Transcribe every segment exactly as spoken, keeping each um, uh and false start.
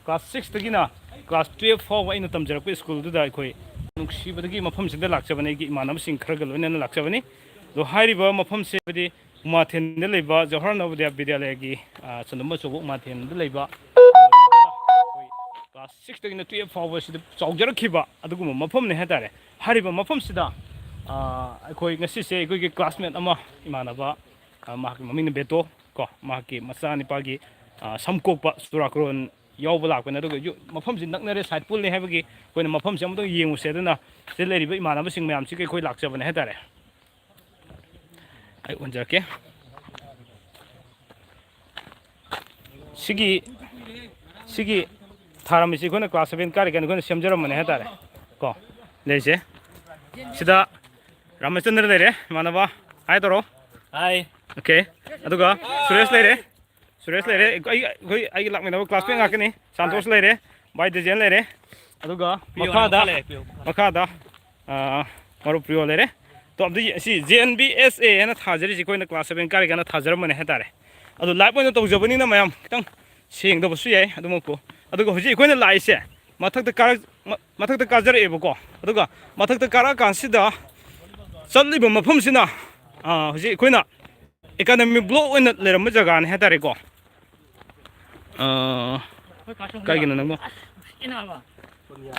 Class ꯁꯤꯛꯁꯇꯒꯤꯅ class ꯇꯨꯌꯦꯜꯐ ꯐꯥꯎꯕ ꯑꯩꯅ ꯇꯝꯖꯔꯛꯄ ꯁ꯭ꯀꯨꯜꯗꯨꯗ ꯑꯩꯈꯣꯏ ꯅꯨꯡꯁꯤꯕꯗꯒꯤ ꯃꯐꯝꯁꯤꯗ ꯂꯥꯛꯆꯕꯅꯤ, ꯑꯩꯒꯤ ꯏꯃꯥꯟꯅꯕꯁꯤꯡ ꯈꯔꯒ ꯂꯣꯏꯅꯅ ꯂꯥꯛꯆꯕꯅꯤ꯫ ꯑꯗꯣ ꯍꯥꯏꯔꯤꯕ ꯃꯐꯝꯁꯦ ꯍꯥꯏꯕꯗꯤ ꯎꯃꯥꯊꯦꯟꯗ ꯂꯩꯕ ꯖꯋꯥꯍꯔ ꯅꯕꯣꯗꯤꯌꯥ ꯕꯤꯗ꯭ꯌꯥꯂꯌꯒꯤ, ꯑ, ꯆꯟꯗꯨꯝꯕ ꯑꯆꯧꯕ ꯎꯃꯥꯊꯦꯟꯗ ꯂꯩꯕ ꯑꯩꯈꯣꯏ ꯀ꯭ꯂꯥꯁ ꯁꯤꯛꯁꯇꯒꯤꯅ ꯇꯨꯌꯦꯜꯐ ꯐꯥꯎꯕꯁꯤꯗ ꯆꯥꯎꯖꯔꯛꯈꯤꯕ ꯑꯗꯨꯒꯨꯝꯕ ꯃꯐꯝꯅꯤ ꯍꯥꯏꯇꯥꯔꯦ꯫ ꯍꯥꯏꯔꯤꯕ ꯃꯐꯝꯁꯤꯗ, ꯑ, ꯑꯩꯈꯣꯏ ꯉꯁꯤꯁꯦ ꯑꯩꯈꯣꯏꯒꯤ ꯀ꯭ꯂꯥꯁꯃꯦꯠ ꯑꯃ, ꯏꯃꯥꯟꯅꯕ, ꯑ, ꯃꯍꯥꯛꯀꯤ ꯃꯃꯤꯡꯅ ꯕꯦꯇꯣ ꯀꯣ, ꯃꯍꯥꯛꯀꯤ ꯃꯆꯥꯅꯤꯄꯥꯒꯤ, ꯑ, ꯁꯝ ꯀꯣꯛꯄ ꯆꯨꯔꯥꯀꯣꯔꯣꯟ ꯌꯥꯎꯕ ꯂꯥꯛꯄꯅꯦ꯫ ꯑꯗꯨꯒ ꯌꯨ-, ꯃꯐꯝꯁꯤ ꯅꯛꯅꯔꯦ, ꯁꯥꯏꯠ ꯄꯨꯜꯂꯦ ꯍꯥꯏꯕꯒꯤ ꯑꯩꯈꯣꯏꯅ ꯃꯐꯝꯁꯤ ꯑꯃꯨꯛꯇꯪ ꯌꯦꯡꯉꯨꯁꯦ꯫ ꯑꯗꯨꯅ ꯁꯤꯗ ꯂꯩꯔꯤꯕ ꯏꯃꯥꯟꯅꯕꯁꯤꯡ ꯃꯌꯥꯝꯁꯤꯒ ꯑꯩꯈꯣꯏ ꯂꯥꯛꯆꯕꯅꯦ ꯍꯥꯏꯇꯥꯔꯦ꯫ ꯑꯩ ꯎꯍꯟꯖꯔꯛꯀꯦ꯫ ꯁꯤꯒꯤ, ꯁꯤꯒꯤ ꯊꯥꯔꯝꯃꯤꯁꯤ ꯑꯩꯈꯣꯏꯅ ꯀ꯭ꯂꯥꯁ ꯁꯚꯦꯟ ꯀꯥꯔꯤꯀꯥꯟꯗ ꯑꯩꯈꯣꯏꯅ ꯁꯦꯝꯖꯔꯝꯕꯅꯦ ꯍꯥꯏꯇꯥꯔꯦ ꯀꯣ꯫ ꯂꯩꯁꯦ꯫ ꯁꯤꯗ ꯔꯥꯃꯆꯟꯗ꯭ꯔ ꯂꯩꯔꯦ, ꯏꯃꯥꯟꯅꯕ꯫ ꯍꯥꯏ ꯇꯧꯔꯣ꯫ ꯍꯥꯏ꯫ ꯑꯣꯀꯦ꯫ ꯑꯗꯨꯒ ꯁꯨꯔꯦꯁ ꯂꯩꯔꯦ꯫ ꯁꯨꯔꯦꯁ ꯂꯩꯔꯦ꯫ ꯑꯩ, ꯑꯩꯈꯣꯏ, ꯑꯩꯒꯤ ꯂꯥꯛꯃꯤꯟꯅꯕ ꯀ꯭ꯂꯥꯁꯃꯦꯠ ꯉꯥꯛꯇꯅꯤ꯫ ꯁꯥꯟꯇꯣꯁ ꯂꯩꯔꯦ꯫ ꯚꯥꯏ ꯗꯦꯖꯦꯟ ꯂꯩꯔꯦ꯫ ꯑꯗꯨꯒ ꯄ꯭ꯔꯤꯌꯣꯅ ꯃꯈꯥꯗ, ꯃꯈꯥ ꯂꯩꯔꯦ, ꯄ꯭ꯔꯤꯌꯣ, ꯃꯈꯥ꯫ ꯃꯈꯥꯗ, ꯑꯥ, ꯃꯔꯨꯞ ꯄ꯭ꯔꯤꯌꯣ ꯂꯩꯔꯦ꯫ ꯇꯣꯞꯇꯤ ꯑꯁꯤ ꯖꯦ ꯑꯦꯟ ꯕꯤ ꯑꯦꯁ ꯑꯦ ꯍꯥꯏꯅ ꯊꯥꯖꯔꯤꯁꯤ ꯑꯩꯈꯣꯏꯅ ꯀ꯭ꯂꯥꯁ ꯁꯚꯦꯟ ꯀꯥꯔꯤꯀꯥꯟꯗ ꯊꯥꯖꯔꯝꯕꯅꯦ ꯍꯥꯏꯇꯥꯔꯦ꯫ ꯑꯗꯣ ꯂꯥꯏꯚ ꯑꯣꯏꯅ ꯇꯧꯖꯕꯅꯤꯅ ꯃꯌꯥꯝ ꯈꯤꯇꯪ ꯁꯦꯡꯗꯕꯁꯨ ꯌꯥꯏ꯫ ꯑꯗꯨꯃꯛꯄꯨ, ꯑꯗꯨꯒ ꯍꯧꯖꯤꯛ ꯑꯩꯈꯣꯏꯅ ꯂꯥꯛꯏꯁꯦ ꯃꯊꯛꯇ ꯀꯥꯔꯛ-, ꯃ-, ꯃꯊꯛꯇ ꯀꯥꯖꯔꯛꯑꯦꯕꯀꯣ꯫ ꯑꯗꯨꯒ ꯃꯊꯛꯇ ꯀꯥꯔꯛꯑꯀꯥꯟꯁꯤꯗ ꯆꯠꯂꯤꯕ ꯃꯐꯝꯁꯤꯅ, ꯑꯥ, ꯍꯧꯖꯤꯛ ꯑꯩꯈꯣꯏꯅ ꯑꯦꯀꯥꯗꯃꯤ ꯕ꯭ꯂꯣꯛ ꯑꯣꯏꯅ ꯂꯩꯔꯝꯕ ꯖꯒꯥꯅꯤ ꯍꯥꯏꯇꯥꯔꯦꯀꯣ꯫ ꯑꯥ, ꯀꯥꯏꯒꯤꯅꯣ ꯅꯪꯕꯣ?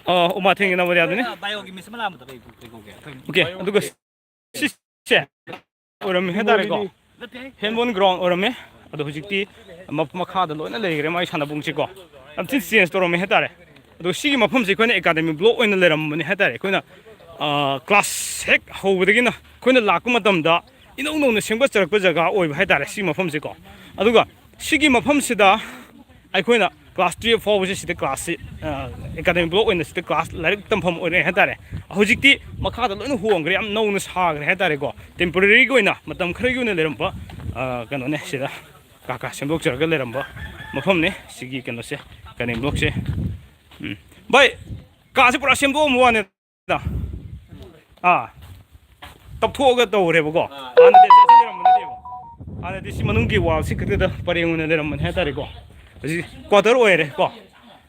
ꯑꯥ, ꯎꯃꯥꯊꯦꯟꯒꯤ ꯅꯕꯣꯗꯤꯌꯥꯗꯨꯅꯤ꯫ ꯕꯥꯏꯑꯣꯒꯤ ꯃꯤꯁ ꯑꯃ ꯂꯥꯛꯑꯝꯕꯗꯣ ꯀꯩ ꯀꯧ-, ꯀꯩ ꯀꯧꯒꯦ? ꯑꯩꯈꯣꯏ ꯑꯣꯀꯦ, ꯑꯗꯨꯒ ꯁꯤꯁꯦ ꯑꯣꯏꯔꯝꯃꯤ ꯍꯥꯏꯇꯥꯔꯦꯀꯣ꯫ ꯍꯦꯟꯕꯣꯟ ꯒ꯭ꯔꯥꯎꯟ ꯑꯣꯏꯔꯝꯃꯦ꯫ ꯑꯗꯣ ꯍꯧꯖꯤꯛꯇꯤ ꯃ-, ꯃꯈꯥꯗ ꯂꯣꯏꯅ ꯂꯩꯈ꯭ꯔꯦ ꯃꯥꯒꯤ ꯁꯥꯟꯅꯕꯨꯡꯁꯦꯀꯣ꯫ ꯌꯥꯝ ꯊꯤꯅ ꯆꯦꯟꯖ ꯇꯧꯔꯝꯃꯦ ꯍꯥꯏꯇꯥꯔꯦ꯫ ꯑꯗꯣ ꯁꯤꯒꯤ ꯃꯐꯝꯁꯦ ꯑꯩꯈꯣꯏꯅ ꯑꯦꯀꯥꯗꯃꯤ ꯕ꯭ꯂꯣꯛ ꯑꯣꯏꯅ ꯂꯩꯔꯝꯕꯅꯦ ꯍꯥꯏꯇꯥꯔꯦ꯫ ꯑꯩꯈꯣꯏꯅ, ꯑꯥ, ꯀ꯭ꯂꯥꯁ ꯍꯦꯛ ꯍꯧꯕꯗꯒꯤꯅ ꯑꯩꯈꯣꯏꯅ ꯂꯥꯛꯄ ꯃꯇꯝꯗ ꯏꯅꯧ ꯅꯧꯅ ꯁꯦꯝꯒꯠꯆꯔꯛꯄ ꯖꯒꯥ ꯑꯣꯏꯕ ꯍꯥꯏꯇꯥꯔꯦ ꯁꯤꯒꯤ ꯃꯐꯝꯁꯦꯀꯣ꯫ ꯑꯗꯨꯒ ꯁꯤꯒꯤ ꯃꯐꯝꯁꯤꯗ ꯑꯩꯈꯣꯏꯅ ꯀ꯭ꯂꯥꯁ ꯇꯨꯌꯦꯜꯐ ꯐꯥꯎꯕꯁꯦ ꯁꯤꯗ ꯀ꯭ꯂꯥꯁꯁꯤ, ꯑ, ꯑꯦꯀꯥꯗꯃꯤ ꯕ꯭ꯂꯣꯛ ꯑꯣꯏꯅ ꯁꯤꯗ ꯀ꯭ꯂꯥꯁ ꯂꯥꯏꯔꯤꯛ ꯇꯝꯐꯝ ꯑꯣꯏꯔꯦ ꯍꯥꯏꯇꯥꯔꯦ꯫ ꯍꯧꯖꯤꯛꯇꯤ ꯃꯈꯥꯗ ꯂꯣꯏꯅ ꯍꯣꯡꯈ꯭ꯔꯦ, ꯌꯥꯝ ꯅꯧꯅ ꯁꯥꯈ꯭ꯔꯦ ꯍꯥꯏꯇꯥꯔꯦꯀꯣ꯫ ꯇꯦꯝꯄꯣꯔꯦꯔꯤꯒꯤ ꯑꯣꯏꯅ, ꯃꯇꯝ ꯈꯔꯒꯤ ꯑꯣꯏꯅ ꯂꯩꯔꯝꯕ, ꯑ, ꯀꯩꯅꯣꯅꯦ, ꯁꯤꯗ ꯀꯥ ꯀꯥ ꯁꯦꯝꯗꯣꯛꯆꯔꯒ ꯂꯩꯔꯝꯕ ꯃꯐꯝꯅꯦ ꯁꯤꯒꯤ ꯀꯩꯅꯣꯁꯦ, ꯑꯦꯀꯥꯗꯃꯤ ꯕ꯭ꯂꯣꯛꯁꯦ꯫ ꯎꯝ꯫ ꯚꯥꯏ, ꯀꯥꯁꯦ ꯄꯨꯔꯥ ꯁꯦꯝꯗꯣꯛꯑꯝꯕ ꯋꯥꯅꯦ꯫ ꯑꯥ, ꯇꯞꯊꯣꯛꯑꯒ ꯇꯧꯔꯦꯕꯀꯣ꯫ ꯑꯥ꯫ ꯍꯥꯟꯅꯗꯤ ꯑꯁꯤ ꯂꯩꯔꯝꯕ ꯅꯠꯇꯦꯕ꯫ ꯍꯥꯟꯅꯗꯤ ꯁꯤ ꯃꯅꯨꯡꯒꯤ ꯋꯥꯜꯁꯤ ꯈꯛꯇꯗ ꯄꯔꯦꯡ ꯑꯣꯏꯅ ꯂꯩꯔꯝꯕꯅꯦ ꯍꯥꯏꯇꯥꯔꯦꯀꯣ꯫ ꯍꯧꯖꯤꯛ ꯀ꯭ꯋꯥꯇꯔ ꯑꯣꯏꯔꯦ ꯀꯣ꯫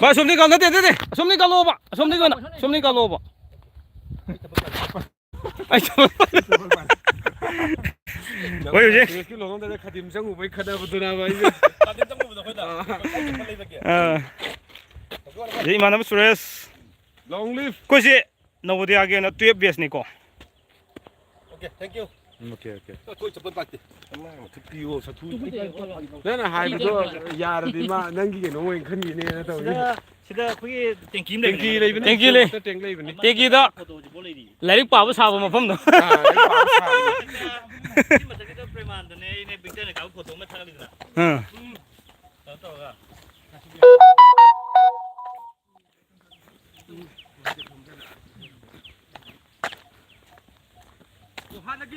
ꯚꯥꯏ, ꯑꯁꯣꯝꯗꯒꯤ ꯀꯥꯞ-, ꯅꯠꯇꯦ, ꯅꯠꯇꯦ, ꯑꯁꯣꯝꯗꯒꯤ ꯀꯥꯞꯂꯛꯑꯣꯕ, ꯑꯁꯣꯝꯗꯒꯤ ꯑꯣꯏꯅ, ꯑꯁꯣꯝꯗꯒꯤ ꯀꯥꯞꯂꯛꯑꯣꯕ꯫ ꯑꯩ ꯆꯠꯄ ꯍꯣꯏ, ꯍꯧꯖꯤꯛ꯫ ꯁꯨꯔꯦꯁꯀꯤ ꯂꯨꯍꯣꯡꯗꯅ ꯈꯥꯗꯤꯝ ꯆꯪꯉꯨꯕꯩ ꯈꯠꯅꯕꯗꯨꯅꯕ ꯑꯩꯁꯦ꯫ ꯈꯥꯗꯤꯝ ꯆꯪꯉꯨꯕꯗꯣ ꯑꯩꯈꯣꯏꯅ? ꯑꯥ꯫ ꯀꯩ ꯆꯠꯄ ꯂꯩꯕꯒꯦ? ꯑꯥ꯫ ꯁꯤ ꯏꯃꯥꯟꯅꯕ ꯁꯨꯔꯦꯁ꯫ Long live꯫ ꯑꯩꯈꯣꯏꯁꯦ ꯅꯕꯣꯗꯤꯌꯥꯒꯤ ꯑꯣꯏꯅ twelve batchꯅꯤꯀꯣ꯫ Okay, thank you꯫ Okay, okay꯫ ꯑꯩꯈꯣꯏ ꯆꯠꯄ ꯇꯥꯛꯇꯦ꯫ ꯑꯃ ꯃꯊꯛ ꯄꯤꯌꯣ, ꯁꯥꯊꯨ꯫ ꯅꯪꯅ ꯍꯥꯏꯕꯗꯣ ꯌꯥꯔꯗꯤ ꯃꯥ ꯅꯪꯒꯤ ꯀꯩꯅꯣ ꯑꯣꯏꯅ ꯈꯟꯈꯤꯅꯦꯅ ꯇꯧꯔꯤ꯫ ꯁꯤꯗ, ꯁꯤꯗ ꯑꯩꯈꯣꯏꯒꯤ ꯇꯦꯡꯀꯤ ꯑꯃ ꯇꯦꯡꯀꯤ ꯂꯩꯕꯅꯦ꯫ ꯂꯩꯕꯅꯦ꯫ ꯇꯦꯡꯀꯤ ꯂꯩ꯫ Water tank ꯂꯩꯕꯅꯦ꯫ ꯇꯦꯡꯀꯤꯗ ꯐꯣꯇꯣꯁꯤꯕꯨ ꯂꯩꯔꯤ꯫ ꯂꯥꯏꯔꯤꯛ ꯄꯥꯕ ꯁꯥꯕ ꯃꯐꯝꯗꯣ꯫ ꯑꯥ, ꯂꯥꯏꯔꯤꯛ ꯄꯥꯕ ꯁꯥꯕꯗꯣ꯫ ꯁꯤ ꯃꯊꯛꯁꯤꯗ ꯄ꯭ꯔꯦꯃꯥꯟꯗꯅꯦ ꯑꯩꯅꯦ ꯕꯤꯛꯇꯔꯅ ꯀꯥꯞꯄ ꯐꯣꯇꯣ ꯑꯃ ꯊꯥꯒꯠꯂꯤꯗꯅ꯫ ꯑꯥ꯫ ꯀꯩꯅꯣ ꯇꯧꯔꯒ꯫ ꯑꯣ, ꯍꯥꯟꯅꯒꯤ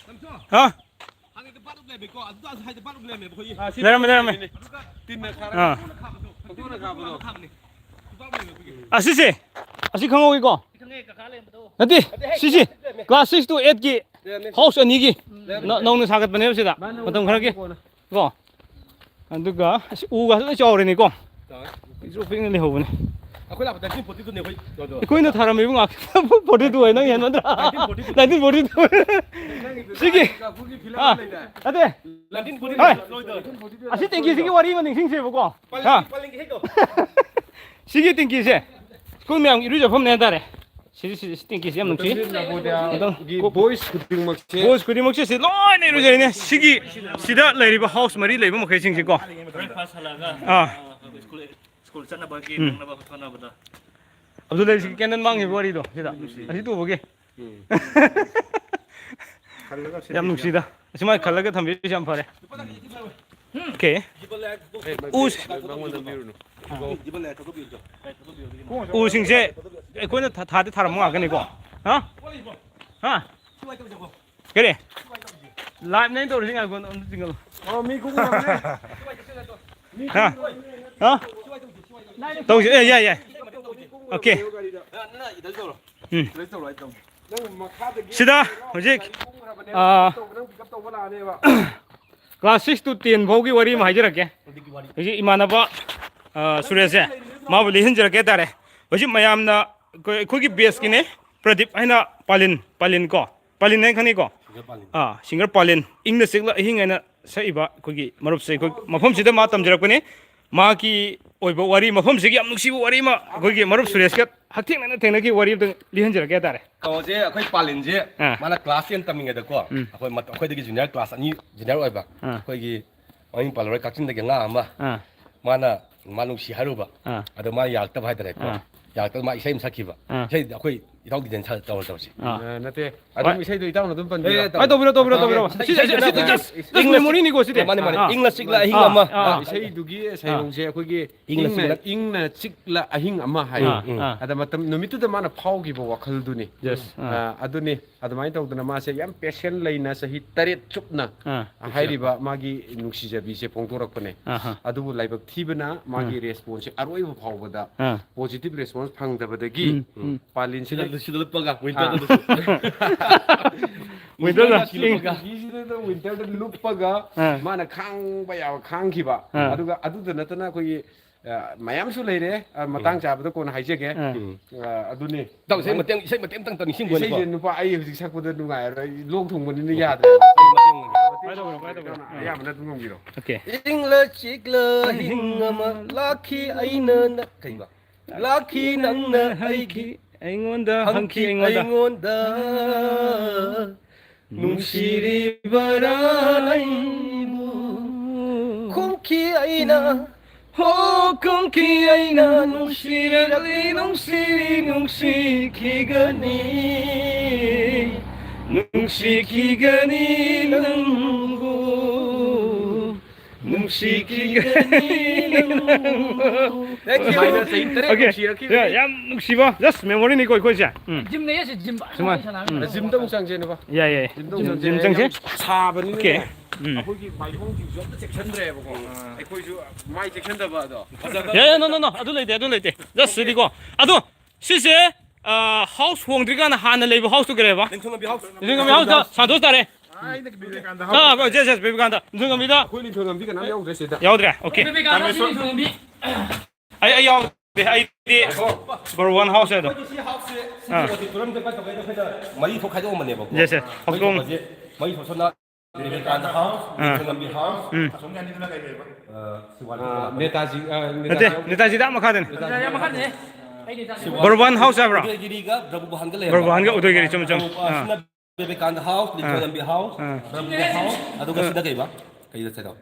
ꯂꯝꯁꯣ꯫ ꯍꯥ? ꯍꯥꯟꯅꯒꯤ ꯕꯥꯠꯔꯨꯝ ꯂꯩꯔꯝꯃꯦꯀꯣ, ꯑꯗꯨꯗ ꯍꯥꯏꯗꯤ ꯕꯥꯠꯔꯨꯝ ꯂꯩꯔꯝꯃꯦꯕ ꯑꯩꯈꯣꯏꯒꯤ꯫ ꯑꯥ, ꯁꯤ ꯂꯩꯔꯝꯃꯦ, ꯂꯩꯔꯝꯃꯦ꯫ ꯑꯗꯨꯒ ꯇꯤꯟꯅ ꯈꯥꯔꯒ ꯑꯥ꯫ ꯈꯥꯕꯗꯣ, ꯈꯥꯕꯗꯣ꯫ ꯑꯁꯤꯁꯦ, ꯑꯁꯤ ꯈꯪꯍꯧꯋꯤꯀꯣ? ꯅꯠꯇꯦ, ꯁꯤꯁꯦ꯫ Class six to eightꯀꯤ ꯂꯩꯔꯝꯃꯦ꯫ House ꯑꯅꯤꯒꯤ ꯂꯩꯔꯝꯃꯦ꯫ ꯅ-, ꯅꯧꯅ ꯁꯥꯒꯠꯄꯅꯦꯕ ꯁꯤꯗ, ꯃꯥꯅ ꯃꯇꯝ ꯈꯔꯒꯤ꯫ ꯀꯣꯟꯅ꯫ ꯀꯣ? ꯑꯗꯨꯒ ꯑꯁ, ꯎꯒꯁꯨ ꯂꯣꯏ ꯆꯥꯎꯔꯦꯅꯦꯀꯣ꯫ ꯆꯥꯎꯔꯦ꯫ ꯄꯤꯛꯇ꯭ꯔꯨ ꯄꯤꯛꯅ ꯂꯩꯍꯧꯕꯅꯦ꯫ ꯑꯩꯈꯣꯏ ꯂꯥꯛꯄ nineteen forty two ꯅꯦ ꯑꯩꯈꯣꯏ꯫ ꯑꯩꯈꯣꯏꯅ ꯊꯥꯔꯝꯃꯤꯕ ꯉꯥꯛꯇ forty two ꯑꯣꯏ, ꯅꯪ ꯍꯦꯟꯃꯟꯗ꯭ꯔꯥ? Nineteen forty two꯫ Nineteen forty two꯫ ꯁꯤꯒꯤ꯫ ꯀꯥꯡꯕꯨꯒꯤ ꯐꯤꯂꯝ ꯑꯥ, ꯑꯃ ꯂꯩꯗꯥꯏ? ꯅꯠꯇꯦ꯫ Nineteen forty two ꯍꯣꯏ꯫ ꯂꯣꯏꯗꯧꯔꯦ꯫ ꯑꯁꯤ ꯇꯦꯡꯀꯤꯁꯤꯒꯤ ꯋꯥꯔꯤ ꯑꯃ ꯅꯤꯡꯁꯤꯡꯁꯦꯕꯀꯣ꯫ ꯍꯥ? ꯄꯜꯂꯤꯡꯒꯤ, ꯄꯜꯂꯤꯡꯒꯤ ꯍꯦꯛ ꯇꯧ꯫ ꯁꯤꯒꯤ ꯇꯦꯡꯀꯤꯁꯦ ꯁ꯭ꯀꯨꯜ ꯃꯌꯥꯝꯒꯤ ꯏꯔꯨꯖꯐꯝꯅꯦ ꯍꯥꯏꯇꯥꯔꯦ꯫ ꯁꯤꯁꯦ, ꯁꯤꯁꯦ, ꯁꯤ ꯇꯦꯡꯀꯤꯁꯦ ꯌꯥꯝ ꯅꯨꯡꯁꯤ꯫ ꯃꯇꯝꯗꯨꯗ ꯅꯕꯣꯗꯤꯌꯥꯒꯤ ꯑꯗꯨꯝ boys ꯈꯨꯗꯤꯡꯃꯛꯁꯦ꯫ Boys ꯈꯨꯗꯤꯡꯃꯛꯁꯦ ꯁꯤ ꯂꯣꯏꯅ ꯏꯔꯨꯖꯩꯅꯦ꯫ ꯁꯤꯒꯤ, ꯁꯤꯗ ꯂꯩꯔꯤꯕ house ꯃꯔꯤ ꯂꯩꯕ ꯃꯈꯩꯁꯤꯡꯁꯤꯀꯣ꯫ Breakfast ꯍꯜꯂꯛꯑꯒ, ꯑꯥ꯫ ꯑ, ꯁ꯭ꯀꯨꯜ, ꯁ꯭ꯀꯨꯜ ꯆꯠꯅꯕꯒꯤ ꯎꯝ꯫ ꯅꯪꯅꯕ ꯍꯣꯠꯅꯕꯗ꯫ ꯑꯗꯨꯗ ꯁꯤ candle ꯃꯥꯡꯈꯤꯕ ꯋꯥꯔꯤꯗꯣ ꯁꯤꯗ꯫ ꯅꯨꯡꯁꯤ꯫ ꯑꯁꯤ ꯇꯨꯕꯒꯤ꯫ ꯎꯝ꯫ ꯈꯜꯂꯒ ꯌꯥꯝ ꯁꯦꯝꯕꯤꯕ꯫ ꯅꯨꯡꯁꯤꯗ꯫ ꯑꯁꯨꯃꯥꯏꯅ ꯈꯜꯂꯒ ꯊꯝꯕꯤꯔꯤꯁꯦ ꯌꯥꯝ ꯐꯔꯦ꯫ ꯎꯝ꯫ Okay꯫ ꯑꯦ, ꯎꯁ-, ꯃꯉꯣꯟꯗ ꯄꯤꯔꯨꯅꯨ꯫ ꯎꯁꯤꯡꯁꯦ ꯑꯩꯈꯣꯏꯅ ꯊꯥ-, ꯊꯥꯗꯤ ꯊꯥꯔꯝꯕ ꯉꯥꯛꯇꯅꯤꯀꯣ꯫ ꯍꯥ? ꯍꯥ? ꯀꯔꯤ? Live ꯅꯦ ꯇꯧꯔꯤꯁꯤ, ꯉꯥꯏꯈꯣ, ꯑꯝꯇ ꯆꯤꯡꯉꯜꯂꯣ꯫ ꯑꯣ, ꯃꯤ ꯀꯨꯝꯈ꯭ꯔꯕꯅꯦ꯫ ꯍꯥ? ꯍꯥ? ꯇꯧꯁꯤ꯫ ꯑꯦ, ꯌꯥꯏ, ꯌꯥꯏ꯫ Okay꯫ ꯎꯝ꯫ ꯁꯤꯗ ꯍꯧꯖꯤꯛ, ꯑꯥ, class six to ten ꯐꯥꯎꯒꯤ ꯋꯥꯔꯤ ꯑꯃ ꯍꯥꯏꯖꯔꯛꯀꯦ꯫ ꯍꯧꯖꯤꯛ ꯏꯃꯥꯟꯅꯕ, ꯑꯥ, ꯁꯨꯔꯦꯁꯁꯦ, ꯃꯥꯕꯨ ꯂꯤꯍꯟꯖꯔꯛꯀꯦ ꯍꯥꯏꯇꯥꯔꯦ꯫ ꯍꯧꯖꯤꯛ ꯃꯌꯥꯝꯅ ꯑꯩꯈꯣꯏ, ꯑꯩꯈꯣꯏꯒꯤ batchꯀꯤꯅꯦ꯫ ꯄ꯭ꯔꯗꯤꯞ ꯍꯥꯏꯅ, ꯄꯥꯂꯤꯟ, ꯄꯥꯂꯤꯟ ꯀꯣ, ꯄꯥꯂꯤꯟ ꯍꯥꯏꯅ ꯈꯪꯅꯩꯀꯣ? ꯑꯥ, ꯁꯤꯡꯒꯔ ꯄꯥꯂꯤꯟ, ꯏꯪꯅ ꯆꯤꯛꯂ ꯑꯍꯤꯡ ꯍꯥꯏꯅ ꯁꯛꯏꯕ ꯑꯩꯈꯣꯏꯒꯤ ꯃꯔꯨꯞꯁꯦ ꯑꯩꯈꯣꯏ ꯃꯐꯝꯁꯤꯗ ꯃꯥ ꯇꯝꯖꯔꯛꯄꯅꯤ꯫ ꯃꯥꯒꯤ ꯑꯣꯏꯕ ꯋꯥꯔꯤ, ꯃꯐꯝꯁꯤꯒꯤ ꯌꯥꯝ ꯅꯨꯡꯁꯤꯕ ꯋꯥꯔꯤ ꯑꯃ ꯑꯩꯈꯣꯏꯒꯤ ꯃꯔꯨꯞ ꯁꯨꯔꯦꯁꯀ ꯍꯛꯊꯦꯡꯅꯅ ꯊꯦꯡꯅꯈꯤꯕ ꯋꯥꯔꯤ ꯑꯝꯇꯪ ꯂꯤꯍꯟꯖꯔꯛꯀꯦ ꯍꯥꯏꯇꯥꯔꯦ꯫ ꯀꯩꯅꯣꯁꯦ, ꯑꯩꯈꯣꯏ ꯄꯥꯂꯤꯟꯁꯦ, ꯑꯥ꯫ ꯃꯥꯅ ꯀ꯭ꯂꯥꯁ ꯇꯦꯟ ꯇꯝꯃꯤꯉꯩꯗꯀꯣ, ꯎꯝ꯫ ꯑꯩꯈꯣꯏ ꯃꯠ-, ꯑꯩꯈꯣꯏꯗꯒꯤ ꯖꯨꯅꯤꯌꯔ ꯀ꯭ꯂꯥꯁ ꯑꯅꯤ ꯖꯨꯅꯤꯌꯔ ꯑꯣꯏꯕ, ꯑꯥ꯫ ꯑꯩꯈꯣꯏꯒꯤ ꯃꯃꯤꯡ ꯄꯜꯂꯔꯣꯏ, ꯀꯛꯆꯤꯡꯗꯒꯤ ꯑꯉꯥꯡ ꯑꯃ, ꯑꯥ꯫ ꯃꯥꯅ ꯃꯥ ꯅꯨꯡꯁꯤ ꯍꯥꯏꯔꯨꯕ꯫ ꯑꯥ꯫ ꯑꯗꯣ ꯃꯥ ꯌꯥꯔꯛꯇꯕ ꯍꯥꯏꯇꯥꯔꯦꯀꯣ꯫ ꯑꯥ꯫ ꯌꯥꯔꯛꯇꯕ, ꯃꯥ ꯏꯁꯩ ꯑꯃ ꯁꯛꯈꯤꯕ꯫ ꯑꯥ꯫ ꯏꯁꯩꯗꯤ ꯑꯩꯈꯣꯏ ꯏꯇꯥꯎ ꯗꯤꯖꯦꯟ ꯁꯥ-, ꯇꯧꯔ ꯇꯧꯔꯁꯤ꯫ ꯑꯥ꯫ ꯑ, ꯅꯠꯇꯦ꯫ ꯑꯗꯨꯝ ꯍꯣꯏ꯫ ꯏꯁꯩꯗꯣ ꯏꯇꯥꯎꯅ ꯑꯗꯨꯝ ꯄꯟꯕꯤꯔꯣ꯫ ꯑꯦ, ꯑ, ꯇꯧꯕꯤꯔꯣ, ꯇꯧꯕꯤꯔꯣ, ꯑꯣꯀꯦ꯫ ꯇꯧꯕꯤꯔꯣ꯫ ꯁꯤꯁꯦ, ꯁꯤꯁꯦ, ꯁꯤꯁꯦ just, just ꯏꯪꯂꯤꯁ memoryꯅꯤꯀꯣ, ꯁꯤꯗꯤ꯫ ꯃꯥꯅꯦ, ꯃꯥꯅꯦ꯫ ꯑꯥ꯫ ꯏꯪꯂꯤꯁ ꯆꯤꯛꯂ ꯑꯍꯤꯡ ꯑꯥ, ꯑꯃ꯫ ꯑꯥ, ꯑꯥ꯫ ꯏꯁꯩꯗꯨꯒꯤ ꯁꯩꯔꯧꯁꯦ ꯑꯩꯈꯣꯏꯒꯤ ꯏꯪꯂꯤꯁ ꯏꯪꯅ, ꯆꯤꯛꯂ ꯏꯪꯅ ꯆꯤꯛꯂ ꯑꯍꯤꯡ ꯑꯃ ꯍꯥꯏ꯫ ꯎꯝ, ꯎꯝ꯫ ꯑꯥ꯫ ꯑꯗ ꯃꯇꯝ, ꯅꯨꯃꯤꯠꯇꯨꯗ ꯃꯥꯅ ꯐꯥꯎꯈꯤꯕ ꯋꯥꯈꯜꯗꯨꯅꯤ꯫ Yes꯫ ꯑꯥ꯫ ꯑꯥ, ꯑꯗꯨꯅꯤ꯫ ꯑꯗꯨꯃꯥꯏꯅ ꯇꯧꯗꯅ ꯃꯥꯁꯦ ꯌꯥꯝ patient ꯂꯩꯅ ꯆꯍꯤ ꯇꯔꯦꯠ ꯆꯨꯞꯅ ꯑꯥ꯫ ꯍꯥꯏꯔꯤꯕ ꯃꯥꯒꯤ ꯅꯨꯡꯁꯤꯖꯕꯤꯁꯦ ꯐꯣꯡꯗꯣꯔꯛꯄꯅꯦ꯫ ꯑꯍꯥ꯫ ꯑꯗꯨꯕꯨ ꯂꯥꯏꯕꯛ ꯊꯤꯕꯅ ꯃꯥꯒꯤ ꯑꯥ꯫ responseꯁꯦ ꯑꯔꯣꯏꯕ ꯐꯥꯎꯕꯗ ꯑꯥ꯫ positive response ꯐꯪꯗꯕꯗꯒꯤ ꯎꯝ, ꯎꯝ꯫ ꯄꯥꯂꯤꯟꯁꯤꯅ ꯁꯤꯗ ꯂꯨꯞꯄꯒ, winterꯗ ꯑꯥ꯫ Winterꯗ ꯏꯪ- ꯁꯤꯗ winterꯗ ꯂꯨꯞꯄꯒ ꯑꯥ꯫ ꯃꯥꯅ ꯈꯥꯡꯕ ꯌꯥꯕ ꯈꯥꯡꯈꯤꯕ꯫ ꯑꯥ꯫ ꯑꯗꯨꯒ ꯑꯗꯨꯗ ꯅꯠꯇꯅ ꯑꯩꯈꯣꯏꯒꯤ ꯑ, ꯃꯌꯥꯝꯁꯨ ꯂꯩꯔꯦ꯫ ꯑ, ꯃꯇꯥꯡ ꯎꯝ꯫ ꯆꯥꯕꯗ ꯀꯣꯟꯅ ꯍꯥꯏꯖꯒꯦ꯫ ꯎꯝ꯫ ꯑ, ꯑꯗꯨꯅꯤ꯫ ꯏꯇꯥꯎ, ꯏꯁꯩ ꯃꯇꯦꯛ, ꯏꯁꯩ ꯃꯇꯦꯛ ꯑꯝꯇꯪ ꯇꯧ ꯅꯤꯡꯁꯤꯡꯕꯅꯤꯀꯣ꯫ ꯏꯁꯩꯁꯦ ꯅꯨꯄꯥ ꯑꯩ ꯍꯧꯖꯤꯛ ꯁꯛꯄꯗ ꯅꯨꯡꯉꯥꯏꯔꯔꯣꯏ, ꯑꯩ ꯂꯣꯛ ꯊꯨꯡꯕꯅꯤꯅ ꯌꯥꯗ꯭ꯔꯦ꯫ ꯀꯃꯥꯏꯅ ꯇꯧꯕꯅꯣ, ꯀꯃꯥꯏꯅ ꯇꯧꯕꯅꯣ? ꯑꯥ꯫ ꯑꯌꯥꯝꯕꯅ ꯑꯗꯨꯝ ꯉꯝꯕꯤꯔꯣ꯫ Okay꯫ ꯏꯪꯂ ꯆꯤꯛꯂ ꯍꯤꯡ ꯑꯃ ꯂꯥꯛꯈꯤ ꯑꯩꯅ ꯅ-, ꯀꯩꯕ? ꯂꯥꯛꯈꯤ ꯅꯪꯅ ꯑꯩꯒꯤ ꯑꯩꯉꯣꯟꯗ ꯍꯪꯈꯤ ꯍꯪꯈꯤ ꯑꯩꯉꯣꯟꯗ꯫ ꯑꯩꯉꯣꯟꯗ꯫ ꯅꯨꯡꯁꯤꯔꯤꯕꯔꯥ ꯅꯪꯕꯨ? ꯈꯨꯝꯈꯤ ꯑꯩꯅ, ꯍꯣ, ꯈꯨꯝꯈꯤ ꯑꯩꯅ, ꯅꯨꯡꯁꯤꯔꯛꯂꯤ, ꯅꯨꯡꯁꯤꯔꯤ, ꯅꯨꯡꯁꯤꯈꯤꯒꯅꯤ, ꯅꯨꯡꯁꯤꯈꯤꯒꯅꯤ ꯅꯪꯕꯨ꯫ ꯅꯨꯡꯁꯤꯈꯤꯒꯅꯤ ꯅꯪꯕꯨ꯫ Thank you꯫ ꯁꯨꯃꯥꯏꯅ ꯆꯍꯤ ꯇꯔꯦꯠ Okay꯫ ꯅꯨꯡꯁꯤꯔꯛꯈꯤꯕꯅꯤ꯫ ꯌꯥ-, ꯌꯥꯝ ꯅꯨꯡꯁꯤꯕ, just memoryꯅꯤꯀꯣ ꯑꯩꯈꯣꯏꯁꯦ꯫ ꯎꯝ꯫ ꯖꯤꯝꯅꯦ ꯁꯤ, ꯖꯤꯝ꯫ ꯁꯨꯃꯥꯏꯅ꯫ ꯎꯝ꯫ ꯖꯤꯝꯗ ꯑꯃꯨꯛ ꯆꯪꯁꯦꯅꯦꯕ꯫ ꯌꯥꯏ, ꯌꯥꯏ꯫ ꯖꯤꯝꯗ ꯑꯃꯨꯛ ꯖꯤꯝ, ꯆꯪꯁꯦ꯫ ꯖꯤꯝ ꯆꯪꯁꯦ꯫ ꯌꯥꯝ ꯁꯥꯕꯅꯤꯅꯅꯦ꯫ Okay꯫ ꯎꯝ꯫ ꯑꯩꯈꯣꯏꯒꯤ ꯃꯥꯏꯊꯣꯡꯁꯤꯡꯁꯨ ꯑꯝꯇ ꯆꯦꯛꯁꯤꯟꯗ꯭ꯔꯦꯕꯀꯣ꯫ ꯑꯩꯈꯣꯏꯁꯨ ꯃꯥꯏ ꯆꯦꯛꯁꯤꯟꯗꯕ ꯑꯗꯣ꯫ ꯌꯥꯏ, ꯌꯥꯏ, no, no, no꯫ ꯑꯗꯨ ꯂꯩꯇꯦ, ꯑꯗꯨ ꯂꯩꯇꯦ꯫ Just ꯁꯤꯗꯤꯀꯣ꯫ ꯑꯗꯣ ꯁꯤꯁꯦ, ꯑ, house ꯍꯣꯡꯗ꯭ꯔꯤꯀꯥꯟꯗ ꯍꯥꯟꯅ ꯂꯩꯕ houseꯇꯨ ꯀꯔꯤ ꯍꯥꯏꯕ? ꯅꯤꯡꯊꯧꯉꯝꯕꯤ house꯫ ꯅꯤꯡꯊꯧꯉꯝꯕꯤ houseꯇ ꯁꯥꯟꯇꯣꯁ ꯇꯥꯔꯦ꯫ ꯑꯥ, yes, yes, ꯕꯤꯕꯦꯀꯥꯅꯟꯗ꯫ ꯅꯤꯡꯊꯧꯉꯝꯕꯤꯗ꯫ ꯑꯩꯈꯣꯏ ꯅꯤꯡꯊꯧꯉꯝꯕꯤ ꯀꯅꯥꯝ ꯌꯥꯎꯗ꯭ꯔꯦ ꯁꯤꯗ꯫ ꯌꯥꯎꯗ꯭ꯔꯦ? Okay꯫ ꯕꯤꯕꯦꯀꯥꯅꯟꯗ ꯁꯤ ꯅꯤꯡꯊꯧꯉꯝꯕꯤ꯫ ꯑꯩ, ꯑꯩ ꯌꯥꯎ-, ꯑꯩꯗꯤ ꯕꯔꯣ ꯋꯥꯟ ꯍꯥꯎꯁ ꯍꯥꯏꯗꯣ꯫ ꯑꯩꯈꯣꯏꯒꯤ ꯁꯤ ꯍꯥꯎꯁꯁꯦ, ꯁꯤꯒꯤ ꯑꯥ꯫ ꯑꯣꯗꯤꯇꯣꯔꯤꯌꯝꯁꯦ ꯀꯃꯥꯏꯅ ꯇꯧꯒꯦ ꯍꯥꯏꯗ ꯑꯩꯈꯣꯏꯅ ꯃꯔꯤ ꯊꯣꯛ ꯈꯥꯏꯗꯣꯛꯑꯝꯕꯅꯦꯕꯀꯣ꯫ ꯌꯦꯁ, ꯁꯦ꯫ ꯃꯔꯤ ꯍꯧꯗꯣꯛ- ꯊꯣꯛꯄꯁꯦ, ꯃꯔꯤ ꯊꯣꯛꯄꯁꯤꯅ ꯕꯤꯕꯦꯀꯥꯅꯟꯗ ꯍꯥꯎꯁ, ꯑꯥ꯫ ꯂꯤꯟꯊꯣꯏ ꯂꯝꯕꯤ ꯍꯥꯎꯁ, ꯎꯝ꯫ ꯑꯁꯣꯝꯒꯤ ꯑꯅꯤꯗꯨꯅ ꯀꯩ ꯀꯩꯕ? ꯑ, ꯁꯤꯋꯥꯂꯤ ꯑ, ꯀꯣꯂꯥ꯫ ꯅꯦꯇꯥꯖꯤ, ꯑ, ꯅꯠꯇꯦ, ꯅꯦꯇꯥꯖꯤ ꯅꯦꯇꯥꯖꯤꯗ ꯑꯥ ꯃꯈꯥꯗꯅꯤ꯫ ꯅꯦꯇꯥꯖꯤ ꯃꯈꯥꯗꯅꯦ꯫ ꯕꯔꯣ ꯋꯥꯟ ꯍꯥꯎꯁ ꯍꯥꯏꯕ꯭ꯔꯣ? ꯎꯗꯌꯒꯤꯔꯤꯒ ꯕ꯭ꯔꯚꯨꯕꯍꯥꯟꯒ ꯂꯩꯔꯝꯕ꯫ ꯕꯔꯣ ꯋꯥꯟꯒ ꯎꯗꯌꯒꯤꯔꯤ, ꯆꯨꯝꯃꯤ, ꯆꯨꯝꯃꯤ꯫ ꯑꯥ꯫ ꯕꯔꯣ ꯋꯥꯟꯁꯤꯅ ꯕꯤꯕꯦꯀꯥꯅꯟꯗ ꯍꯥꯎꯁ, ꯑꯥ꯫ ꯂꯤꯟꯊꯣꯏ ꯂꯝꯕꯤ ꯍꯥꯎꯁ, ꯑꯥ꯫ ꯕ꯭ꯔꯍꯃ ꯍꯥꯎꯁ, ꯑꯗꯨꯒ ꯁꯤꯗ ꯀꯩꯕ? ꯀꯩꯗ ꯆꯠꯂꯣ?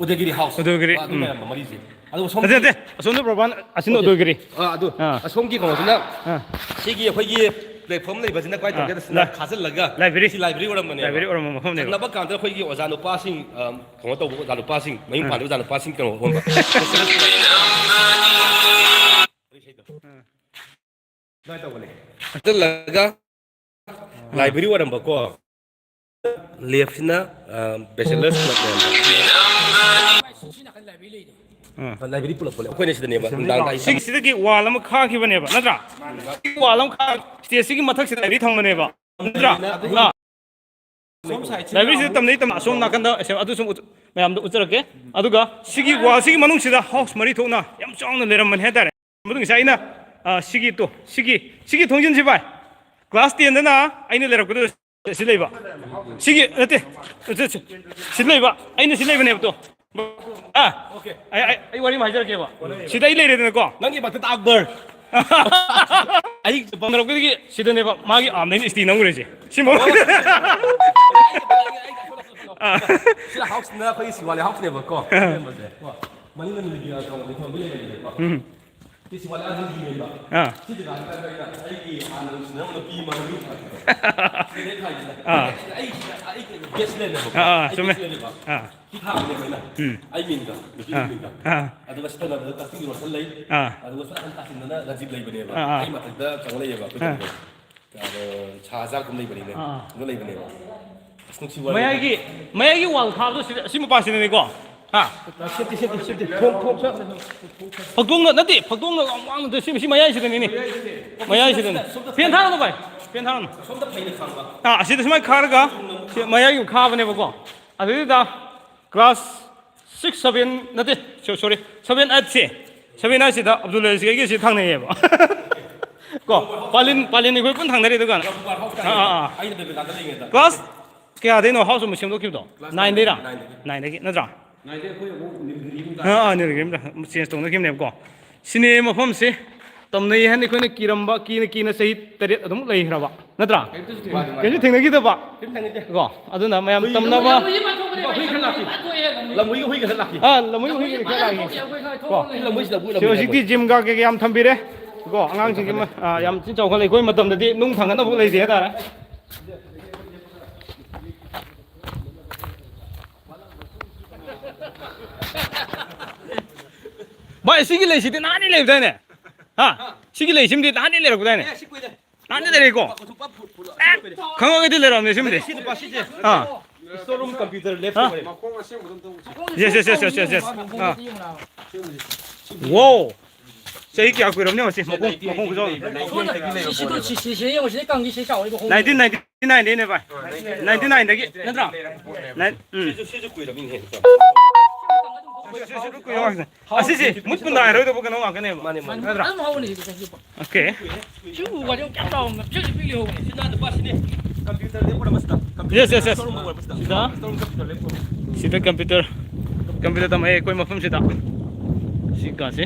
ꯎꯗꯌꯒꯤꯔꯤ ꯍꯥꯎꯁ꯫ ꯎꯗꯌꯒꯤꯔꯤ, ꯑꯥ, ꯑꯗꯨ ꯎꯝ꯫ ꯂꯩꯔꯝꯕ ꯃꯔꯤꯁꯦ꯫ ꯑꯗꯨꯒ ꯁꯣꯝꯒꯤ ꯅꯠꯇꯦ, ꯅꯠꯇꯦ꯫ ꯑꯁꯣꯝꯗ ꯕꯔꯣ ꯋꯥꯟ, ꯑꯁꯤꯅ ꯅꯠꯇꯦ꯫ ꯎꯗꯌꯒꯤꯔꯤ꯫ ꯑꯥ, ꯑꯗꯨ꯫ ꯑꯥ꯫ ꯑꯁꯣꯝꯒꯤ ꯀꯩꯅꯣꯁꯤꯅ ꯑꯥ꯫ ꯁꯤꯒꯤ ꯑꯩꯈꯣꯏꯒꯤ ꯄ꯭ꯂꯦꯠꯐꯣꯝ ꯂꯩꯕꯁꯤꯅ ꯀꯃꯥꯏꯅ ꯑꯥ, ꯇꯧꯒꯦꯗ ꯁꯤꯅ ꯂꯥꯏ-, ꯈꯥꯖꯤꯜꯂꯒ ꯂꯥꯏꯕ꯭ꯔꯦꯔꯤ꯫ ꯁꯤ ꯂꯥꯏꯕ꯭ꯔꯦꯔꯤ ꯑꯣꯏꯔꯝꯕꯅꯦꯕ꯫ ꯂꯥꯏꯕ꯭ꯔꯦꯔꯤ ꯑꯣꯏꯔꯝꯕ ꯃꯐꯝꯅꯦꯕ꯫ ꯊꯪꯅꯕ ꯀꯥꯟꯗ ꯑꯩꯈꯣꯏꯒꯤ ꯑꯣꯖꯥ ꯅꯨꯄꯥꯁꯤꯡ, ꯑꯥ, ꯀꯩꯅꯣ ꯇꯧꯕ ꯑꯣꯖꯥ ꯅꯨꯄꯥꯁꯤꯡ, ꯃꯌꯨꯝ ꯑꯥ꯫ ꯄꯥꯟꯕ ꯑꯣꯖꯥ ꯅꯨꯄꯥꯁꯤꯡ ꯀꯩꯅꯣ ꯑꯣꯟꯕ꯫ ꯑꯥ꯫ ꯑꯗꯨꯃꯥꯏꯅ ꯇꯧꯕꯅꯦ꯫ ꯈꯥꯖꯤꯜꯂꯒ ꯑꯥ꯫ ꯂꯥꯏꯕ꯭ꯔꯦꯔꯤ ꯑꯣꯏꯔꯝꯕꯀꯣ꯫ ꯂꯦꯐꯁꯤꯅ, ꯑ, ꯕꯦꯆꯦꯂꯔꯁ ꯀ꯭ꯂꯕ ꯂꯩꯔꯝꯕ꯫ ꯑꯥ꯫ ꯂꯥꯏꯕ꯭ꯔꯦꯔꯤ ꯄꯨꯂꯞ ꯄꯨꯜꯂꯦ꯫ ꯑꯩꯈꯣꯏꯅ ꯁꯤꯗꯅꯦꯕ ꯅꯨꯡꯗꯥꯡ ꯂꯥꯛꯏꯁꯦ꯫ ꯁꯤꯒꯤ, ꯁꯤꯗꯒꯤ ꯋꯥꯜ ꯑꯃ ꯈꯥꯈꯤꯕꯅꯦꯕ, ꯅꯠꯇ꯭ꯔꯥ? ꯁꯤꯒꯤ ꯋꯥꯜ ꯑꯃ ꯈꯥ-, ꯁ꯭ꯇꯦꯖꯁꯤꯒꯤ ꯃꯊꯛꯁꯤꯗ ꯂꯥꯏꯕ꯭ꯔꯦꯔꯤ ꯊꯝꯕꯅꯦꯕ, ꯅꯠꯇ꯭ꯔꯥ? ꯑꯥ꯫ ꯂꯥꯏꯕ꯭ꯔꯦꯔꯤꯁꯤꯗ ꯇꯝꯅꯩ ꯇꯝ-, ꯑꯁꯣꯝ ꯅꯥꯀꯟꯗ ꯑꯁ-, ꯑꯗꯨ ꯁꯨꯝ ꯎꯠ-, ꯃꯌꯥꯝꯗ ꯎꯠꯆꯔꯛꯀꯦ꯫ ꯑꯗꯨꯒ ꯁꯤꯒꯤ ꯋꯥꯜꯁꯤꯒꯤ ꯃꯅꯨꯡꯁꯤꯗ ꯍꯥꯎꯁ ꯃꯔꯤ ꯊꯣꯛꯅ ꯌꯥꯝ ꯆꯥꯎꯅ ꯂꯩꯔꯝꯕꯅꯤ ꯍꯥꯏꯇꯥꯔꯦ꯫ ꯃꯗꯨ ꯉꯁꯥꯏ ꯑꯩꯅ, ꯑ, ꯁꯤꯒꯤ ꯇꯣ, ꯁꯤꯒꯤ, ꯁꯤꯒꯤ ꯊꯣꯡꯖꯤꯟꯁꯤ ꯚꯥꯏ꯫ ꯀ꯭ꯂꯥꯁ ꯇꯦꯟꯗꯅ ꯑꯩꯅ ꯂꯩꯔꯛꯄꯗꯨꯗ ꯁꯤ ꯂꯩꯕ꯫ ꯁꯤꯒꯤ, ꯅꯠꯇꯦ, ꯁꯤ, ꯁꯤ, ꯁꯤ ꯂꯩꯕ꯫ ꯑꯩꯅ ꯁꯤ ꯂꯩꯕꯅꯦꯕ ꯇꯣ꯫ ꯑꯥ, ꯑꯩ, ꯑꯩ, ꯑꯩ ꯋꯥꯔꯤ ꯑꯃ ꯍꯥꯏꯖꯔꯛꯀꯦꯕ꯫ ꯁꯤꯗ ꯑꯩ ꯂꯩꯔꯦꯗꯅꯀꯣ꯫ ꯅꯪꯒꯤ ꯃꯊꯛꯇ ꯑꯛꯕꯔ꯫ ꯑꯩ ꯄꯟꯊꯔꯛꯄꯗꯒꯤ ꯁꯤꯗꯅꯦꯕ ꯃꯥꯒꯤ ꯑꯥꯔꯝꯗꯩꯅ ꯏꯁꯇꯤ ꯅꯝꯈ꯭ꯔꯤꯁꯦ꯫ ꯁꯤ ꯃꯑꯣꯡ-, ꯑꯥ꯫ ꯁꯤꯗ ꯍꯥꯎꯁꯅ ꯑꯩꯈꯣꯏꯒꯤ ꯁꯤꯋꯥꯂꯤ ꯍꯥꯎꯁꯅꯦꯕꯀꯣ꯫ ꯃꯅꯤꯡꯗ ꯅꯨꯃꯤꯠꯀꯤ ꯀꯩꯅꯣ ꯂꯩꯐꯝꯗꯤ ꯂꯩꯕꯅꯦꯕꯀꯣ꯫ ꯎꯝ꯫ ꯁꯤ ꯁꯤꯋꯥꯂꯤ ꯍꯥꯎꯁ ꯌꯦꯡꯉꯦꯕ꯫ ꯑꯥ꯫ ꯁꯤ ꯖꯒꯥꯁꯤꯗ ꯑꯩꯅ ꯑꯩꯒꯤ ꯍꯥꯟꯅ ꯅꯨꯡꯁꯤꯅꯔꯝꯕ ꯅꯨꯄꯤ ꯑꯃ ꯃꯃꯤꯡ ꯊꯥꯔꯛꯀꯦꯀꯣ꯫ ꯁꯤꯗꯩ ꯊꯥꯏꯁꯤꯗ꯫ ꯑꯥ꯫ ꯑꯩ, ꯑꯩ ꯕꯦꯁ ꯂꯩꯔꯦꯕꯀꯣ꯫ ꯑꯥ, ꯑꯥ, ꯑꯩ ꯆꯨꯝꯃꯦ꯫ ꯕꯦꯁ ꯂꯩꯔꯦꯕ꯫ ꯑꯥ꯫ ꯁꯤ ꯊꯥꯕꯅꯦꯕ ꯑꯩꯅ꯫ ꯎꯝ꯫ ꯑꯩ ꯃꯤꯡꯗ, ꯅꯨꯄꯤꯒꯤ ꯑꯥ꯫ ꯃꯤꯡꯗ꯫ ꯑꯥ꯫ ꯑꯗꯨꯒ ꯁꯤ ꯊꯪꯅꯕꯗ ꯀꯛꯆꯤꯡꯒꯤ ꯔꯣꯁꯟ ꯂꯩ꯫ ꯑꯥ꯫ ꯑꯗꯨꯒ ꯁꯤ ꯅꯥꯀꯟ ꯀꯥꯆꯤꯟꯗꯅ ꯔꯥꯖꯤꯞ ꯂꯩꯕꯅꯦꯕ꯫ ꯑꯥ, ꯑꯥ꯫ ꯑꯩ ꯃꯊꯛꯇ ꯀꯩꯅꯣ ꯂꯩꯌꯦꯕ, ꯑꯩꯈꯣꯏ ꯑꯥ꯫ ꯀꯩꯅꯣꯗꯣ꯫ ꯑꯗꯣ ꯁꯥꯍꯖꯥꯟꯒꯨꯝ ꯂꯩꯕꯅꯤꯅꯦ꯫ ꯑꯥ, ꯑꯥ꯫ ꯑꯗꯨ ꯂꯩꯕꯅꯦꯕ꯫ ꯑꯁ, ꯅꯨꯡꯁꯤ ꯋꯥꯔꯤ꯫ ꯃꯌꯥꯏꯒꯤ, ꯃꯌꯥꯏꯒꯤ ꯋꯥꯜ ꯈꯥꯕꯗꯣ ꯁꯤꯗ, ꯁꯤ ꯃꯄꯥꯁꯤꯗꯅꯤꯀꯣ? ꯍꯥ? Safety, safety, safety. ꯊꯣꯡ, ꯊꯣꯡ, ꯁꯦꯞ꯫ ꯐꯛꯇꯣꯡꯗ ꯅꯠꯇꯦ, ꯐꯛꯇꯣꯡꯗ ꯌꯥꯝ ꯋꯥꯡꯅ ꯁꯤ, ꯁꯤ ꯃꯌꯥꯏꯁꯤꯗꯅꯤꯅꯦ꯫ ꯃꯌꯥꯏꯁꯤꯗꯅꯤ꯫ ꯁꯣꯝꯗ ꯐꯦꯟ ꯊꯥꯔꯨꯅꯨ ꯚꯥꯏ, ꯐꯦꯟ ꯊꯥꯔꯨꯅꯨ꯫ ꯁꯣꯝꯗ ꯐꯩꯅ ꯈꯥꯡꯕ꯫ ꯑꯥ, ꯑꯁꯤꯗ ꯁꯨꯃꯥꯏꯅ ꯈꯥꯔꯒ ꯁꯤ ꯃꯌꯥꯏꯒꯤ ꯈꯥꯕꯅꯦꯕꯀꯣ꯫ ꯑꯗꯨꯗꯨꯗ ꯀ꯭ꯂꯥꯁ ꯁꯤꯛꯁ, ꯁꯚꯦꯟ ꯅꯠꯇꯦ, ꯁꯣ-, ꯁꯣꯔꯤ, ꯁꯚꯦꯟ, ꯑꯩꯠꯁꯦ ꯁꯕꯤꯅꯥ ꯁꯤꯗ ꯑꯕꯗꯨꯜ ꯑꯖꯤꯖ ꯑꯩꯒꯤ ꯁꯤ ꯊꯪꯅꯩꯌꯦꯕ꯫ ꯀꯣ, ꯄꯥꯂꯤꯟ, ꯄꯥꯂꯤꯟ ꯑꯩꯈꯣꯏ ꯄꯨꯟꯅ ꯊꯪꯅꯔꯤ ꯗꯨꯀꯥꯟ꯫ ꯑꯥ, ꯑꯥ, ꯑꯥ꯫ ꯑꯩꯅ ꯕꯦꯕꯤꯀꯥꯟꯗ ꯂꯩꯉꯩꯗ꯫ ꯀ꯭ꯂꯥꯁ ꯀꯌꯥꯗꯩꯅꯣ ꯍꯥꯎꯁ ꯑꯃ ꯁꯦꯝꯗꯣꯛꯈꯤꯕꯗꯣ? ꯀ꯭ꯂꯥꯁ ꯅꯥꯏꯟꯗꯩꯔꯥ? ꯅꯥꯏꯟꯗꯒꯤ꯫ ꯅꯥꯏꯟꯗꯒꯤ, ꯅꯠꯇ꯭ꯔꯥ? ꯅꯥꯏꯟꯗꯩ ꯑꯩꯈꯣꯏ ꯑꯃꯨꯛ ꯅꯤꯜꯒꯤꯔꯤ ꯑꯃꯨꯛ ꯑꯥ, ꯑꯥ, ꯇꯥꯔꯦ꯫ ꯅꯤꯜꯒꯤꯔꯤ ꯑꯃꯨꯛ ꯆꯦꯟꯖ ꯇꯧꯅꯈꯤꯕꯅꯦꯕꯀꯣ꯫ ꯁꯤꯅꯦ ꯃꯐꯝꯁꯦ꯫ ꯇꯝꯅꯩ ꯍꯥꯏꯅ ꯑꯩꯈꯣꯏꯅ ꯀꯤꯔꯝꯕ, ꯀꯤꯅ ꯀꯤꯅ ꯆꯍꯤ ꯇꯔꯦꯠ ꯑꯗꯨꯝ ꯂꯩꯈ꯭ꯔꯕ, ꯅꯠꯇ꯭ꯔꯥ? ꯃꯥꯅꯤ, ꯃꯥꯅꯤ꯫ ꯀꯩꯁꯨ ꯊꯦꯡꯅꯈꯤꯗꯕ꯫ ꯀꯩꯝ ꯊꯦꯡꯅꯗꯦ꯫ ꯀꯣ, ꯑꯗꯨꯅ ꯃꯌꯥꯝ ꯍꯨꯏ ꯇꯝꯅꯕ꯫ ꯍꯨꯏ ꯈꯔ ꯂꯥꯛꯈꯤ꯫ ꯂꯝꯍꯨꯏꯒ ꯍꯨꯏꯒ ꯈꯔ ꯂꯥꯛꯈꯤ꯫ ꯑꯥ, ꯂꯝꯍꯨꯏ ꯍꯨꯏꯒ ꯈꯔ ꯂꯥꯛꯈꯤ꯫ ꯀꯣ꯫ ꯂꯝꯍꯨꯏꯁꯤꯅ ꯑꯕꯨ ꯁꯤ ꯂꯝꯍꯨꯏ ꯍꯧꯖꯤꯛꯇꯤ ꯂꯩꯕ꯫ ꯖꯤꯝꯒ ꯀꯩꯀꯩ ꯌꯥꯝ ꯊꯝꯕꯤꯔꯦ꯫ ꯀꯣ, ꯑꯉꯥꯡꯁꯤꯡꯒꯤ ꯃ-, ꯑꯥ, ꯌꯥꯝ ꯊꯤꯅ ꯆꯥꯎꯈꯠꯂꯦ꯫ ꯑꯩꯈꯣꯏ ꯃꯇꯝꯗꯗꯤ ꯅꯨꯡ ꯊꯥꯡꯒꯠꯅꯕ ꯂꯩꯇꯦ ꯍꯥꯏꯇꯥꯔꯦ꯫ ꯚꯥꯏ, ꯁꯤꯒꯤ ꯂꯩꯁꯤꯗꯤ ꯅꯍꯥꯟꯗꯩ ꯂꯩꯕꯗꯥꯏꯅꯦ? ꯍꯥ? ꯁꯤꯒꯤ ꯂꯩꯁꯤꯃꯗꯤ ꯅꯍꯥꯟꯗꯩ ꯂꯩꯔꯛꯄꯗꯥꯏꯅꯦ? ꯑꯦ, ꯁꯤ ꯀꯨꯏꯔꯦ꯫ ꯅꯍꯥꯟꯗꯩ ꯂꯩꯔꯛꯏꯀꯣ? ꯄꯥꯛ ꯄꯥꯛ ꯐꯨ-, ꯐꯨ-, ꯑꯦ, ꯐꯨ-, ꯈꯪꯍꯧꯒꯦꯗꯤ ꯂꯩꯔꯝꯅꯦ ꯁꯤꯃꯗꯤ꯫ ꯁꯤ ꯅꯨꯄꯥ ꯁꯤꯁꯦ꯫ ꯑꯥ꯫ Store room computer lab ꯍꯥ? ꯇꯧꯕꯅꯦ꯫ Yes, yes, yes, yes, yes, yes. ꯑꯥ꯫ Wow. ꯆꯍꯤ ꯀꯌꯥ ꯀꯨꯏꯔꯕꯅꯣ ꯁꯤ? ꯃꯈꯣꯡ, ꯃꯈꯣꯡ ꯈꯨꯆꯥꯎ꯫ ꯁꯤ, ꯁꯤ, ꯁꯤ, ꯁꯤ ꯌꯦꯡꯉꯣ, ꯁꯤꯗ ꯀꯪꯉꯤ, ꯁꯤ ꯆꯥꯎꯔꯦ, ꯃꯈꯣꯡ꯫ Nineteen ninety-nine ꯗꯩꯅꯦ ꯚꯥꯏ꯫ Ninety-nine ꯗꯒꯤ ꯅꯠꯇ꯭ꯔꯥ? Nine-, ꯎꯝ꯫ ꯁꯤꯁꯨ, ꯁꯤꯁꯨ ꯀꯨꯏꯔꯕꯅꯤꯅꯦ꯫ ꯁꯤꯁꯨ, ꯁꯤꯁꯨ ꯀꯨꯏꯔꯕ ꯉꯥꯛꯇꯅꯦ꯫ ꯑꯁꯤꯁꯦ ꯃꯨꯠꯄ ꯅꯥꯏꯔꯣꯏꯗꯕ ꯀꯩꯅꯣ ꯉꯥꯛꯇꯅꯦꯕ꯫ ꯃꯥꯅꯦ, ꯃꯥꯅꯦ꯫ ꯅꯠꯇ꯭ꯔꯥ? ꯑꯗꯨꯝ ꯍꯧꯕꯅꯦ ꯁꯤꯗꯤ, ꯁꯤꯗꯤ꯫ Okay. ꯁꯤ ꯎ ꯋꯥꯁꯦ ꯌꯥꯝ ꯆꯥꯎꯅ ꯄꯤꯛ ꯄꯤꯛ ꯂꯩꯍꯧꯕꯅꯦ꯫ ꯁꯤꯅ ꯅꯨꯄꯥ ꯁꯤꯅꯦ꯫ Computer ꯂꯦꯞ ꯑꯣꯏꯔꯝꯕ ꯁꯤꯗ꯫ Computer Yes, yes, yes. Store room ꯑꯣꯏꯔꯝꯕ ꯁꯤꯗ꯫ ꯁꯤꯗ? Store room computer ꯂꯦꯞ ꯑꯣꯏꯔꯝꯕ꯫ ꯁꯤꯗ computer, computer ꯇꯝꯃꯛꯑꯦ ꯑꯩꯈꯣꯏ ꯃꯐꯝꯁꯤꯗ꯫ ꯁꯤ ꯀꯥꯁꯦ꯫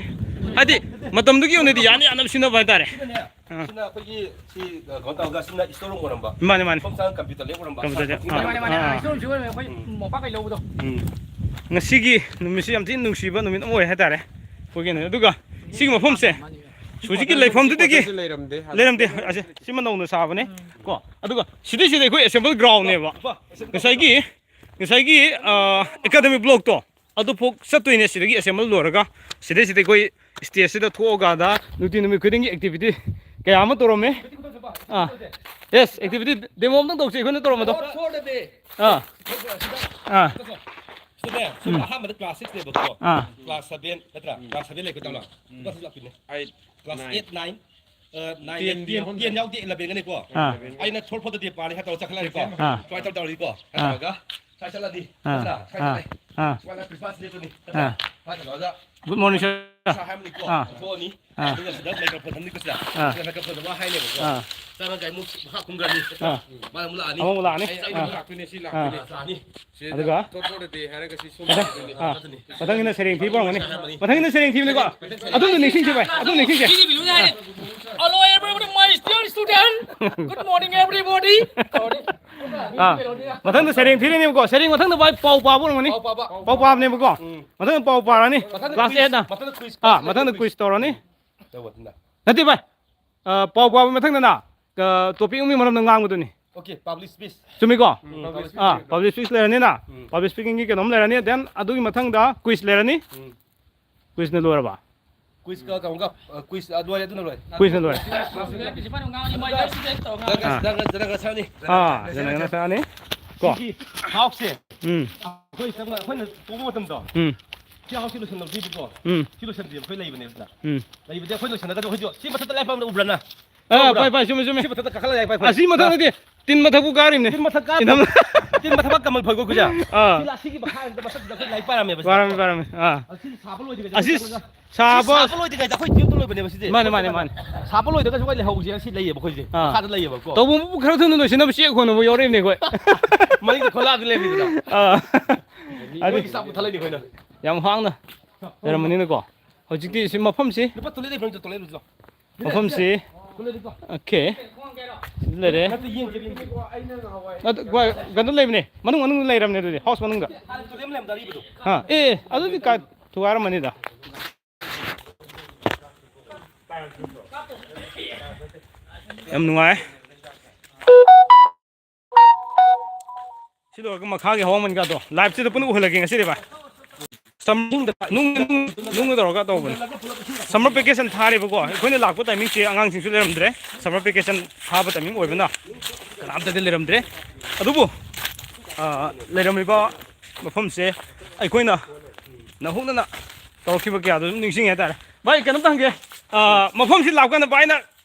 ꯍꯥꯏꯗꯤ ꯃꯇꯝꯗꯨꯒꯤ ꯑꯣꯏꯅꯗꯤ ꯌꯥꯅ ꯌꯥꯅꯕ ꯁꯤꯖꯤꯟꯅꯕ ꯍꯥꯏꯇꯥꯔꯦ꯫ ꯁꯤꯗꯅꯦ꯫ ꯑꯥ꯫ ꯁꯤꯅ ꯑꯩꯈꯣꯏꯒꯤ ꯁꯤ, ꯑ, ꯀꯩꯅꯣ ꯇꯧꯔꯒ ꯁꯤꯅ store room ꯑꯣꯏꯔꯝꯕ꯫ ꯃꯥꯅꯦ, ꯃꯥꯅꯦ꯫ ꯁꯣꯝ ꯁꯥꯏꯗꯅ computer ꯂꯦꯞ ꯑꯣꯏꯔꯝꯕ꯫ Computer ꯁꯥꯏꯗ ꯂꯦꯞ꯫ ꯃꯥꯅꯦ, ꯃꯥꯅꯦ, ꯃꯥꯅꯦ꯫ ꯑꯥ, ꯑꯥ꯫ Store room ꯁꯤ ꯑꯣꯏꯔꯝꯃꯦ꯫ ꯑꯩꯈꯣꯏ ꯎꯝ꯫ ꯃꯣꯝꯄꯥꯛ ꯀꯩ ꯂꯧꯕꯗꯣ꯫ ꯎꯝ꯫ ꯉꯁꯤꯒꯤ ꯅꯨꯃꯤꯠꯁꯤ ꯌꯥꯝ ꯊꯤꯅ ꯅꯨꯡꯁꯤꯕ ꯅꯨꯃꯤꯠ ꯑꯃ ꯑꯣꯏ ꯍꯥꯏꯇꯥꯔꯦ꯫ ꯑꯩꯈꯣꯏꯒꯤ ꯑꯗꯨꯒ ꯁꯤꯒꯤ ꯃꯐꯝꯁꯦ ꯃꯥꯅꯦ꯫ ꯍꯧꯖꯤꯛꯀꯤ ꯂꯩꯐꯝꯗꯨꯗꯒꯤ ꯁꯤ ꯂꯩꯔꯝꯗꯦ꯫ ꯂꯩꯔꯝꯗꯦ꯫ ꯑꯁꯦ ꯁꯤꯃ ꯅꯧꯅ ꯁꯥꯕꯅꯦ꯫ ꯎꯝ꯫ ꯀꯣ꯫ ꯑꯗꯨꯒ ꯁꯤꯗꯩꯁꯤꯗ ꯑꯩꯈꯣꯏ assembly ground ꯅꯦꯕ꯫ ꯉꯁꯥꯏꯒꯤ, ꯉꯁꯥꯏꯒꯤ, ꯑ, academic block ꯇꯣ꯫ ꯑꯗꯨꯐꯥꯎ ꯆꯠꯇꯣꯏꯅꯦ꯫ ꯁꯤꯗꯒꯤ assembly ꯂꯣꯏꯔꯒ ꯁꯤꯗꯩꯁꯤꯗ ꯑꯩꯈꯣꯏ stage ꯁꯤꯗ ꯊꯣꯛꯑꯀꯥꯟꯗ ꯅꯨꯡꯇꯤ ꯅꯨꯃꯤꯠ ꯈꯨꯗꯤꯡꯒꯤ activity ꯀꯌꯥ ꯑꯃ ꯇꯧꯔꯝꯃꯦ꯫ ꯑꯥ꯫ Yes, activity demo ꯑꯝꯇꯪ ꯇꯧꯁꯤ ꯑꯩꯈꯣꯏꯅ ꯇꯧꯔꯝꯕꯗꯣ꯫ ꯑꯥ꯫ ꯑꯥ꯫ ꯁꯤꯗꯅꯦ, ꯁꯨꯝ ꯎꯝ꯫ ꯑꯍꯥꯟꯕꯗ class six ꯅꯦꯕꯀꯣ꯫ ꯑꯥ꯫ Class seven ꯅꯠꯇ꯭ꯔꯥ? Class seven ꯂꯩꯀꯣ ꯇꯥꯃꯣ꯫ Class eight, nine꯫ ꯑ, nine, ten, ten, ten ꯌꯥꯎꯗꯦ, eleven ꯒꯅꯤꯀꯣ꯫ ꯑꯥ꯫ ꯑꯩꯅ twelve ꯐꯥꯎꯗꯗꯤ ꯄꯥꯔꯦ ꯍꯥꯏ ꯇꯧꯔ ꯆꯠꯈꯠꯂꯛꯑꯅꯤꯀꯣ꯫ ꯑꯥ꯫ ꯁꯨꯃꯥꯏꯅ ꯇꯧ ꯇꯧꯔꯤꯀꯣ꯫ ꯑꯥ꯫ ꯍꯥꯏꯔꯒ ꯁ꯭ꯋꯥꯏ ꯆꯠꯂꯅꯤ꯫ ꯑꯥ꯫ ꯅꯠꯇ꯭ꯔꯥ? ꯁ꯭ꯋꯥꯏ ꯑꯥ꯫ ꯆꯠꯂꯦ꯫ ꯑꯥ꯫ ꯁꯨꯃꯥꯏꯅ Christmas ꯂꯦꯞꯄꯅꯤ꯫ ꯅꯠꯇ꯭ꯔꯥ? ꯑꯥ꯫ ꯃꯥ ꯀꯩꯅꯣꯗ Good morning, sir. ꯃꯁꯥ ꯍꯥꯏꯕꯅꯤꯀꯣ, ꯑꯥ꯫ ꯊꯣꯛꯑꯅꯤ꯫ ꯑꯥ꯫ ꯑꯗꯨꯒ ꯁꯤꯗ microphone ꯊꯝꯅꯤꯀꯣ ꯁꯤꯗ꯫ ꯑꯥ꯫ ꯁꯤꯗ microphone ꯊꯝꯃ ꯍꯥꯏꯅꯦꯕꯀꯣ꯫ ꯑꯥ꯫ ꯆꯪꯉꯒ ꯑꯃꯨꯛ ꯃꯈꯥ ꯀꯨꯝꯈ꯭ꯔꯅꯤ꯫ ꯑꯥ꯫ ꯃꯥꯅ ꯑꯃꯨꯛ ꯂꯥꯛꯑꯅꯤ꯫ ꯑꯃꯨꯛ ꯂꯥꯛꯑꯅꯤ꯫ ꯑꯩ ꯑꯃꯨꯛ ꯑꯥ꯫ ꯂꯥꯛꯇꯣꯏꯅꯦ, ꯁꯤ ꯑꯥ꯫ ꯂꯥꯛꯇꯣꯏꯅꯦ꯫ ꯂꯥꯛꯑꯅꯤ꯫ ꯁꯤꯗ ꯑꯗꯨꯒ ꯊꯣꯛ ꯊꯣꯛꯂꯗꯤ ꯍꯥꯏꯔꯒ ꯁꯤ ꯁꯣꯝ ꯃꯊꯪ, ꯂꯥꯛꯇꯣꯏꯅꯦ꯫ ꯑꯥ꯫ ꯆꯠꯇꯣꯏꯅꯦ꯫ ꯃꯊꯪꯒꯤꯅ ꯁꯩꯔꯦꯡ ꯊꯤꯕ ꯑꯣꯏꯔꯝꯒꯅꯤ꯫ ꯃꯊꯪꯒꯤꯅ ꯁꯩꯔꯦꯡ ꯊꯤꯕꯅꯤꯀꯣ꯫ ꯑꯗꯨꯝꯗ ꯅꯤꯡꯁꯤꯡꯁꯤ ꯚꯥꯏ, ꯑꯗꯨꯝ ꯅꯤꯡꯁꯤꯡꯁꯤ꯫ ꯁꯤꯗꯤ ꯕꯤꯂꯨꯅ ꯍꯥꯏꯔꯦ꯫ Hello everybody, my dear student. Good morning everybody. ꯑꯥ, ꯃꯊꯪꯗ ꯁꯩꯔꯦꯡ ꯊꯤꯔꯅꯦꯕꯀꯣ꯫ ꯁꯩꯔꯦꯡ ꯃꯊꯪꯗ ꯚꯥꯏ ꯄꯥꯎ ꯄꯥꯕ ꯑꯣꯏꯔꯝꯒꯅꯤ꯫ ꯄꯥꯎ ꯄꯥꯕ꯫ ꯄꯥꯎ ꯄꯥꯕꯅꯦꯕꯀꯣ꯫ ꯎꯝ꯫ ꯃꯊꯪꯗ ꯄꯥꯎ ꯄꯥꯔꯅꯤ꯫ ꯃꯊꯪꯗ class quiz, eight ꯅ꯫ ꯃꯊꯪꯗ quiz, ꯑꯥ, ꯃꯊꯪꯗ quiz ꯇꯧꯔꯅꯤ꯫ ꯇꯧꯕ ꯑꯗꯨꯅ꯫ ꯅꯠꯇꯦ ꯚꯥꯏ꯫ ꯑ, ꯄꯥꯎ ꯄꯥꯕ ꯃꯊꯪꯗꯅ, ꯑ, topic ꯑꯃꯒꯤ ꯃꯔꯝꯗ ꯉꯥꯡꯕꯗꯨꯅꯤ꯫ Okay, public speech. ꯆꯨꯝꯃꯤꯀꯣ? ꯎꯝ, public speech ꯑꯥ, ꯂꯩꯔꯦ꯫ Public speech ꯂꯩꯔꯅꯤꯅ, ꯎꯝ꯫ Public speaking ꯒꯤ ꯀꯩꯅꯣꯝ ꯂꯩꯔꯅꯤ, then ꯑꯗꯨꯒꯤ ꯃꯊꯪꯗ quiz ꯂꯩꯔꯅꯤ꯫ ꯎꯝ꯫ Quiz ꯅ ꯂꯣꯏꯔꯕ? Quiz ꯀ ꯀꯩꯅꯣꯒ, ꯑ, quiz, ꯑ, ꯂꯣꯏꯔꯦ, ꯑꯗꯨꯅ ꯂꯣꯏꯔꯦ꯫ Quiz ꯅ ꯂꯣꯏꯔꯦ꯫ ꯅꯪ, ꯑꯥ꯫ ꯅꯪ, ꯅꯪ, ꯅꯪ ꯁꯛꯑꯅꯤ꯫ ꯑꯥ, ꯅꯪ, ꯅꯪ ꯁꯛꯑꯅꯤ꯫ ꯀꯣ? ꯁꯤꯒꯤ house ꯁꯦ, ꯎꯝ꯫ ꯑꯩꯈꯣꯏ ꯆꯪꯕ, ꯑꯩꯈꯣꯏꯅ ꯇꯣꯡꯕ ꯃꯇꯝꯗꯣ, ꯎꯝ꯫ ꯁꯤ house ꯁꯤ ꯂꯣꯏꯁꯟꯅꯗ꯭ꯔꯤꯕꯀꯣ꯫ ꯎꯝ꯫ ꯁꯤ ꯂꯣꯏꯁꯟꯗ꯭ꯔꯤꯕ ꯑꯩꯈꯣꯏ ꯂꯩꯕꯅꯦ ꯁꯤꯗ꯫ ꯎꯝ꯫ ꯂꯩꯕꯗꯤ ꯑꯩꯈꯣꯏ ꯂꯣꯏꯁꯟꯅꯒꯗꯕ ꯑꯩꯈꯣꯏꯁꯨ ꯁꯤ ꯃꯊꯛꯇ ꯂꯥꯏ ꯄꯥꯝꯕꯗ ꯎꯕ꯭ꯔꯥ ꯅꯪ? ꯑꯥ, ꯎꯕ꯭ꯔꯥ? ꯄꯥꯏ, ꯄꯥꯏ, ꯆꯨꯝꯃꯦ, ꯆꯨꯝꯃꯦ꯫ ꯁꯤ ꯃꯊꯛꯇ ꯀꯥꯈꯠꯂ ꯂꯥꯏ ꯄꯥꯏ, ꯄꯥꯏ꯫ ꯑꯁꯤ ꯃꯊꯛ ꯅꯠꯇꯦ, ꯇꯤꯟ ꯃꯊꯛꯄꯨ ꯀꯥꯔꯤꯕꯅꯦ꯫ ꯇꯤꯟ ꯃꯊꯛ ꯀꯥ-, ꯇꯤꯟ ꯃꯊꯛ ꯀꯃꯜ ꯐꯣꯏꯀꯣ ꯑꯩꯈꯣꯏꯁꯦ꯫ ꯑꯥ꯫ ꯁꯤ ꯂꯥ-, ꯁꯤꯒꯤ ꯃꯈꯥ ꯃꯊꯛꯁꯤꯗ ꯑꯩꯈꯣꯏ ꯂꯥꯏ ꯄꯥꯔꯝꯃꯦꯕ ꯁꯤꯗ꯫ ꯄꯥꯔꯝꯃꯦ, ꯄꯥꯔꯝꯃꯦ꯫ ꯑꯥ꯫ ꯑꯁꯤ ꯁꯥꯕ ꯂꯣꯏꯗ꯭ꯔꯤꯉꯩꯗ ꯑꯁꯤ ꯑꯩꯈꯣꯏ ꯆꯪꯉꯒ ꯁꯥꯕ ꯁꯤ ꯁꯥꯕ ꯂꯣꯏꯗ꯭ꯔꯤꯉꯩꯗ ꯑꯩꯈꯣꯏ ꯇ꯭ꯌꯨꯕꯇ ꯂꯣꯏꯕꯅꯦꯕ ꯁꯤꯗꯤ꯫ ꯃꯥꯅꯦ, ꯃꯥꯅꯦ, ꯃꯥꯅꯦ꯫ ꯁꯥꯕ ꯂꯣꯏꯗ꯭ꯔꯒꯁꯨ ꯑꯩꯈꯣꯏ ꯂꯩꯍꯧꯁꯦ ꯁꯤ ꯂꯩꯌꯦꯕ ꯑꯩꯈꯣꯏꯁꯦ꯫ ꯑꯥ꯫ ꯃꯈꯥꯗ ꯂꯩꯌꯦꯕꯀꯣ꯫ ꯇꯧꯕꯕꯨ ꯈꯔ ꯊꯨꯅ ꯂꯣꯏꯁꯤꯟꯅꯕ ꯆꯦꯛ ꯍꯣꯟꯅꯕ ꯌꯥꯎꯔꯛꯏꯕꯅꯦ ꯑꯩꯈꯣꯏ꯫ ꯃꯅꯤꯡꯗ ꯈꯣꯂꯥꯗ ꯂꯩꯕꯤꯗꯨꯗ꯫ ꯑꯥ꯫ ꯑꯗꯨ ꯑꯩꯈꯣꯏꯒꯤ ꯆꯥꯛ ꯄꯨꯊꯠꯂꯛꯏꯅꯦ ꯑꯩꯈꯣꯏꯅ꯫ ꯌꯥꯝ ꯍꯥꯡꯅ ꯂꯩꯔꯝꯕꯅꯤꯅꯀꯣ꯫ ꯍꯧꯖꯤꯛꯇꯤ ꯁꯤ ꯃꯐꯝꯁꯤ ꯂꯨꯄꯥ ꯇꯣꯏꯂꯦꯠ ꯂꯩꯕ꯭ꯔꯣ? ꯇꯣꯏꯂꯦꯠ ꯂꯩꯕ꯭ꯔꯣ? ꯃꯐꯝꯁꯤ, ꯇꯣꯏꯂꯦꯠ ꯂꯩꯕ꯭ꯔꯣ? OK꯫ ꯁꯤꯗ ꯂꯩꯔꯦ꯫ ꯅꯠꯇꯦ, ꯌꯦꯡꯒꯦ, ꯌꯦꯡꯒꯦ꯫ ꯑꯗꯨ, ꯀꯩꯅꯣ ꯂꯩꯕꯅꯦ꯫ ꯃꯅꯨꯡ, ꯃꯅꯨꯡꯗ ꯂꯩꯔꯝꯅꯦ ꯑꯗꯨꯗꯤ꯫ House ꯃꯅꯨꯡꯗ꯫ ꯍꯥꯟꯅ ꯇꯣꯏꯂꯦꯠ ꯑꯃ ꯂꯩꯔꯝꯗꯥꯏ ꯑꯔꯤꯕꯗꯣ꯫ ꯍꯥ? ꯑꯦ, ꯑꯦ, ꯑꯗꯨꯗꯤ ꯀꯥꯏ ꯊꯨꯒꯥꯏꯔꯝꯃꯅꯤꯗ꯫ ꯌꯥꯝ ꯅꯨꯡꯉꯥꯏ꯫ ꯁꯤ ꯂꯣꯏꯔꯒ ꯃꯈꯥꯒꯤ ꯍꯋꯥ ꯃꯟꯒꯗꯣ live ꯁꯤꯗ ꯄꯨꯟꯅ ꯎꯍꯜꯂꯒꯦ ꯉꯁꯤꯗꯤ ꯚꯥꯏ꯫ Sum-, ꯅꯨꯡ, ꯅꯨꯡ, ꯅꯨꯡꯅ ꯇꯧꯔꯒ ꯇꯧꯕꯅꯦ꯫ Summer vacation ꯊꯥꯔꯦꯕꯀꯣ꯫ ꯑꯩꯈꯣꯏꯅ ꯂꯥꯛꯄ timing ꯁꯦ ꯑꯉꯥꯡꯁꯤꯡꯁꯨ ꯂꯩꯔꯝꯗ꯭ꯔꯦ꯫ Summer vacation ꯊꯥꯕ timing ꯑꯣꯏꯕꯅ ꯀꯅꯥꯝꯇꯗꯤ ꯂꯩꯔꯝꯗ꯭ꯔꯦ꯫ ꯑꯗꯨꯕꯨ, ꯑꯥ, ꯂꯩꯔꯝꯃꯤꯕ ꯃꯐꯝꯁꯦ ꯑꯩꯈꯣꯏꯅ ꯅꯧꯍꯧꯅꯅ ꯇꯧꯔꯛꯈꯤꯕ ꯀꯌꯥꯗꯣ ꯑꯗꯨꯝ ꯅꯤꯡꯁꯤꯡꯉꯦ ꯍꯥꯏꯇꯥꯔꯦ꯫ ꯚꯥꯏ, ꯀꯩꯅꯣꯝꯇ ꯍꯪꯒꯦ꯫ ꯑꯥ, ꯃꯐꯝꯁꯤ ꯂꯥꯛꯄ ꯀꯥꯟꯗ ꯚꯥꯏꯅ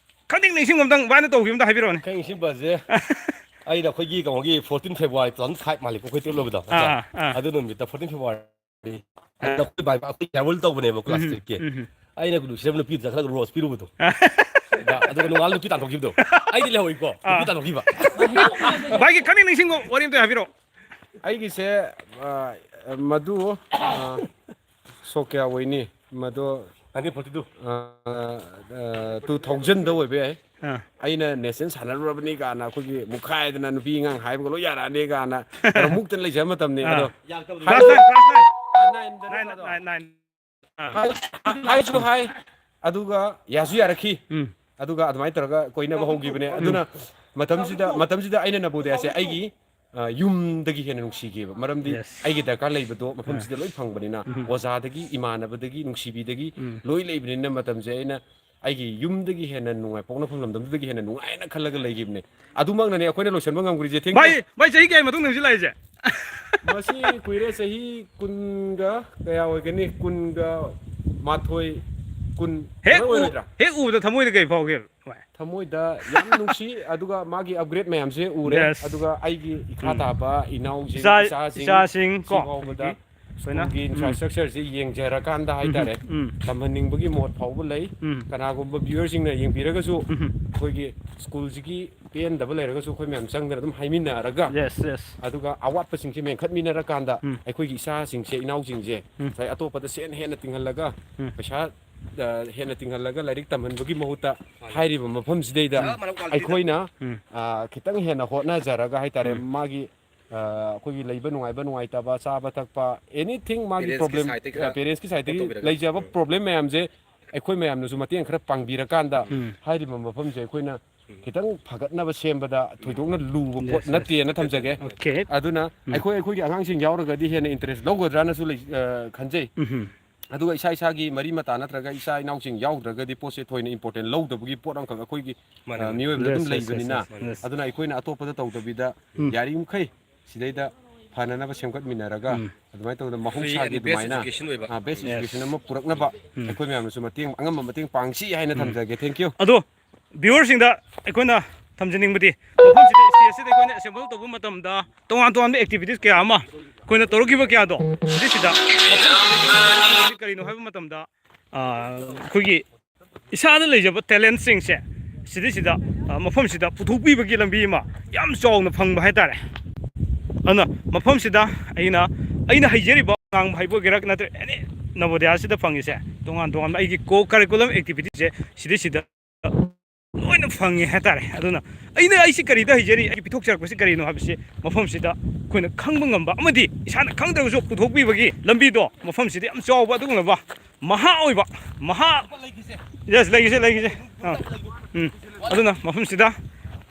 ꯈꯪꯅꯤꯡ ꯅꯤꯡꯁꯤꯡꯕ ꯑꯝꯇꯪ ꯚꯥꯏꯅ ꯇꯧꯈꯤꯕ ꯑꯝꯇ ꯍꯥꯏꯕꯤꯔꯛꯑꯣꯅꯦ꯫ ꯈꯪꯅꯤꯡ ꯅꯤꯡꯁꯤꯡꯕꯁꯦ, ꯑꯩꯅ ꯑꯩꯈꯣꯏꯒꯤ ꯀꯩꯅꯣꯒꯤ fourteen February two thousand five ꯃꯥꯜꯂꯤꯀꯣ, ꯑꯩꯈꯣꯏ ꯇꯨꯌꯦꯜꯞ ꯂꯣꯏꯕꯗꯣ, ꯑꯥ, ꯅꯠꯇ꯭ꯔꯥ? ꯑꯥ, ꯑꯥ꯫ ꯑꯗꯨ ꯅꯨꯃꯤꯠꯇ fourteen February ꯑꯗꯨꯗ ꯑꯩꯈꯣꯏ ꯚꯥꯏ, ꯑꯩꯈꯣꯏ farewell ꯇꯧꯕꯅꯦꯕ class ꯎꯝ, three ꯀꯤ꯫ ꯎꯝ꯫ ꯑꯩꯅ ꯅꯨꯡꯁꯤꯔꯕ ꯅꯨꯄꯤꯗꯨꯗ ꯆꯠꯂꯒ rose ꯄꯤꯔꯨꯕꯗꯣ꯫ ꯑꯗꯨꯒ ꯅꯣꯡꯉꯥꯜꯂ ꯅꯨꯄꯤ ꯇꯥꯟꯊꯣꯛꯈꯤꯕꯗꯣ꯫ ꯑꯩꯗꯤ ꯂꯩꯍꯧꯏꯀꯣ, ꯅꯨꯄꯤ ꯑꯥ꯫ ꯇꯥꯟꯊꯣꯛꯈꯤꯕ꯫ ꯚꯥꯏꯒꯤ ꯈꯪꯅꯤꯡ ꯅꯤꯡꯁꯤꯡꯕ ꯋꯥꯔꯤ ꯑꯝꯇ ꯍꯥꯏꯕꯤꯔꯛꯑꯣ꯫ ꯑꯩꯒꯤꯁꯦ, ꯑ, ꯃꯗꯨ, ꯑ, ꯁꯣꯛ ꯀꯌꯥ ꯑꯣꯏꯅꯤ? ꯃꯗꯣ, nineteen forty two꯫ ꯑ, ꯑ, two thousand ꯗ ꯑꯣꯏꯕ ꯌꯥꯏ꯫ ꯑꯥ꯫ ꯑꯩꯅ national ꯁꯥꯟꯅꯔꯨꯔꯕꯅꯤ ꯀꯥꯏꯅ ꯑꯩꯈꯣꯏꯒꯤ ꯃꯨꯛꯈꯥꯏꯗꯅ ꯅꯨꯄꯤ ꯑꯉꯥꯡ ꯍꯥꯏꯕꯒ ꯂꯣꯏ ꯌꯥꯔꯛꯑꯅꯤ ꯀꯥꯏꯅ ꯇꯧꯔ ꯃꯨꯛꯇꯅ ꯂꯩꯖꯕ ꯃꯇꯝꯅꯤ꯫ ꯑꯥ꯫ ꯑꯗꯣ class nine, class nine꯫ ꯑ, nine ꯗ nine, ꯅꯠꯇ꯭ꯔꯣ? Nine, nine꯫ ꯑꯥ꯫ ꯍꯥꯏ-, ꯍꯥꯏꯁꯨ ꯍꯥꯏ, ꯑꯗꯨꯒ ꯌꯥꯁꯨ ꯌꯥꯔꯛꯈꯤ꯫ ꯎꯝ꯫ ꯑꯗꯨꯒ ꯑꯗꯨꯃꯥꯏꯅ ꯇꯧꯔꯒ ꯀꯣꯏꯅꯕ ꯍꯧꯈꯤꯕꯅꯦ꯫ ꯎꯝ꯫ ꯑꯗꯨꯅ ꯃꯇꯝꯁꯤꯗ, ꯃꯇꯝꯁꯤꯗ ꯑꯩꯅ ꯅꯕꯣꯗꯤꯌꯥꯁꯦ ꯑꯩꯒꯤ, ꯑ, ꯌꯨꯝꯗꯒꯤ ꯍꯦꯟꯅ ꯅꯨꯡꯁꯤꯈꯤꯑꯕ꯫ ꯃꯔꯝꯗꯤ yes꯫ ꯑꯩꯒꯤ ꯗꯔꯀꯥꯔ ꯂꯩꯕꯗꯣ ꯃꯐꯝꯁꯤꯗ ꯑꯥ꯫ ꯂꯣꯏ ꯐꯪꯕꯅꯤꯅ, ꯎꯝ꯫ ꯑꯣꯖꯥꯗꯒꯤ, ꯏꯃꯥꯟꯅꯕꯗꯒꯤ, ꯅꯨꯡꯁꯤꯕꯤꯗꯒꯤ ꯎꯝ꯫ ꯂꯣꯏ ꯂꯩꯕꯅꯤꯅ ꯃꯇꯝꯁꯦ ꯑꯩꯅ ꯑꯩꯒꯤ ꯌꯨꯝꯗꯒꯤ ꯍꯦꯟꯅ ꯅꯨꯡꯉꯥꯏ, ꯄꯣꯛꯅꯐꯝ ꯂꯝꯗꯝꯗꯨꯗꯒꯤ ꯍꯦꯟꯅ ꯅꯨꯡꯉꯥꯏꯅ ꯈꯜꯂꯒ ꯂꯩꯈꯤꯕꯅꯦ꯫ ꯑꯗꯨꯃꯛꯅꯅꯦ ꯑꯩꯈꯣꯏꯅ ꯂꯣꯏꯁꯤꯟꯕ ꯉꯝꯈ꯭ꯔꯤꯁꯦ꯫ Thank you꯫ ꯚꯥꯏ, ꯚꯥꯏ, ꯆꯍꯤ ꯀꯌꯥꯒꯤ ꯃꯇꯨꯡꯗ ꯍꯧꯖꯤꯛ ꯂꯥꯛꯏꯁꯦ? ꯃꯁꯤ ꯀꯨꯏꯔꯦ, ꯆꯍꯤ ꯀꯨꯟꯒ ꯀꯌꯥ ꯑꯣꯏꯒꯅꯤ? ꯀꯨꯟꯒ ꯃꯥꯊꯣꯏ, ꯀꯨꯟ ꯍꯦꯛ ꯈꯔ ꯎ-, ꯑꯣꯏꯔꯣꯏꯗ꯭ꯔꯥ? ꯍꯦꯛ ꯎꯕꯗ ꯊꯃꯣꯏꯗ ꯀꯩ ꯐꯥꯎꯒꯦ, ꯚꯥꯏ? ꯊꯃꯣꯏꯗ ꯌꯥꯝ ꯅꯨꯡꯁꯤ, ꯑꯗꯨꯒ ꯃꯥꯒꯤ upgrade ꯃꯌꯥꯝꯁꯦ ꯎꯔꯦ, yes꯫ ꯑꯗꯨꯒ ꯑꯩꯒꯤ ꯏꯈꯥ ꯎꯝ꯫ ꯇꯥꯕ ꯏꯅꯥꯎꯁꯤꯡ, ꯏꯆꯥ-, ꯏꯆꯥꯁꯤꯡ, ꯏꯆꯥꯁꯤꯡ ꯁꯤ ꯀꯣ, ꯐꯥꯎꯕꯗ ꯍꯧꯖꯤꯛꯀꯤ ꯑꯩꯈꯣꯏꯅ, school ꯒꯤ ꯎꯝ꯫ Infrastructure ꯁꯤ ꯌꯦꯡꯖꯔꯀꯥꯟꯗ ꯎꯝ, ꯍꯥꯏꯇꯥꯔꯦ, ꯎꯝ꯫ ꯇꯝꯍꯟꯅꯤꯡꯕꯒꯤ ꯃꯣꯠ ꯐꯥꯎꯕ ꯂꯩ꯫ ꯎꯝ꯫ ꯀꯅꯥꯒꯨꯝꯕ viewer ꯁꯤꯡꯅ ꯌꯦꯡꯕꯤꯔꯒꯁꯨ ꯎꯝ꯫ ꯑꯩꯈꯣꯏꯒꯤ school ꯁꯤꯒꯤ ꯄꯦꯟꯗꯕ ꯂꯩꯔꯒꯁꯨ ꯑꯩꯈꯣꯏ ꯃꯌꯥꯝ ꯆꯪꯗꯅ ꯑꯗꯨꯝ ꯍꯥꯏꯃꯤꯟꯅꯔꯒ, yes, yes꯫ ꯑꯗꯨꯒ ꯑꯋꯥꯠꯄꯁꯤꯡꯁꯦ ꯃꯦꯟꯈꯠꯃꯤꯟꯅꯔꯀꯥꯟꯗ ꯎꯝ꯫ ꯑꯩꯈꯣꯏꯒꯤ ꯏꯆꯥꯁꯤꯡꯁꯦ, ꯏꯅꯥꯎꯁꯤꯡꯁꯦ ꯎꯝ꯫ ꯉꯁꯥꯏ ꯑꯇꯣꯞꯄꯗ ꯁꯦꯟ ꯍꯦꯟꯅ ꯇꯤꯡꯍꯜꯂꯒ ꯎꯝ꯫ ꯄꯩꯁꯥ, ꯑ, ꯍꯦꯟꯅ ꯇꯤꯡꯍꯜꯂꯒ ꯂꯥꯏꯔꯤꯛ ꯇꯝꯍꯟꯕꯒꯤ ꯃꯍꯨꯠꯇ ꯍꯥꯏꯔꯤꯕ ꯃꯐꯝꯁꯤꯗꯩꯗ ꯎꯝ꯫ ꯑꯩꯈꯣꯏꯅ, ꯎꯝ꯫ ꯑ, ꯈꯤꯇꯪ ꯍꯦꯟꯅ ꯍꯣꯠꯅꯖꯔꯒ ꯍꯥꯏꯇꯥꯔꯦ, ꯎꯝ꯫ ꯃꯥꯒꯤ, ꯑ, ꯑꯩꯈꯣꯏꯒꯤ ꯂꯩꯕ ꯅꯨꯡꯉꯥꯏꯕ ꯅꯨꯡꯉꯥꯏꯇꯕ, ꯆꯥꯕ ꯊꯛꯄ, anything ꯃꯥꯒꯤ parents ꯀꯤ problem, side ꯇꯒꯤ ꯈꯔ ꯑ, parents ꯀꯤ side ꯇꯒꯤ ꯄꯨꯊꯣꯛꯄꯤꯔꯒ꯫ ꯂꯩꯖꯕ ꯎꯝ꯫ Problem ꯃꯌꯥꯝꯁꯦ ꯑꯩꯈꯣꯏ ꯃꯌꯥꯝꯅꯁꯨ ꯃꯇꯦꯡ ꯈꯔ ꯄꯥꯡꯕꯤꯔꯀꯥꯟꯗ ꯎꯝ꯫ ꯍꯥꯏꯔꯤꯕ ꯃꯐꯝꯁꯦ ꯑꯩꯈꯣꯏꯅ ꯎꯝ꯫ ꯈꯤꯇꯪ ꯐꯒꯠꯅꯕ ꯁꯦꯝꯕꯗ ꯊꯣꯏꯗꯣꯛꯅ ꯂꯨꯕ ꯄꯣꯠ yes, yes꯫ ꯅꯠꯇꯦꯅ ꯊꯝꯖꯒꯦ꯫ Okay꯫ ꯑꯗꯨꯅ ꯎꯝ꯫ ꯑꯩꯈꯣꯏ, ꯑꯩꯈꯣꯏꯒꯤ ꯑꯉꯥꯡꯁꯤꯡ ꯌꯥꯎꯔꯒꯗꯤ ꯍꯦꯟꯅ interest ꯂꯧꯒꯗ꯭ꯔꯥꯅꯁꯨ ꯂꯩ-, ꯑ, ꯈꯟꯖꯩ꯫ ꯎꯝ꯫ ꯑꯗꯨꯒ ꯏꯁꯥ ꯏꯁꯥꯒꯤ ꯃꯔꯤ ꯃꯇꯥ ꯅꯠꯇ꯭ꯔꯒ ꯏꯆꯥ ꯏꯅꯥꯎꯁꯤꯡ ꯌꯥꯎꯗ꯭ꯔꯒꯗꯤ ꯄꯣꯠꯁꯦ ꯊꯣꯏꯅ important ꯂꯧꯗꯕꯒꯤ ꯄꯣꯠ ꯑꯃꯈꯛ ꯑꯩꯈꯣꯏꯒꯤ, ꯃꯥꯅꯦ, ꯑ, ꯃꯥꯅꯦ꯫ ꯃꯤꯑꯣꯏꯕꯗ ꯑꯗꯨꯝ yes, yes, ꯂꯩꯕꯅꯤꯅ, yes, yes꯫ ꯑꯗꯨꯅ ꯑꯩꯈꯣꯏꯅ ꯑꯇꯣꯞꯄꯗ ꯇꯧꯗꯕꯤꯗ ꯎꯝ꯫ ꯌꯥꯔꯤꯃꯈꯩ ꯁꯤꯗꯩꯗ ꯐꯅꯅꯕ ꯁꯦꯝꯒꯠꯃꯤꯟꯅꯔꯒ ꯎꯝ꯫ ꯑꯗꯨꯃꯥꯏꯅ ꯇꯧꯗꯅ free ꯃꯍꯧꯁꯥꯒꯤ and best ꯑꯗꯨꯃꯥꯏꯅ, education ꯑꯣꯏꯕ꯫ ꯑ, best yes꯫ Education ꯑꯃ ꯄꯨꯔꯛꯅꯕ ꯎꯝ꯫ ꯑꯩꯈꯣꯏ ꯃꯌꯥꯝꯅꯁꯨ ꯃꯇꯦꯡ, ꯑꯉꯝꯕ ꯃꯇꯦꯡ ꯄꯥꯡꯁꯤ ꯍꯥꯏꯅ ꯎꯝ꯫ ꯊꯝꯖꯒꯦ꯫ Thank you꯫ ꯑꯗꯣ viewer ꯁꯤꯡꯗ ꯑꯩꯈꯣꯏꯅ ꯊꯝꯖꯅꯤꯡꯕꯗꯤ ꯃꯐꯝꯁꯤꯗ stage ꯁꯤꯗ ꯑꯩꯈꯣꯏꯅ assemble ꯇꯧꯕ ꯃꯇꯝꯗ ꯇꯣꯉꯥꯟ ꯇꯣꯉꯥꯟꯕ activities ꯀꯌꯥ ꯑꯃ ꯑꯩꯈꯣꯏꯅ ꯇꯧꯔꯛꯈꯤꯕ ꯀꯌꯥꯗꯣ ꯁꯤꯗꯩꯁꯤꯗ ꯃꯐꯝꯁꯤꯗ ꯀꯔꯤꯅꯣ ꯍꯥꯏꯕ ꯃꯇꯝꯗ, ꯑ, ꯑꯩꯈꯣꯏꯒꯤ ꯏꯁꯥꯗ ꯂꯩꯖꯕ talentꯁꯤꯡꯁꯦ ꯁꯤꯗꯩꯁꯤꯗ, ꯑ, ꯃꯐꯝꯁꯤꯗ ꯄꯨꯊꯣꯛꯄꯤꯕꯒꯤ ꯂꯝꯕꯤ ꯑꯃ ꯌꯥꯝ ꯆꯥꯎꯅ ꯐꯪꯕ ꯍꯥꯏꯇꯥꯔꯦ꯫ ꯑꯗꯨꯅ ꯃꯐꯝꯁꯤꯗ ꯑꯩꯅ, ꯑꯩꯅ ꯍꯩꯖꯔꯤꯕ ꯉꯥꯡꯕ ꯍꯥꯏꯕ ꯑꯣꯏꯒꯦꯔꯥ, ꯅꯠꯇ꯭ꯔꯒ ꯑꯦꯅꯤ ꯅꯕꯣꯗꯤꯌꯥꯁꯤꯗ ꯐꯪꯉꯤꯁꯦ, ꯇꯣꯉꯥꯟ ꯇꯣꯉꯥꯟꯕ ꯑꯩꯒꯤ co-curriculum activityꯁꯦ ꯁꯤꯗꯩꯁꯤꯗ ꯂꯣꯏꯅ ꯐꯪꯉꯦ ꯍꯥꯏꯇꯥꯔꯦ꯫ ꯑꯗꯨꯅ ꯑꯩꯅ, ꯑꯩꯁꯤ ꯀꯔꯤꯗ ꯍꯩꯖꯔꯤ, ꯑꯩꯒꯤ ꯄꯤꯊꯣꯛꯆꯔꯛꯄꯁꯤ ꯀꯔꯤꯅꯣ ꯍꯥꯏꯕꯁꯤ ꯃꯐꯝꯁꯤꯗ ꯑꯩꯈꯣꯏꯅ ꯈꯪꯕ ꯉꯝꯕ ꯑꯃꯗꯤ ꯏꯁꯥꯅ ꯈꯪꯗ꯭ꯔꯒꯁꯨ ꯄꯨꯊꯣꯛꯄꯤꯕꯒꯤ ꯂꯝꯕꯤꯗꯣ ꯃꯐꯝꯁꯤꯗ ꯌꯥꯝ ꯆꯥꯎꯕ ꯑꯗꯨꯒꯨꯝꯂꯕ ꯃꯍꯥ ꯑꯣꯏꯕ, ꯃꯍꯥ, yes, ꯂꯩꯈꯤꯁꯦ, ꯂꯩꯈꯤꯁꯦ꯫ ꯑꯥ, ꯎꯝ꯫ ꯑꯗꯨꯅ ꯃꯐꯝꯁꯤꯗ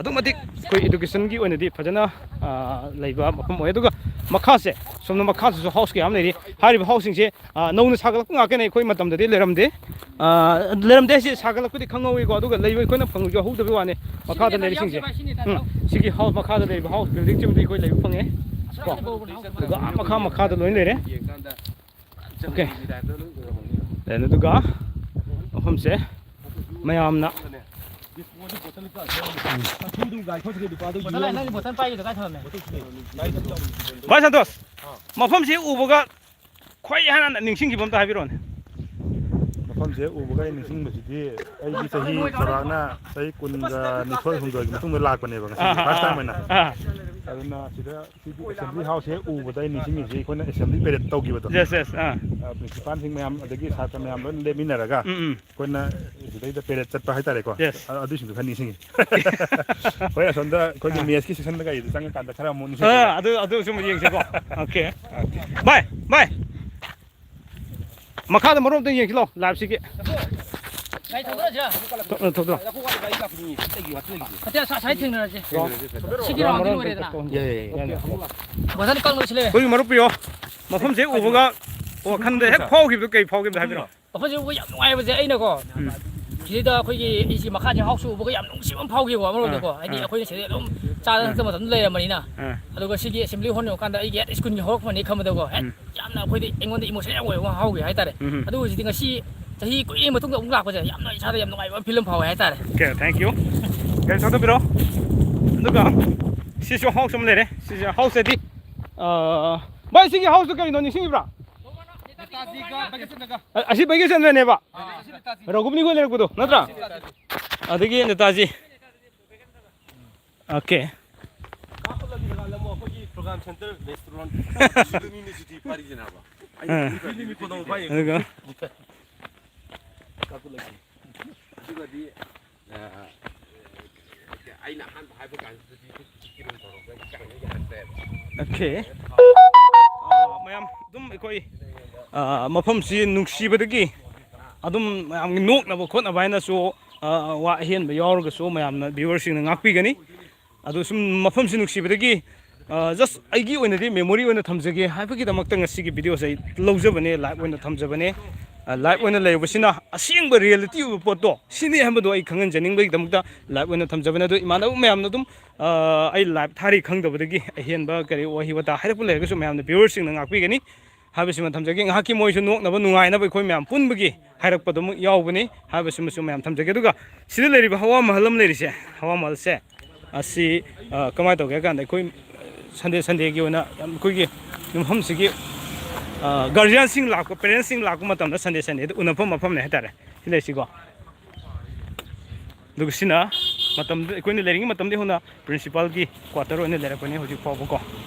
ꯑꯗꯨꯛ ꯃꯇꯤꯛ ꯑꯩꯈꯣꯏ educationꯒꯤ ꯑꯣꯏꯅꯗꯤ ꯐꯖꯅ, ꯑꯥ, ꯂꯩꯕ ꯃꯐꯝ ꯑꯣꯏ꯫ ꯑꯗꯨꯒ ꯃꯈꯥꯁꯦ, ꯁꯣꯝꯗ ꯃꯈꯥꯁꯤꯁꯨ house ꯀꯌꯥ ꯑꯃ ꯂꯩꯔꯤ꯫ ꯍꯥꯏꯔꯤꯕ houseꯁꯤꯡꯁꯦ, ꯑꯥ, ꯅꯧꯅ ꯁꯥꯒꯠꯂꯛꯄ ꯉꯥꯛꯇꯅꯦ, ꯑꯩꯈꯣꯏ ꯃꯇꯝꯗꯗꯤ ꯂꯩꯔꯝꯗꯦ꯫ ꯑꯥ, ꯂꯩꯔꯝꯗꯦ ꯍꯥꯏꯁꯦ ꯁꯥꯒꯠꯂꯛꯄꯗꯤ ꯈꯪꯍꯧꯋꯤꯀꯣ, ꯑꯗꯨꯒ ꯂꯩꯕ ꯑꯩꯈꯣꯏꯅ ꯐꯪꯍꯧꯗꯕꯒꯤ ꯋꯥꯅꯤ꯫ ꯃꯈꯥꯗ ꯂꯩꯔꯤꯁꯤꯡꯁꯦ, ꯎꯝ, ꯁꯤꯒꯤ house ꯃꯈꯥꯗ ꯂꯩꯔꯤꯕ house buildingꯁꯤꯃꯗꯤ ꯑꯩꯈꯣꯏ ꯂꯩꯕ ꯐꯪꯉꯦ ꯀꯣ꯫ ꯑꯗꯨꯒ ꯑꯥ ꯃꯈꯥ, ꯃꯈꯥꯗ ꯂꯣꯏ ꯂꯩꯔꯦ꯫ Okay꯫ Then ꯑꯗꯨꯒ ꯃꯐꯝꯁꯦ ꯃꯌꯥꯝꯅ, ꯚꯥꯏ ꯁꯟꯇꯣꯁ, ꯃꯐꯝꯁꯤ ꯎꯕꯒ ꯈ꯭ꯋꯥꯏ ꯍꯥꯟꯅ ꯅꯤꯡꯁꯤꯡꯈꯤꯕ ꯑꯝꯇ ꯍꯥꯏꯕꯤꯔꯛꯑꯣꯅꯦ꯫ ꯃꯐꯝꯁꯦ ꯎꯕꯒ ꯑꯩ ꯅꯤꯡꯁꯤꯡꯕꯁꯤꯗꯤ, ꯑꯩꯗꯤ ꯆꯍꯤ ꯆꯥꯎꯔꯥꯛꯅ ꯆꯍꯤ ꯀꯨꯟꯒ ꯅꯤꯊꯣꯏ ꯍꯨꯝꯗꯣꯏꯒꯤ ꯃꯇꯨꯡꯗ ꯂꯥꯛꯄꯅꯦꯕ ꯉꯁꯤꯗꯤ, ꯑꯥ, first time ꯑꯥ, ꯑꯣꯏꯅ꯫ ꯑꯥ꯫ ꯑꯗꯨꯅ ꯁꯤꯗ ꯁꯤꯒꯤ assembly houseꯁꯦ ꯎꯕꯗ ꯑꯩ ꯅꯤꯡꯁꯤꯡꯉꯤꯁꯦ, ꯑꯩꯈꯣꯏꯅ assembly parade ꯇꯧꯈꯤꯕꯗꯣ꯫ Yes, yes, ꯑꯥ꯫ ꯑ, principalꯁꯤꯡ ꯃꯌꯥꯝ ꯑꯗꯒꯤ ꯁꯥꯇ꯭ꯔ ꯃꯌꯥꯝ ꯂꯣꯏꯅ ꯂꯦꯞꯃꯤꯟꯅꯔꯒ ꯎꯝ, ꯎꯝ꯫ ꯑꯩꯈꯣꯏꯅ ꯁꯤꯗꯩꯗ parade ꯆꯠꯄ ꯍꯥꯏꯇꯥꯔꯦꯀꯣ꯫ Yes꯫ ꯑ-, ꯑꯗꯨꯁꯤꯡꯗꯣ ꯈꯔ ꯅꯤꯡꯁꯤꯡꯉꯤ꯫ ꯍꯣꯏ, ꯑꯁꯣꯝꯗ ꯑꯩꯈꯣꯏꯒꯤ ꯑꯥ꯫ Messꯀꯤ sectionꯗ ꯀꯩꯗ ꯆꯪꯉꯀꯥꯟꯗ ꯈꯔ ꯑꯃꯨꯛ ꯅꯤꯡꯁꯤꯡꯉꯛꯑꯦ꯫ ꯑꯥ, ꯑꯗꯨ, ꯑꯗꯨ ꯁꯨꯝ ꯌꯦꯡꯁꯤꯀꯣ꯫ Okay꯫ ꯚꯥꯏ, ꯚꯥꯏ꯫ ꯃꯈꯥꯗ ꯃꯔꯣꯝꯇ ꯌꯦꯡꯁꯤꯂꯣ, liveꯁꯤꯒꯤ꯫ ꯒꯥꯔꯤ ꯊꯧꯗꯔꯁꯤꯔꯥ? ꯊꯧ-, ꯊꯧꯗꯔꯣ꯫ ꯑꯇꯩ ꯑꯁ-, ꯑꯁꯥꯏ ꯊꯦꯡꯅꯔꯁꯦ꯫ ꯁꯤꯒꯤ roundꯗꯤ ꯂꯣꯏꯔꯦꯗꯅ꯫ ꯌꯥꯏ, ꯌꯥꯏ, ꯌꯥꯏ꯫ ꯕꯣꯇꯜ ꯀꯛ ꯂꯣꯏꯁꯤꯜꯂꯦ꯫ ꯑꯩꯈꯣꯏꯒꯤ ꯃꯔꯨꯞꯄꯤꯌꯣ, ꯃꯐꯝꯁꯦ ꯎꯕꯒ ꯋꯥꯈꯜꯗ ꯍꯦꯛ ꯐꯥꯎꯈꯤꯕꯗꯣ, ꯀꯩ ꯐꯥꯎꯈꯤꯕꯗꯣ ꯍꯥꯏꯕꯤꯔꯣ꯫ ꯃꯐꯝꯁꯦ ꯎꯕ ꯌꯥꯝ ꯅꯨꯡꯉꯥꯏꯕꯁꯦ ꯑꯩꯅꯀꯣ꯫ ꯎꯝ꯫ ꯁꯤꯗꯩꯗ ꯑꯩꯈꯣꯏꯒꯤ ꯑꯩꯁꯤ ꯃꯈꯥꯁꯦ house ꯎꯕꯒ ꯌꯥꯝ ꯅꯨꯡꯁꯤꯕ ꯑꯃ ꯐꯥꯎꯈꯤꯕꯀꯣ ꯑꯃꯔꯣꯝꯗꯀꯣ꯫ ꯑꯥ, ꯍꯥꯏꯗꯤ ꯑꯥ꯫ ꯑꯩꯈꯣꯏꯅ ꯁꯤꯗ ꯑꯗꯨꯝ ꯆꯥꯗꯅ ꯑꯥ꯫ ꯊꯛꯇꯅ ꯃꯇꯝꯗ ꯂꯩꯔꯝꯕꯅꯤꯅ꯫ ꯑꯥ꯫ ꯑꯗꯨꯒ ꯁꯤꯒꯤ assembly hall ꯌꯧꯔꯀꯥꯟꯗ ꯑꯩꯒꯤ head schoolꯒꯤ ꯍꯧꯔꯛꯐꯝꯅꯤ ꯈꯟꯕꯗꯀꯣ꯫ ꯍꯦꯛ ꯎꯝ꯫ ꯌꯥꯝꯅ ꯑꯩꯈꯣꯏꯗ, ꯑꯩꯉꯣꯟꯗ emotion ꯌꯥꯝ ꯑꯣꯏꯕ ꯑꯃ ꯐꯥꯎꯈꯤ ꯍꯥꯏꯇꯥꯔꯦ꯫ ꯎꯝ꯫ ꯑꯗꯨ ꯍꯧꯖꯤꯛꯇꯤ ꯉꯁꯤ ꯆꯍꯤ ꯀꯨꯏꯔꯕ ꯃꯇꯨꯡꯗ ꯑꯃꯨꯛ ꯂꯥꯛꯄꯁꯦ ꯌꯥꯝꯅ ꯏꯁꯥꯗ ꯌꯥꯝ ꯅꯨꯡꯉꯥꯏꯕ ꯑꯃ feel ꯑꯃ ꯐꯥꯎꯋꯦ ꯍꯥꯏꯇꯥꯔꯦ꯫ Okay, thank you꯫ ꯒꯥꯔꯤ ꯊꯧꯗꯕꯤꯔꯣ꯫ ꯑꯗꯨꯒ ꯁꯤꯁꯨ house ꯑꯃ ꯂꯩꯔꯦ꯫ ꯁꯤꯁꯦ house ꯍꯥꯏꯗꯤ, ꯑ, ꯚꯥꯏ, ꯁꯤꯒꯤ ꯍꯥꯎꯁꯇꯨ ꯀꯩꯅꯣ ꯅꯤꯡꯁꯤꯡꯉꯤꯕ꯭ꯔꯥ? ꯑ-, ꯑꯁꯤ ꯕꯩꯒꯦꯁꯟꯗꯅꯦꯕ, ꯔꯘꯨꯕꯅꯤ ꯈꯣꯏ ꯂꯩꯔꯛꯄꯗꯣ ꯅꯠꯇ꯭ꯔꯥ? ꯑꯗꯒꯤ ꯅꯦꯇꯥꯖꯤ. ꯑꯣꯀꯦ. ꯀꯥꯈꯠꯂꯒ ꯂꯝ ꯑꯩꯈꯣꯏꯒꯤ program center restaurant. ꯁꯤꯗꯅꯤꯅꯦ ꯁꯨꯇꯤ ꯐꯥꯔꯤꯁꯦ ꯅꯥꯕ. ꯑꯥ. ꯑꯗꯨꯒ ꯀꯥꯈꯠꯂꯒ. ꯑꯗꯨꯒꯗꯤ, ꯑ, ꯑꯩꯅ ꯑꯍꯥꯟꯕ ꯍꯥꯏꯕ ꯀꯥꯟꯗꯗꯤ ꯀꯤꯔꯨꯝ ꯇꯧꯔꯝꯕ ꯀꯩꯅꯣ ꯌꯥꯔꯛꯇ꯭ꯔꯦꯕ. ꯑꯣꯀꯦ. ꯑ, ꯃꯌꯥꯝ ꯑꯗꯨꯝ ꯑꯩꯈꯣꯏ, ꯑ, ꯃꯐꯝꯁꯤ ꯅꯨꯡꯁꯤꯕꯗꯒꯤ ꯑꯗꯨꯝ ꯃꯌꯥꯝꯒꯤ ꯅꯣꯛꯅꯕ ꯈꯣꯠꯅꯕ ꯍꯥꯏꯅꯁꯨ, ꯑ, ꯋꯥ ꯑꯍꯦꯟꯕ ꯌꯥꯎꯔꯒꯁꯨ ꯃꯌꯥꯝꯅ viewerꯁꯤꯡꯅ ꯉꯥꯛꯄꯤꯒꯅꯤ. ꯑꯗꯨ ꯁꯨꯝ ꯃꯐꯝꯁꯤ ꯅꯨꯡꯁꯤꯕꯗꯒꯤ, ꯑ, just ꯑꯩꯒꯤ ꯑꯣꯏꯅꯗꯤ memory ꯑꯣꯏꯅ ꯊꯝꯖꯒꯦ ꯍꯥꯏꯕꯒꯤꯗꯃꯛꯇ ꯉꯁꯤꯒꯤ videoꯁꯦ ꯑꯩ ꯂꯧꯖꯕꯅꯦ, live ꯑꯣꯏꯅ ꯊꯝꯖꯕꯅꯦ. ꯑ, live ꯑꯣꯏꯅ ꯂꯩꯔꯨꯕꯁꯤꯅ ꯑꯁꯦꯡꯕ reality ꯑꯣꯏꯕ ꯄꯣꯠꯇꯣ ꯁꯤꯅꯤ ꯍꯥꯏꯕꯗꯣ ꯑꯩ ꯈꯪꯍꯟꯖꯅꯤꯡꯕꯒꯤꯗꯃꯛꯇ live ꯑꯣꯏꯅ ꯊꯝꯖꯕꯅꯦ. ꯑꯗꯣ ꯏꯃꯥꯟꯅꯕ ꯃꯌꯥꯝꯅ ꯑꯗꯨꯝ, ꯑ, ꯑꯩ live ꯊꯥꯔꯤ ꯈꯪꯗꯕꯗꯒꯤ ꯑꯍꯦꯟꯕ ꯀꯔꯤ ꯋꯥꯍꯩ ꯋꯥꯇꯥ ꯍꯥꯏꯔꯛꯄ ꯂꯩꯔꯒꯁꯨ ꯃꯌꯥꯝꯅ viewerꯁꯤꯡꯅ ꯉꯥꯛꯄꯤꯒꯅꯤ ꯍꯥꯏꯕꯁꯤꯃ ꯊꯝꯖꯒꯦ. ꯉꯥꯏꯍꯥꯛꯀꯤ ꯃꯣꯏꯁꯨ ꯅꯣꯛꯅꯕ ꯅꯨꯡꯉꯥꯏꯅꯕ ꯑꯩꯈꯣꯏ ꯃꯌꯥꯝ ꯄꯨꯟꯕꯒꯤ ꯍꯥꯏꯔꯛꯄꯗꯨꯃꯛ ꯌꯥꯎꯕꯅꯤ ꯍꯥꯏꯕꯁꯤꯃꯁꯨ ꯃꯌꯥꯝ ꯊꯝꯖꯒꯦ. ꯑꯗꯨꯒ ꯁꯤꯗ ꯂꯩꯔꯤꯕ ꯍꯋꯥ ꯃꯍꯜ ꯑꯃ ꯂꯩꯔꯤꯁꯦ, ꯍꯋꯥ ꯃꯍꯜꯁꯦ ꯑꯁꯤ, ꯑ, ꯀꯃꯥꯏꯅ ꯇꯧꯒꯦ ꯍꯥꯏ ꯀꯥꯟꯗ ꯑꯩꯈꯣꯏ Sunday Sundayꯒꯤ ꯑꯣꯏꯅ ꯌꯥꯝ ꯑꯩꯈꯣꯏꯒꯤ ꯃꯐꯝꯁꯤꯒꯤ, ꯑ, guardianꯁꯤꯡ ꯂꯥꯛꯄ, parentsꯁꯤꯡ ꯂꯥꯛꯄ ꯃꯇꯝꯗ Sunday Sundayꯗ ꯎꯅꯐꯝ ꯃꯐꯝꯅꯦ ꯍꯥꯏꯇꯥꯔꯦ ꯁꯤ ꯂꯩꯁꯤꯀꯣ. ꯑꯗꯨꯒ ꯁꯤꯅ ꯃꯇꯝꯗ, ꯑꯩꯈꯣꯏꯅ ꯂꯩꯔꯤꯉꯩ ꯃꯇꯝꯗꯒꯤ ꯍꯧꯅ principalꯒꯤ quarter ꯑꯣꯏꯅ ꯂꯩꯔꯛꯄꯅꯦ ꯍꯧꯖꯤꯛ ꯐꯥꯎꯕꯀꯣ.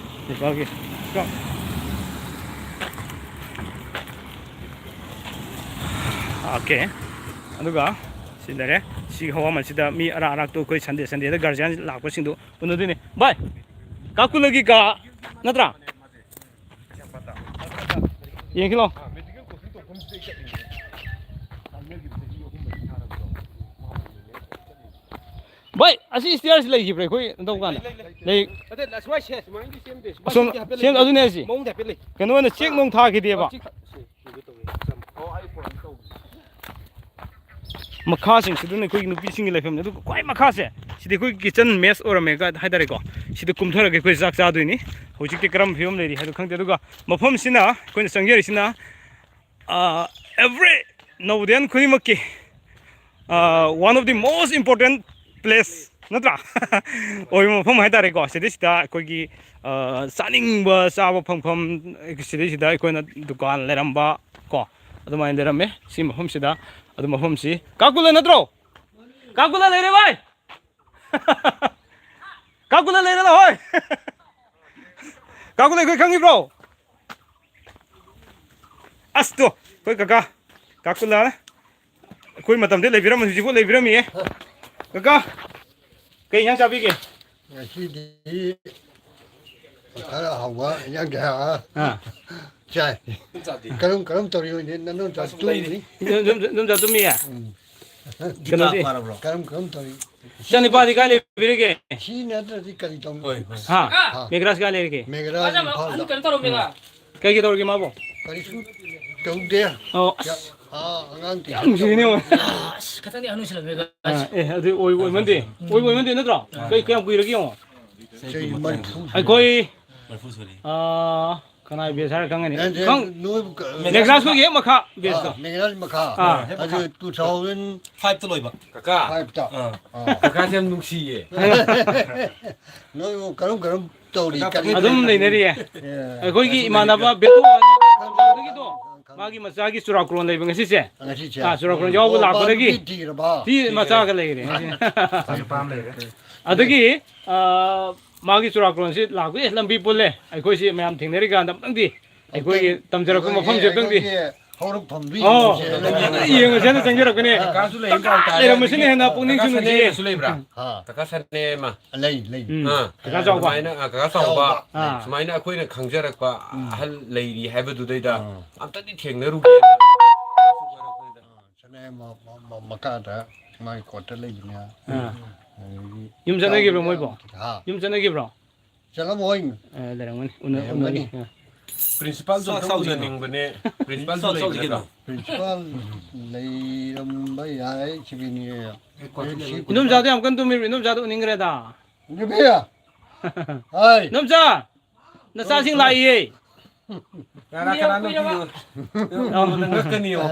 Principalꯒꯤ. ꯑꯣꯀꯦ. ꯑꯗꯨꯒ ꯁꯤ ꯂꯩꯔꯦ. ꯁꯤ ꯍꯋꯥꯃꯜꯁꯤꯗ ꯃꯤ ꯑꯔꯥꯛ ꯑꯔꯥꯛꯇꯣ ꯑꯩꯈꯣꯏ Sunday Sundayꯗ guardian ꯂꯥꯛꯄꯁꯤꯡꯗꯣ ꯎꯅꯗꯣꯏꯅꯦ. ꯚꯥꯏ, ꯀꯥꯀꯨꯂꯒꯤ ꯀꯥ ꯅꯠꯇ꯭ꯔꯥ? ꯌꯦꯡꯁꯤ ꯂꯥꯎ. ꯚꯥꯏ, ꯑꯁꯤ stairs ꯂꯩꯈꯤꯕ꯭ꯔꯥ ꯑꯩꯈꯣꯏ ꯇꯧ ꯀꯥꯟꯗ? ꯂꯩ, ꯂꯩ, ꯂꯩ. ꯂꯩ. ꯑꯗꯩ ꯁꯨꯃꯥꯏ ꯁꯦ, ꯁꯨꯃꯥꯏꯅꯗꯤ ꯁꯦꯝꯗꯦ. ꯁꯨꯃꯥꯏ ꯑꯁꯣꯝ ꯁꯦꯝꯗꯤ ꯍꯥꯏꯐꯦꯠ ꯁꯦꯝ-, ꯂꯩ. ꯑꯗꯨꯅꯦ ꯍꯥꯏꯁꯦ. ꯃꯑꯣꯡꯗꯤ ꯍꯥꯏꯐꯦꯠ ꯂꯩ. ꯀꯩꯅꯣ ꯑꯣꯏꯅ ꯆꯦꯛ ꯅꯨꯡ ꯊꯥꯈꯤꯗꯦꯕ. ꯑꯣ, ꯁꯤ ꯈ-, ꯁꯤ, ꯁꯤꯒꯦ ꯇꯧꯋꯦ. ꯆꯝ-, ꯑꯣ, ꯑꯩ ꯐꯣꯟ ꯇꯧꯕꯅꯦ. ꯃꯈꯥꯁꯤꯡꯁꯤꯗꯅ ꯑꯩꯈꯣꯏꯒꯤ ꯅꯨꯄꯤꯁꯤꯡꯒꯤ ꯂꯩꯐꯝꯅꯦ꯫ ꯑꯗꯨꯒ ꯈ꯭ꯋꯥꯏ ꯃꯈꯥꯁꯦ, ꯁꯤꯗꯤ ꯑꯩꯈꯣꯏꯒꯤ kitchen mess ꯑꯣꯏꯔꯝꯃꯦ ꯀ-, ꯍꯥꯏꯇꯥꯔꯦꯀꯣ. ꯁꯤꯗ ꯀꯨꯝꯊꯔꯒ ꯑꯩꯈꯣꯏ ꯆꯥꯛ ꯆꯥꯗꯣꯏꯅꯤ꯫ ꯍꯧꯖꯤꯛꯇꯤ ꯀꯔꯝꯕ ꯐꯤꯕꯝ ꯂꯩꯔꯤ ꯍꯥꯏꯕ ꯈꯪꯗꯦ꯫ ꯑꯗꯨꯒ ꯃꯐꯝꯁꯤꯅ ꯑꯩꯈꯣꯏꯅ ꯆꯪꯖꯔꯤꯁꯤꯅ, ꯑ, every ꯅꯕꯣꯗꯤꯌꯥꯟ ꯈꯨꯗꯤꯡꯃꯛꯀꯤ, ꯑ, one of the most important place ꯅꯠꯇ꯭ꯔꯥ? ꯑꯣꯏꯕ ꯃꯐꯝ ꯍꯥꯏꯇꯥꯔꯦꯀꯣ꯫ ꯁꯤꯗꯩꯁꯤꯗ ꯑꯩꯈꯣꯏꯒꯤ, ꯑ, ꯆꯥꯅꯤꯡꯕ ꯆꯥꯕ ꯐꯪꯐꯝ, ꯁꯤꯗꯩꯁꯤꯗ ꯑꯩꯈꯣꯏꯅ ꯗꯨꯀꯥꯟ ꯂꯩꯔꯝꯕ ꯀꯣ, ꯑꯗꯨꯃꯥꯏꯅ ꯂꯩꯔꯝꯃꯦ ꯁꯤ ꯃꯐꯝꯁꯤꯗ꯫ ꯑꯗꯨ ꯃꯐꯝꯁꯤ ꯀꯥꯀꯨꯂ ꯅꯠꯇ꯭ꯔꯣ? ꯀꯥꯀꯨꯂ ꯂꯩꯔꯦ ꯚꯥꯏ꯫ ꯀꯥꯀꯨꯂ ꯂꯩꯔꯦ ꯂꯥꯛꯑꯣꯏ꯫ ꯀꯥꯀꯨꯂ ꯑꯩꯈꯣꯏ ꯈꯪꯉꯤꯕ꯭ꯔꯣ? ꯑꯁ ꯇꯣ, ꯑꯩꯈꯣꯏ ꯀꯀꯥ, ꯀꯥꯀꯨꯂ꯫ ꯑꯩꯈꯣꯏ ꯃꯇꯝꯗ ꯂꯩꯕꯤꯔꯝꯃꯤ, ꯍꯧꯖꯤꯛꯐꯥꯎ ꯂꯩꯕꯤꯔꯝꯃꯤꯌꯦ꯫ ꯀꯀꯥ, ꯀꯩ ꯏꯟꯁꯥꯡ ꯆꯥꯕꯤꯒꯦ? ꯉꯁꯤꯗꯤ ꯈꯔ ꯍꯥꯎꯕ ꯏꯟꯖꯥꯡ ꯀꯌꯥ ꯑꯥ꯫ ꯆꯥꯏ꯫ ꯀꯔꯝ, ꯀꯔꯝ ꯇꯧꯔꯤ ꯍꯧꯖꯤꯛ? ꯅꯪ ꯆꯥꯛ ꯇꯨꯝꯃꯤ? ꯑꯗꯨꯝ, ꯑꯗꯨꯝ, ꯑꯗꯨꯝ ꯆꯥꯛ ꯇꯨꯝꯃꯤꯌꯦ? ꯎꯝ꯫ ꯀꯩꯅꯣꯗꯤ? ꯀꯔꯝ, ꯀꯔꯝ ꯇꯧꯔꯤ? ꯏꯆꯥꯅꯨꯄꯥꯗꯤ ꯀꯥꯏ ꯂꯩꯕꯤꯔꯤꯒꯦ? ꯁꯤ ꯅꯠꯇ꯭ꯔꯗꯤ ꯀꯔꯤ ꯇꯧꯅꯤ? ꯍꯣꯏ, ꯍꯣꯏ꯫ ꯍꯥ? ꯍꯥ꯫ ꯃꯦꯒ꯭ꯔꯥꯖ ꯀꯥꯏ ꯂꯩꯔꯤꯒꯦ? ꯃꯦꯒ꯭ꯔꯥꯖ ꯏꯝꯐꯥꯜꯗ꯫ ꯀꯩ ꯀꯩ ꯇꯧꯔꯒꯦ ꯃꯥꯕꯣ? ꯀꯔꯤꯁꯨ ꯇꯧꯗꯦ꯫ ꯑꯣ, ꯑꯁ꯫ ꯑꯥ, ꯑꯉꯥꯡ ꯌꯥꯝ ꯅꯨꯡꯁꯤꯅꯦ, ꯌꯦꯡꯉꯣ꯫ ꯑꯁ, ꯈꯤꯇꯪꯗꯤ ꯑꯍꯟ ꯑꯣꯏꯁꯤꯜꯂꯝꯃꯦ, guys꯫ ꯑꯥ, ꯑꯦ, ꯑꯗꯨ ꯑꯣꯏꯕ ꯑꯣꯏꯃꯟꯗꯦ꯫ ꯑꯣꯏꯕ ꯑꯣꯏꯃꯟꯗꯦ ꯅꯠꯇ꯭ꯔꯣ? ꯑꯥ꯫ ꯀꯩ, ꯀꯌꯥꯝ ꯀꯨꯏꯔꯒꯦ ꯌꯦꯡꯉꯣ꯫ ꯆꯍꯤ ꯃꯔꯤꯐꯨ꯫ ꯑꯩꯈꯣꯏ, ꯃꯔꯤꯐꯨ ꯁꯨꯔꯦ꯫ ꯑꯥ, ꯀꯅꯥꯏ batch ꯍꯥꯏꯔ ꯈꯪꯒꯅꯤ? ꯅꯠꯇꯦ, ꯈꯪ-, ꯅꯣꯏꯕꯨ ꯀ-, ꯃꯦꯒ꯭ꯔꯥꯖ ꯈꯣꯏꯒꯤ ꯍꯦꯛ ꯃꯈꯥ batch ꯇꯣ꯫ ꯑꯥ, ꯃꯦꯒ꯭ꯔꯥꯖ ꯃꯈꯥ꯫ ꯑꯥ꯫ ꯑꯗꯨ two thousand five ꯇ ꯂꯣꯏꯕ꯫ ꯀꯀꯥ꯫ Five ꯇ꯫ ꯑꯥ꯫ ꯑꯥ꯫ ꯀꯀꯥꯁꯦ ꯌꯥꯝ ꯅꯨꯡꯁꯤꯌꯦ꯫ ꯅꯣꯏꯕꯨ ꯀꯔꯝ ꯀꯔꯝ ꯇꯧꯔꯤ? ꯀꯔꯤ ꯑꯗꯨꯝ ꯂꯩꯅꯔꯤꯌꯦ꯫ ꯑꯦ꯫ ꯑꯩꯈꯣꯏꯒꯤ ꯏꯃꯥꯟꯅꯕ ꯕꯦꯇꯨ ꯍꯣꯏꯒꯤꯗꯣ, ꯃꯥꯒꯤ ꯃꯆꯥꯒꯤ ꯆꯨꯔꯥꯀꯣꯔꯣꯟ ꯂꯩꯕ ꯉꯁꯤꯁꯦ꯫ ꯉꯁꯤꯁꯦ꯫ ꯑꯥ, ꯆꯨꯔꯥꯀꯣꯔꯣꯟ ꯌꯥꯎꯕ ꯑꯣ, ꯂꯥꯛꯄꯗꯒꯤ ꯃꯥ ꯅꯨꯄꯤ ꯊꯤꯔꯕ? ꯊꯤ ꯃꯆꯥꯒ ꯂꯩꯔꯦ꯫ ꯅꯨꯄꯥ ꯑꯃ ꯂꯩꯔꯦ꯫ ꯑꯗꯒꯤ, ꯑꯥ, ꯃꯥꯒꯤ ꯆꯨꯔꯥꯀꯣꯔꯣꯟꯁꯤ ꯂꯥꯛꯄꯒꯤ ꯂꯝꯕꯤ ꯄꯨꯜꯂꯦ꯫ ꯑꯩꯈꯣꯏꯁꯤ ꯃꯌꯥꯝ ꯊꯦꯡꯅꯔꯤꯀꯥꯟꯗ ꯑꯃꯨꯛꯇꯪꯗꯤ ꯑꯩꯈꯣꯏꯒꯤ ꯑꯃꯨꯛꯇꯪ ꯇꯝꯖꯔꯛꯄ ꯑꯩꯈꯣꯏꯒꯤ, ꯃꯐꯝꯁꯦ ꯑꯃꯨꯛꯇꯪꯗꯤ꯫ ꯑꯩꯈꯣꯏꯒꯤ ꯍꯧꯔꯛꯐꯝꯗꯨ ꯑꯣ, ꯌꯦꯡꯉꯨꯁꯦ꯫ ꯌꯦꯡꯉꯨꯁꯦꯅ ꯆꯪꯖꯔꯛꯄꯅꯦ꯫ ꯀꯀꯥꯁꯨ ꯂꯩ ꯄꯥꯎ ꯇꯥꯔꯦ꯫ ꯂꯩꯔꯝꯕꯁꯤꯅ ꯍꯦꯟꯅ ꯄꯨꯛꯅꯤꯡꯁꯨ ꯀꯀꯥ ꯅꯨꯡꯁꯤꯌꯦ꯫ ꯁꯅꯦꯅꯁꯨ ꯂꯩꯕ꯭ꯔꯥ? ꯑꯥ꯫ ꯀꯀꯥ ꯁꯅꯦ ꯑꯃ꯫ ꯂꯩ, ꯂꯩ꯫ ꯎꯝ꯫ ꯑꯥ꯫ ꯀꯀꯥ ꯆꯥꯎꯕ꯫ ꯑꯗꯨꯃꯥꯏꯅ, ꯑꯥ, ꯀꯀꯥ ꯆꯥꯎꯕ꯫ ꯑꯥ꯫ ꯁꯨꯃꯥꯏꯅ ꯑꯩꯈꯣꯏꯅ ꯈꯪꯖꯔꯛꯄ ꯎꯝ꯫ ꯑꯍꯜ ꯂꯩꯔꯤ ꯍꯥꯏꯕꯗꯨꯗꯩꯗ ꯑꯥ꯫ ꯑꯝꯇꯗꯤ ꯊꯦꯡꯅꯔꯨꯒꯦꯅ꯫ ꯁꯅꯥ ꯃ-, ꯃ-, ꯃ-, ꯃꯈꯥꯗ ꯃꯥꯒꯤ quarter ꯂꯩꯕꯅꯦ꯫ ꯑꯥ꯫ ꯑꯗꯒꯤ ꯌꯨꯝ ꯆꯠꯅꯈꯤꯕ꯭ꯔꯣ ꯃꯣꯏꯕꯣ? ꯍꯥ? ꯌꯨꯝ ꯆꯠꯅꯈꯤꯕ꯭ꯔꯣ? ꯆꯠꯂꯝꯃꯣꯏ꯫ ꯑꯦ, ꯂꯩꯔꯝꯒꯅꯤ꯫ ꯎꯅ-, ꯂꯩꯔꯝꯒꯅꯤ꯫ ꯎꯅꯒꯦ꯫ ꯑꯥ꯫ Principalꯗꯣ ꯆꯥꯛ ꯑꯝꯇ ꯆꯥꯎꯁꯤ ꯀꯩꯅꯣ꯫ ꯎꯅꯅꯤꯡꯕꯅꯦ꯫ Principalꯁꯨ ꯆꯥꯛ ꯆꯥꯎꯁꯤ ꯂꯩꯕ ꯀꯩꯅꯣ꯫ ꯅꯠꯇ꯭ꯔꯣ? Principal ꯂꯩꯔꯝꯕ ꯌꯥꯏ, ꯁꯤꯕꯤꯅꯤ꯫ ꯏꯟꯗꯣꯝꯆꯥꯗꯣ ꯌꯥꯝ ꯀꯟꯅ ꯇꯨꯝꯃꯤꯕ꯭ꯔꯣ? ꯏꯟꯗꯣꯝꯆꯥꯗꯣ ꯎꯅꯤꯡꯈ꯭ꯔꯦꯗ꯫ ꯅꯨꯄꯤ! ꯍꯥꯏ! ꯏꯟꯗꯣꯝꯆꯥ! ꯅꯆꯥꯁꯤꯡ ꯂꯥꯛꯏꯌꯦ꯫ ꯀꯅꯥ, ꯀꯅꯥꯅꯣ ꯄꯤꯌꯨ? ꯑꯧ꯫ ꯅꯪ ꯉꯛꯀꯅꯤ ꯌꯦꯡꯉꯣ꯫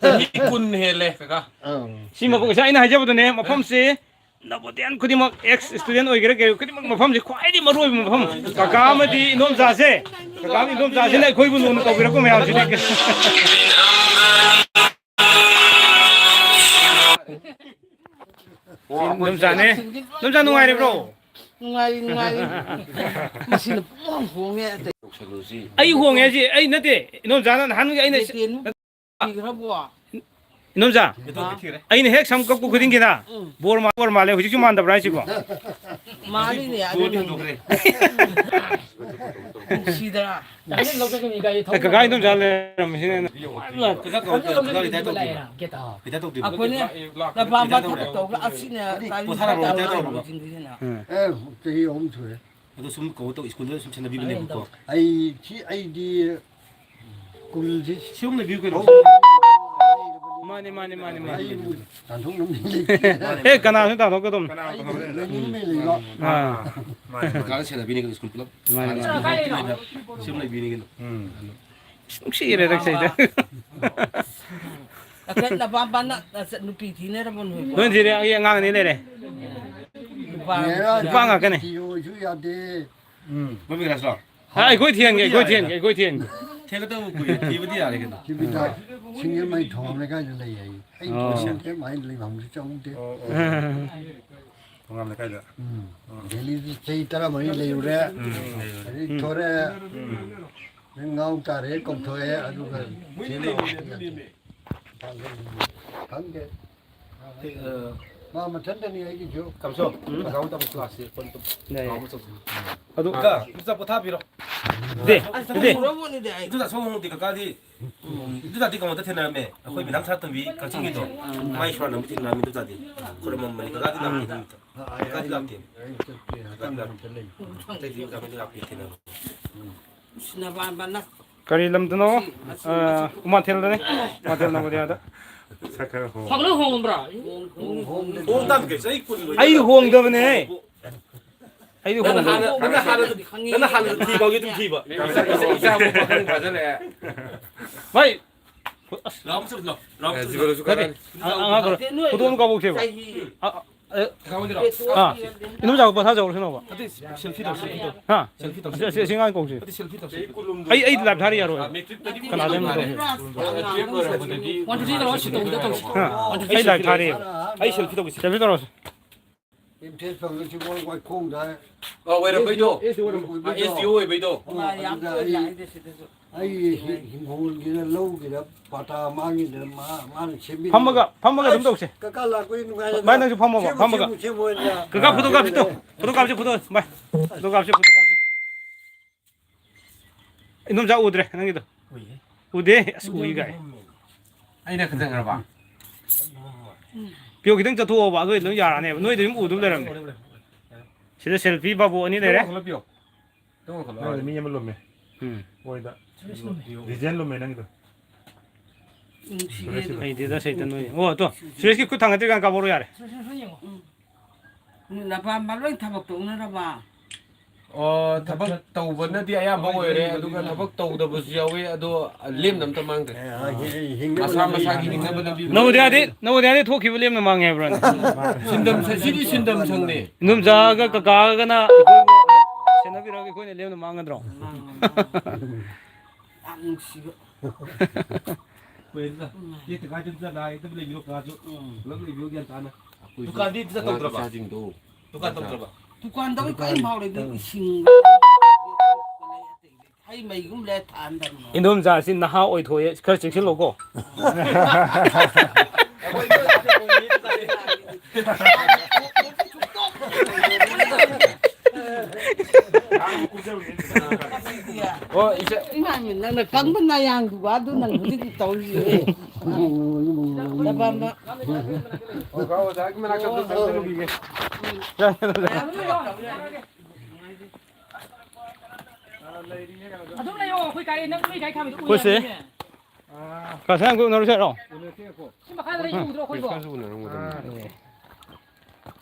ꯆꯍꯤ ꯀꯨꯟ ꯍꯦꯜꯂꯦ, ꯀꯀꯥ꯫ ꯑꯧ꯫ ꯁꯤ ꯃꯐꯝ, ꯉꯁꯥꯏ ꯑꯩꯅ ꯍꯥꯏꯖꯕꯗꯨꯅꯦ, ꯃꯐꯝꯁꯤ ꯅꯕꯣꯗꯤꯌꯥꯟ ꯈꯨꯗꯤꯡꯃꯛ, ꯑꯦꯛꯁ ꯁ꯭ꯇꯨꯗꯦꯟ ꯑꯣꯏꯒꯦꯔꯥ ꯀꯩ ꯈꯨꯗꯤꯡꯃꯛ, ꯃꯐꯝꯁꯦ ꯈ꯭ꯋꯥꯏꯗꯒꯤ ꯃꯔꯨ ꯑꯣꯏꯕ ꯃꯐꯝ꯫ ꯀꯀꯥ ꯑꯃꯗꯤ ꯏꯟꯗꯣꯝꯆꯥꯁꯦ, ꯀꯀꯥ ꯑꯃꯗꯤ ꯏꯟꯗꯣꯝꯆꯥꯁꯤꯅ ꯑꯩꯈꯣꯏꯕꯨ ꯂꯨꯅ ꯇꯧꯕꯤꯔꯛꯄ ꯃꯌꯥꯝꯁꯤꯅꯤ꯫ ꯏꯟꯗꯣꯝꯆꯥꯅꯦ꯫ ꯏꯟꯗꯣꯝꯆꯥ ꯅꯨꯡꯉꯥꯏꯔꯤꯕ꯭ꯔꯣ? ꯅꯨꯡꯉꯥꯏꯔꯤ, ꯅꯨꯡꯉꯥꯏꯔꯤ꯫ ꯃꯁꯤꯅ ꯄꯨꯡꯍꯣꯡ ꯍꯣꯡꯉꯦ ꯑꯇꯩ꯫ ꯑꯩ ꯍꯣꯡꯉꯦ ꯍꯥꯏꯁꯤ ꯑꯩ ꯅꯠꯇꯦ, ꯏꯟꯗꯣꯝꯆꯥꯅ ꯅꯍꯥꯟꯒꯤ ꯑꯩꯅ ꯂꯩꯇꯦ, ꯅꯨꯄꯤꯈ꯭ꯔꯕꯣ? ꯏꯟꯗꯣꯝꯆꯥ, ꯍꯥ? ꯑꯩꯅ ꯍꯦꯛ ꯁꯝ ꯀꯛꯄ ꯈꯨꯗꯤꯡꯒꯤꯅ, ꯎꯝ꯫ ꯕꯣꯔ ꯃꯥ-, ꯕꯣꯔ ꯃꯥꯜꯂꯦ, ꯍꯧꯖꯤꯛꯁꯨ ꯃꯥꯟꯗꯕ꯭ꯔꯥ ꯍꯥꯏꯁꯤꯕꯣ? ꯃꯥꯜꯂꯤꯅꯦ, ꯑꯗꯨꯅꯅꯦ꯫ ꯅꯨꯡꯁꯤꯗ꯭ꯔꯥ? ꯑꯦ, ꯀꯀꯥ ꯏꯟꯗꯣꯝꯆꯥ ꯂꯩꯔꯝꯃꯤꯁꯤꯅ꯫ ꯀꯀꯥ ꯀꯧ-, ꯀꯀꯥ retire ꯇꯧꯗ꯭ꯔꯤꯕꯣ? Retire ꯇꯧꯗ꯭ꯔꯤꯕꯣ? ꯑꯩꯈꯣꯏꯅ ꯂꯄꯥ ꯑꯃ ꯊꯕꯛ ꯇꯧꯔꯒ ꯑꯁꯤꯅ ꯄꯣꯊꯥꯔꯕꯣ, retire ꯇꯧꯔꯕꯣ? ꯎꯝ꯫ ꯑꯦ, ꯆꯍꯤ ꯑꯍꯨꯝ ꯁꯨꯔꯦ꯫ ꯑꯗꯣ ꯁꯨꯝ ꯀꯧ ꯇꯧ, ꯁ꯭ꯀꯨꯜꯗ ꯁꯨꯝ ꯁꯦꯟꯅꯕꯤꯕꯅꯦꯕꯀꯣ꯫ ꯑꯩ ꯁꯤ, ꯑꯩꯗꯤ ꯁ꯭ꯀꯨꯜꯁꯤ ꯁꯤ ꯑꯍꯨꯝ ꯂꯩꯕꯤꯌꯨ ꯀꯩꯅꯣ꯫ ꯃꯥꯅꯦ, ꯃꯥꯅꯦ, ꯃꯥꯅꯦ, ꯃꯥꯅꯦ꯫ ꯑꯩꯕꯨ ꯇꯥꯟꯊꯣꯛꯅꯕ ꯃꯤ ꯂꯩꯇꯦ꯫ ꯑꯦ, ꯀꯅꯥꯁꯨ ꯇꯥꯟꯊꯣꯛꯀꯗꯧꯅꯤ꯫ ꯀꯅꯥ ꯑꯩ ꯀꯅꯥ ꯂꯩꯅꯤꯡꯕ ꯂꯩꯕ꯫ ꯑꯥ꯫ ꯃꯥꯅꯦ, ꯃꯥꯅꯦ꯫ ꯀꯀꯥꯅ ꯁꯦꯟꯅꯕꯤꯅꯤ ꯀꯩꯅꯣ, ꯁ꯭ꯀꯨꯜ ꯄꯨꯂꯞ꯫ ꯃꯥꯅꯦ, ꯃꯥꯅꯦ꯫ ꯁꯤ ꯑꯍꯨꯝ ꯂꯩꯕꯤꯌꯨ ꯀꯩꯅꯣ꯫ ꯎꯝ꯫ ꯅꯨꯡꯁꯤꯔꯦꯗ ꯁꯩꯗ꯫ ꯑꯩꯈꯣꯏ ꯅꯄꯥꯝꯄꯥꯅ ꯅꯨꯄꯤ ꯊꯤꯅꯔꯕꯣ ꯅꯣꯏꯕꯣ? ꯂꯣꯏ ꯊꯤꯔꯦ, ꯑꯩ ꯑꯉꯥꯡ ꯑꯅꯤ ꯂꯩꯔꯦ꯫ ꯅꯨꯄꯥ ꯅꯦꯔꯥ ꯅꯨꯄꯥ ꯉꯥꯛꯇꯅꯦ꯫ ꯊꯤꯌꯣꯁꯨ ꯌꯥꯗꯦ꯫ ꯎꯝ꯫ ꯃꯃꯤꯡ ꯔꯥꯖꯂꯣ? ꯍꯥ, ꯑꯩꯈꯣꯏ ꯊꯤꯍꯟꯒꯦ, ꯑꯩꯈꯣꯏ ꯊꯤꯍꯟꯒꯦ, ꯑꯩꯈꯣꯏ ꯊꯤꯍꯟꯒꯦ꯫ ꯊꯦꯡꯒꯗꯧꯕ ꯀꯨꯏꯔꯦ, ꯊꯤꯕꯗꯤ ꯌꯥꯔꯦ ꯀꯩꯅꯣ꯫ ꯁꯤꯕꯤꯗ ꯁꯤꯡꯖꯃꯩ ꯊꯣꯡ ꯂꯩꯀꯥꯏꯗ ꯂꯩ ꯍꯥꯏꯌꯦ꯫ ꯑꯩ ꯑꯣ꯫ ꯊꯣꯡ ꯂꯩꯀꯥꯏ ꯃꯥꯏ ꯂꯩꯐꯝꯁꯨ ꯆꯪꯗꯦ꯫ ꯑꯣ, ꯑꯣ꯫ ꯊꯣꯡꯒꯥꯝ ꯂꯩꯀꯥꯏꯗ꯫ ꯎꯝ꯫ ꯑꯣ꯫ ꯗꯦꯜꯂꯤꯗ ꯆꯍꯤ ꯇꯔꯥꯃꯔꯤ ꯂꯩꯔꯨꯔꯦ꯫ ꯎꯝ, ꯂꯩꯔꯨꯔꯦ꯫ ꯑꯗꯩ ꯎꯝ꯫ ꯊꯣꯔꯛꯑꯦ꯫ ꯎꯝ꯫ ꯅꯪ ꯉꯥꯎ ꯇꯥꯔꯦ ꯀꯧꯊꯣꯛꯑꯦ, ꯑꯗꯨꯒ ꯃꯣꯏꯗꯤ ꯆꯦꯜꯂꯣ ꯂꯩꯔꯤꯅꯦ, ꯍꯥꯏꯕ ꯑꯗꯨꯗꯤ ꯌꯥꯗꯦ꯫ ꯃꯦꯝꯃꯦ꯫ ꯈꯪꯗꯦ꯫ ꯑ, ꯃꯥ ꯃꯊꯟꯇꯅꯤ ꯑꯩꯒꯤꯁꯨ꯫ ꯀꯝꯁꯣ, ꯎꯝ꯫ ꯀꯀꯥ ꯍꯣꯏ ꯇꯥꯃꯣ ꯀ꯭ꯂꯥꯁꯁꯦ ꯀꯣꯟ ꯇꯧ-, ꯌꯥꯏ, ꯌꯥꯏ꯫ ꯀꯥꯎꯕ ꯆꯠꯄꯅꯤ꯫ ꯑꯗꯨ ꯀꯀꯥ, ꯑꯝꯇ ꯄꯣꯊꯥꯕꯤꯔꯣ꯫ ꯗꯦ, ꯑꯁ, ꯗꯦ꯫ ꯎꯔꯕꯣꯅꯤꯗ ꯑꯩ꯫ ꯑꯗꯨꯗ ꯁꯣꯝ ꯍꯣꯡꯗꯦ ꯀꯀꯥꯗꯤ꯫ ꯎꯝ, ꯑꯗꯨꯗ ꯇꯤꯀꯥꯎꯗ ꯊꯦꯡꯅꯔꯝꯃꯦ꯫ ꯑꯩꯈꯣꯏ ꯃꯦꯗꯥꯝ ꯁꯥꯅꯇꯣꯝꯕꯤ ꯀꯛꯆꯤꯡꯒꯤꯗꯣ꯫ ꯃꯥꯏ ꯁꯣꯔꯥꯠ ꯑꯃ ꯊꯦꯡꯅꯔꯝꯃꯤ ꯑꯗꯨꯗꯗꯤ꯫ ꯈꯨꯔꯨꯝꯃꯝꯕꯅꯤ꯫ ꯀꯀꯥꯗꯤ ꯂꯥꯛꯇꯦ ꯅꯨꯃꯤꯠꯇ꯫ ꯀꯀꯥꯗꯤ ꯂꯥꯛꯇꯦ꯫ ꯀꯀꯥꯗꯤ ꯂꯥꯛꯇꯦ꯫ ꯑꯇꯩꯗꯤ ꯀꯀꯥꯗꯤ ꯂꯥꯛꯇꯦ ꯊꯦꯡꯅꯕ꯫ ꯀꯔꯤ ꯂꯝꯗꯅꯣ? ꯑ, ꯎꯃꯥꯊꯦꯜꯗꯅꯦ꯫ ꯎꯃꯥꯊꯦꯜ ꯅꯕꯣꯗꯤꯌꯥꯗ꯫ ꯁꯛ ꯈꯔ ꯍꯣꯡ-, ꯐꯒꯂꯣꯏ ꯍꯣꯡꯉꯝꯕ꯭ꯔꯥ? ꯍꯣꯡ ꯇꯥꯝ ꯀꯩ ꯆꯍꯤ ꯀꯨꯟ ꯂꯣꯏꯔꯦ꯫ ꯑꯩ ꯍꯣꯡꯗꯕꯅꯦ꯫ ꯑꯩꯗꯤ ꯅꯪꯅ ꯍꯣꯡꯗꯕꯅꯦ꯫ ꯍꯥꯟꯅ, ꯅꯪꯅ ꯍꯥꯟꯅ, ꯅꯪꯅ ꯍꯥꯟꯅ ꯊꯤꯕ ꯍꯧꯒꯦ ꯑꯗꯨꯝ ꯊꯤꯕ꯫ ꯏꯆꯥ, ꯏꯆꯥ, ꯏꯆꯥꯕꯨ ꯄꯥꯈꯪ ꯐꯥꯖꯜꯂꯛꯑꯦ꯫ ꯚꯥꯏ꯫ ꯂꯥꯎ, ꯑꯃ ꯆꯠꯂꯨ, ꯂꯥꯎ, ꯂꯥꯎ, ꯑꯦ, ꯑꯃ ꯆꯠꯂꯨ꯫ ꯖꯤꯕ ꯂꯣꯏꯁꯨ ꯅꯠꯇꯦ꯫ ꯀꯔꯥꯏ? ꯑ-, ꯑꯉꯥꯡ ꯈꯔ ꯅꯠꯇꯦ, ꯅꯣꯏ ꯐꯣꯇꯣ ꯑꯃ ꯀꯥꯞꯄꯛꯁꯦꯕ꯫ ꯆꯍꯤ ꯑ-, ꯑ-, ꯑꯥ, ꯏꯅꯣꯝꯆꯥ ꯄꯣꯊꯥꯖꯍꯧꯔꯁꯅꯣꯕ꯫ ꯍꯥ? ꯑꯁꯤ, ꯑꯁꯤ, ꯑꯁꯤ ꯑꯉꯥꯡ ꯀꯧꯁꯤ꯫ ꯑꯩ, ꯑꯩ ꯂꯥꯏꯞ ꯊꯥꯔ ꯌꯥꯔꯣꯏ꯫ ꯀꯅꯥꯗ ꯑꯃꯨꯛ ꯇꯧꯁꯤ? ꯍꯥ? ꯑꯩ ꯂꯥꯏꯞ ꯊꯥꯔꯤ꯫ ꯑꯩ ꯁꯦꯜꯐꯤ ꯇꯧꯒꯦ꯫ ꯁꯦꯜꯐꯤ ꯇꯧꯔꯁꯤ꯫ ꯑꯦꯝ ꯁꯤ ꯑꯦꯁ ꯐꯪꯕꯁꯤ ꯃꯣꯏ ꯋꯥꯏꯈꯣꯡꯗ ꯑ, ꯑꯣꯏꯔꯝꯕꯩꯗꯣ꯫ ꯑꯦꯁ ꯗꯤ ꯑꯣ ꯑꯣꯏꯔꯝꯕ꯫ ꯑ, ꯑꯦꯁ ꯗꯤ ꯑꯣ ꯑꯣꯏꯕꯩꯗꯣ꯫ ꯑꯗꯨꯗ ꯑꯩ, ꯑꯩ ꯍꯤ-, ꯍꯤꯡꯒꯣꯜꯒꯤꯔ ꯂꯧꯒꯤꯔ ꯄꯥꯇꯥ ꯃꯥꯡꯉꯤꯗꯅ ꯃꯥ-, ꯃꯥꯅ ꯁꯦꯝꯕꯤꯔꯤꯕ꯫ ꯐꯝꯃꯒ, ꯐꯝꯃꯒ ꯑꯗꯨꯝ ꯇꯧꯁꯦ꯫ ꯀꯀꯥ ꯂꯥꯛꯄꯩ ꯅꯨꯡꯉꯥꯏꯔꯦꯗ꯫ ꯚꯥꯏ, ꯅꯪꯁꯨ ꯐꯝꯃꯣꯕ, ꯁꯦꯝꯃꯨ, ꯐꯝꯃꯒ꯫ ꯁꯦꯝꯃꯨ, ꯁꯦꯝꯃꯨ ꯍꯥꯏꯗꯅ꯫ ꯀꯀꯥ, ꯐꯣꯇꯣ ꯀꯥꯞꯁꯤ ꯇꯣ꯫ ꯐꯣꯇꯣ ꯀꯥꯞꯁꯤ, ꯐꯣꯇꯣ꯫ ꯚꯥꯏ, ꯐꯣꯇꯣ ꯀꯥꯞꯁꯤ, ꯐꯣꯇꯣ ꯀꯥꯞꯁꯤ꯫ ꯏꯗꯣꯝꯆꯥ ꯎꯗ꯭ꯔꯦ ꯅꯪꯒꯤꯗꯣ꯫ ꯎꯏꯌꯦ꯫ ꯎꯗꯦ? ꯑꯁ, ꯎꯏ ꯀꯥꯏ꯫ ꯑꯩꯅ ꯈꯟꯖꯈ꯭ꯔꯕ? ꯄꯤꯌꯣ, ꯈꯤꯇꯪ ꯆꯠꯊꯣꯛꯑꯣꯕ, ꯑꯗꯨ ꯑꯣꯏꯗꯤ ꯑꯗꯨꯝ ꯌꯥꯔꯛꯑꯅꯦꯕ꯫ ꯅꯣꯏꯗ ꯑꯗꯨꯝ ꯎꯗꯧ ꯂꯩꯔꯝꯅꯦ꯫ ꯁꯤꯗ ꯁꯦꯜꯐꯤ ꯕꯥꯕꯨ ꯑꯅꯤ ꯂꯩꯔꯦ꯫ ꯈꯤꯇꯪ ꯋꯥꯡꯈꯠꯂꯣ, ꯄꯤꯌꯣ꯫ ꯈꯤꯇꯪ ꯋꯥꯡꯈꯠꯂꯣ꯫ ꯅꯪꯒꯤꯗꯣ ꯃꯤ ꯑꯃ ꯂꯨꯝꯃꯦ꯫ ꯎꯝ꯫ ꯃꯣꯏꯗ꯫ ꯔꯤꯖꯦꯟ ꯂꯨꯝꯃꯦ ꯅꯪꯒꯤꯗꯣ꯫ ꯅꯨꯡꯁꯤꯌꯦ ꯑꯗꯨ꯫ ꯍꯩꯗꯦꯗ ꯁꯩꯇ ꯅꯣꯏ꯫ ꯑꯣ, ꯇꯣ, ꯁꯨꯔꯦꯁꯀꯤ ꯈꯨꯠ ꯊꯥꯡꯒꯠꯇ꯭ꯔꯤꯀꯥꯟ ꯀꯥꯞꯍꯧꯔꯣ ꯌꯥꯔꯦ꯫ ꯁꯨꯔꯦꯁ, ꯁꯨꯔꯦꯁ ꯌꯦꯡꯉꯣ꯫ ꯎꯝ꯫ ꯅꯄꯥꯝꯕ ꯂꯣꯏ ꯊꯕꯛ ꯇꯧꯅꯔꯕ? ꯑꯣ, ꯊꯕꯛ ꯇꯧꯕꯅꯗꯤ ꯑꯌꯥꯝꯕ ꯑꯣꯏꯔꯦ, ꯑꯗꯨꯒ ꯊꯕꯛ ꯇꯧꯗꯕꯁꯨ ꯌꯥꯎꯋꯤ, ꯑꯗꯣ ꯂꯦꯝꯅ ꯑꯝꯇ ꯃꯥꯡꯗ꯭ꯔꯦ꯫ ꯃꯁꯥ ꯃꯁꯥꯒꯤ ꯍꯤꯡꯅꯕ ꯂꯝꯕꯤ꯫ ꯅꯕꯣꯗꯤꯌꯥꯗꯤ, ꯅꯕꯣꯗꯤꯌꯥꯗꯤ ꯊꯣꯛꯈꯤꯕ ꯂꯦꯝꯅ ꯃꯥꯡꯉꯦ ꯍꯥꯏꯕ꯭ꯔꯥꯅꯦ? ꯁꯤꯟꯗꯝ ꯁ-, ꯁꯤꯗꯤ ꯁꯤꯟꯗꯝ ꯁꯪꯅꯦ꯫ ꯏꯗꯣꯝꯆꯥꯒ ꯀꯀꯥꯒꯅ ꯑꯩꯈꯣꯏ ꯁꯦꯟꯅꯕꯤꯔꯒ ꯑꯩꯈꯣꯏꯅ ꯂꯦꯝꯅ ꯃꯥꯡꯒꯗ꯭ꯔꯣ? ꯃꯥꯡꯉꯦ, ꯃꯥꯡꯉꯦ꯫ ꯌꯥꯝ ꯅꯨꯡꯁꯤꯕ꯫ ꯀꯨꯏꯔꯦꯗ꯫ ꯎꯝ꯫ ꯌꯦꯠꯇ ꯀꯥꯏꯗ ꯂꯥꯏꯗ ꯂꯩꯕꯤꯔꯣ ꯀꯥꯁꯨ꯫ ꯎꯝ꯫ ꯄꯨꯂꯞ ꯂꯩꯕꯤꯔꯣ ꯒ꯭ꯌꯥꯟ ꯇꯥꯅ꯫ ꯑꯩꯈꯣꯏꯁꯨ ꯗꯨꯀꯥꯟꯗꯤ ꯏꯆꯥ ꯇꯧꯗ꯭ꯔꯕ? ꯏꯆꯥꯁꯤꯡꯗꯣ꯫ ꯗꯨꯀꯥꯟ ꯇꯧꯗ꯭ꯔꯕ? ꯗꯨꯀꯥꯟꯗ ꯑꯃꯨꯛ ꯀꯔꯤꯝ ꯐꯥꯎꯔꯦ, ꯏꯁꯤꯡ ꯂꯩ, ꯑꯇꯩ ꯂꯩ꯫ ꯍꯩ ꯃꯍꯤꯒꯨꯝꯕ ꯂꯩ ꯊꯥꯍꯟꯗꯕꯅꯣ? ꯏꯟꯗꯣꯝꯆꯥꯁꯤ ꯅꯍꯥ ꯑꯣꯏꯊꯣꯛꯑꯦ, ꯈꯔ ꯆꯦꯛꯁꯤꯜꯂꯣꯀꯣ꯫ ꯑꯣ, ꯏꯆꯦ꯫ ꯏꯃꯥ, ꯅꯪꯅ ꯀꯪꯕ ꯅꯌꯥꯡꯗꯨꯒ ꯑꯗꯨ ꯅꯪ ꯍꯧꯖꯤꯛ ꯇꯧꯔꯤꯁꯦ꯫ ꯅꯄꯥꯝꯕ꯫ ꯑꯣ, ꯑꯣꯖꯥꯒꯤ ꯃꯅꯥꯛꯇ ꯑꯝꯇ ꯆꯪꯁꯤꯜꯂꯨꯈꯤꯒꯦ꯫ ꯑꯗꯨꯝ ꯂꯩꯌꯣ, ꯑꯩꯈꯣꯏ ꯒꯥꯔꯤ, ꯅꯪ ꯅꯣꯏ ꯒꯥꯔꯤ ꯈꯥꯝꯃꯤꯗꯣ ꯎꯏ ꯑꯩꯈꯣꯏꯁꯦ ꯍꯥꯏꯕꯅꯤꯅꯦ꯫ ꯀꯁꯥꯏ ꯑꯃꯨꯛ ꯎꯅꯔꯨꯁꯦ ꯍꯥꯏꯔꯣ? ꯁꯤ ꯃꯈꯥꯗ ꯂꯩ ꯎꯗ꯭ꯔꯣ ꯑꯩꯈꯣꯏꯕꯣ? ꯄ꯭ꯔꯤꯟꯁꯤꯄꯥꯜꯁꯨ ꯎꯅꯔꯝꯒꯗꯕꯅꯤ꯫ ꯑꯦ꯫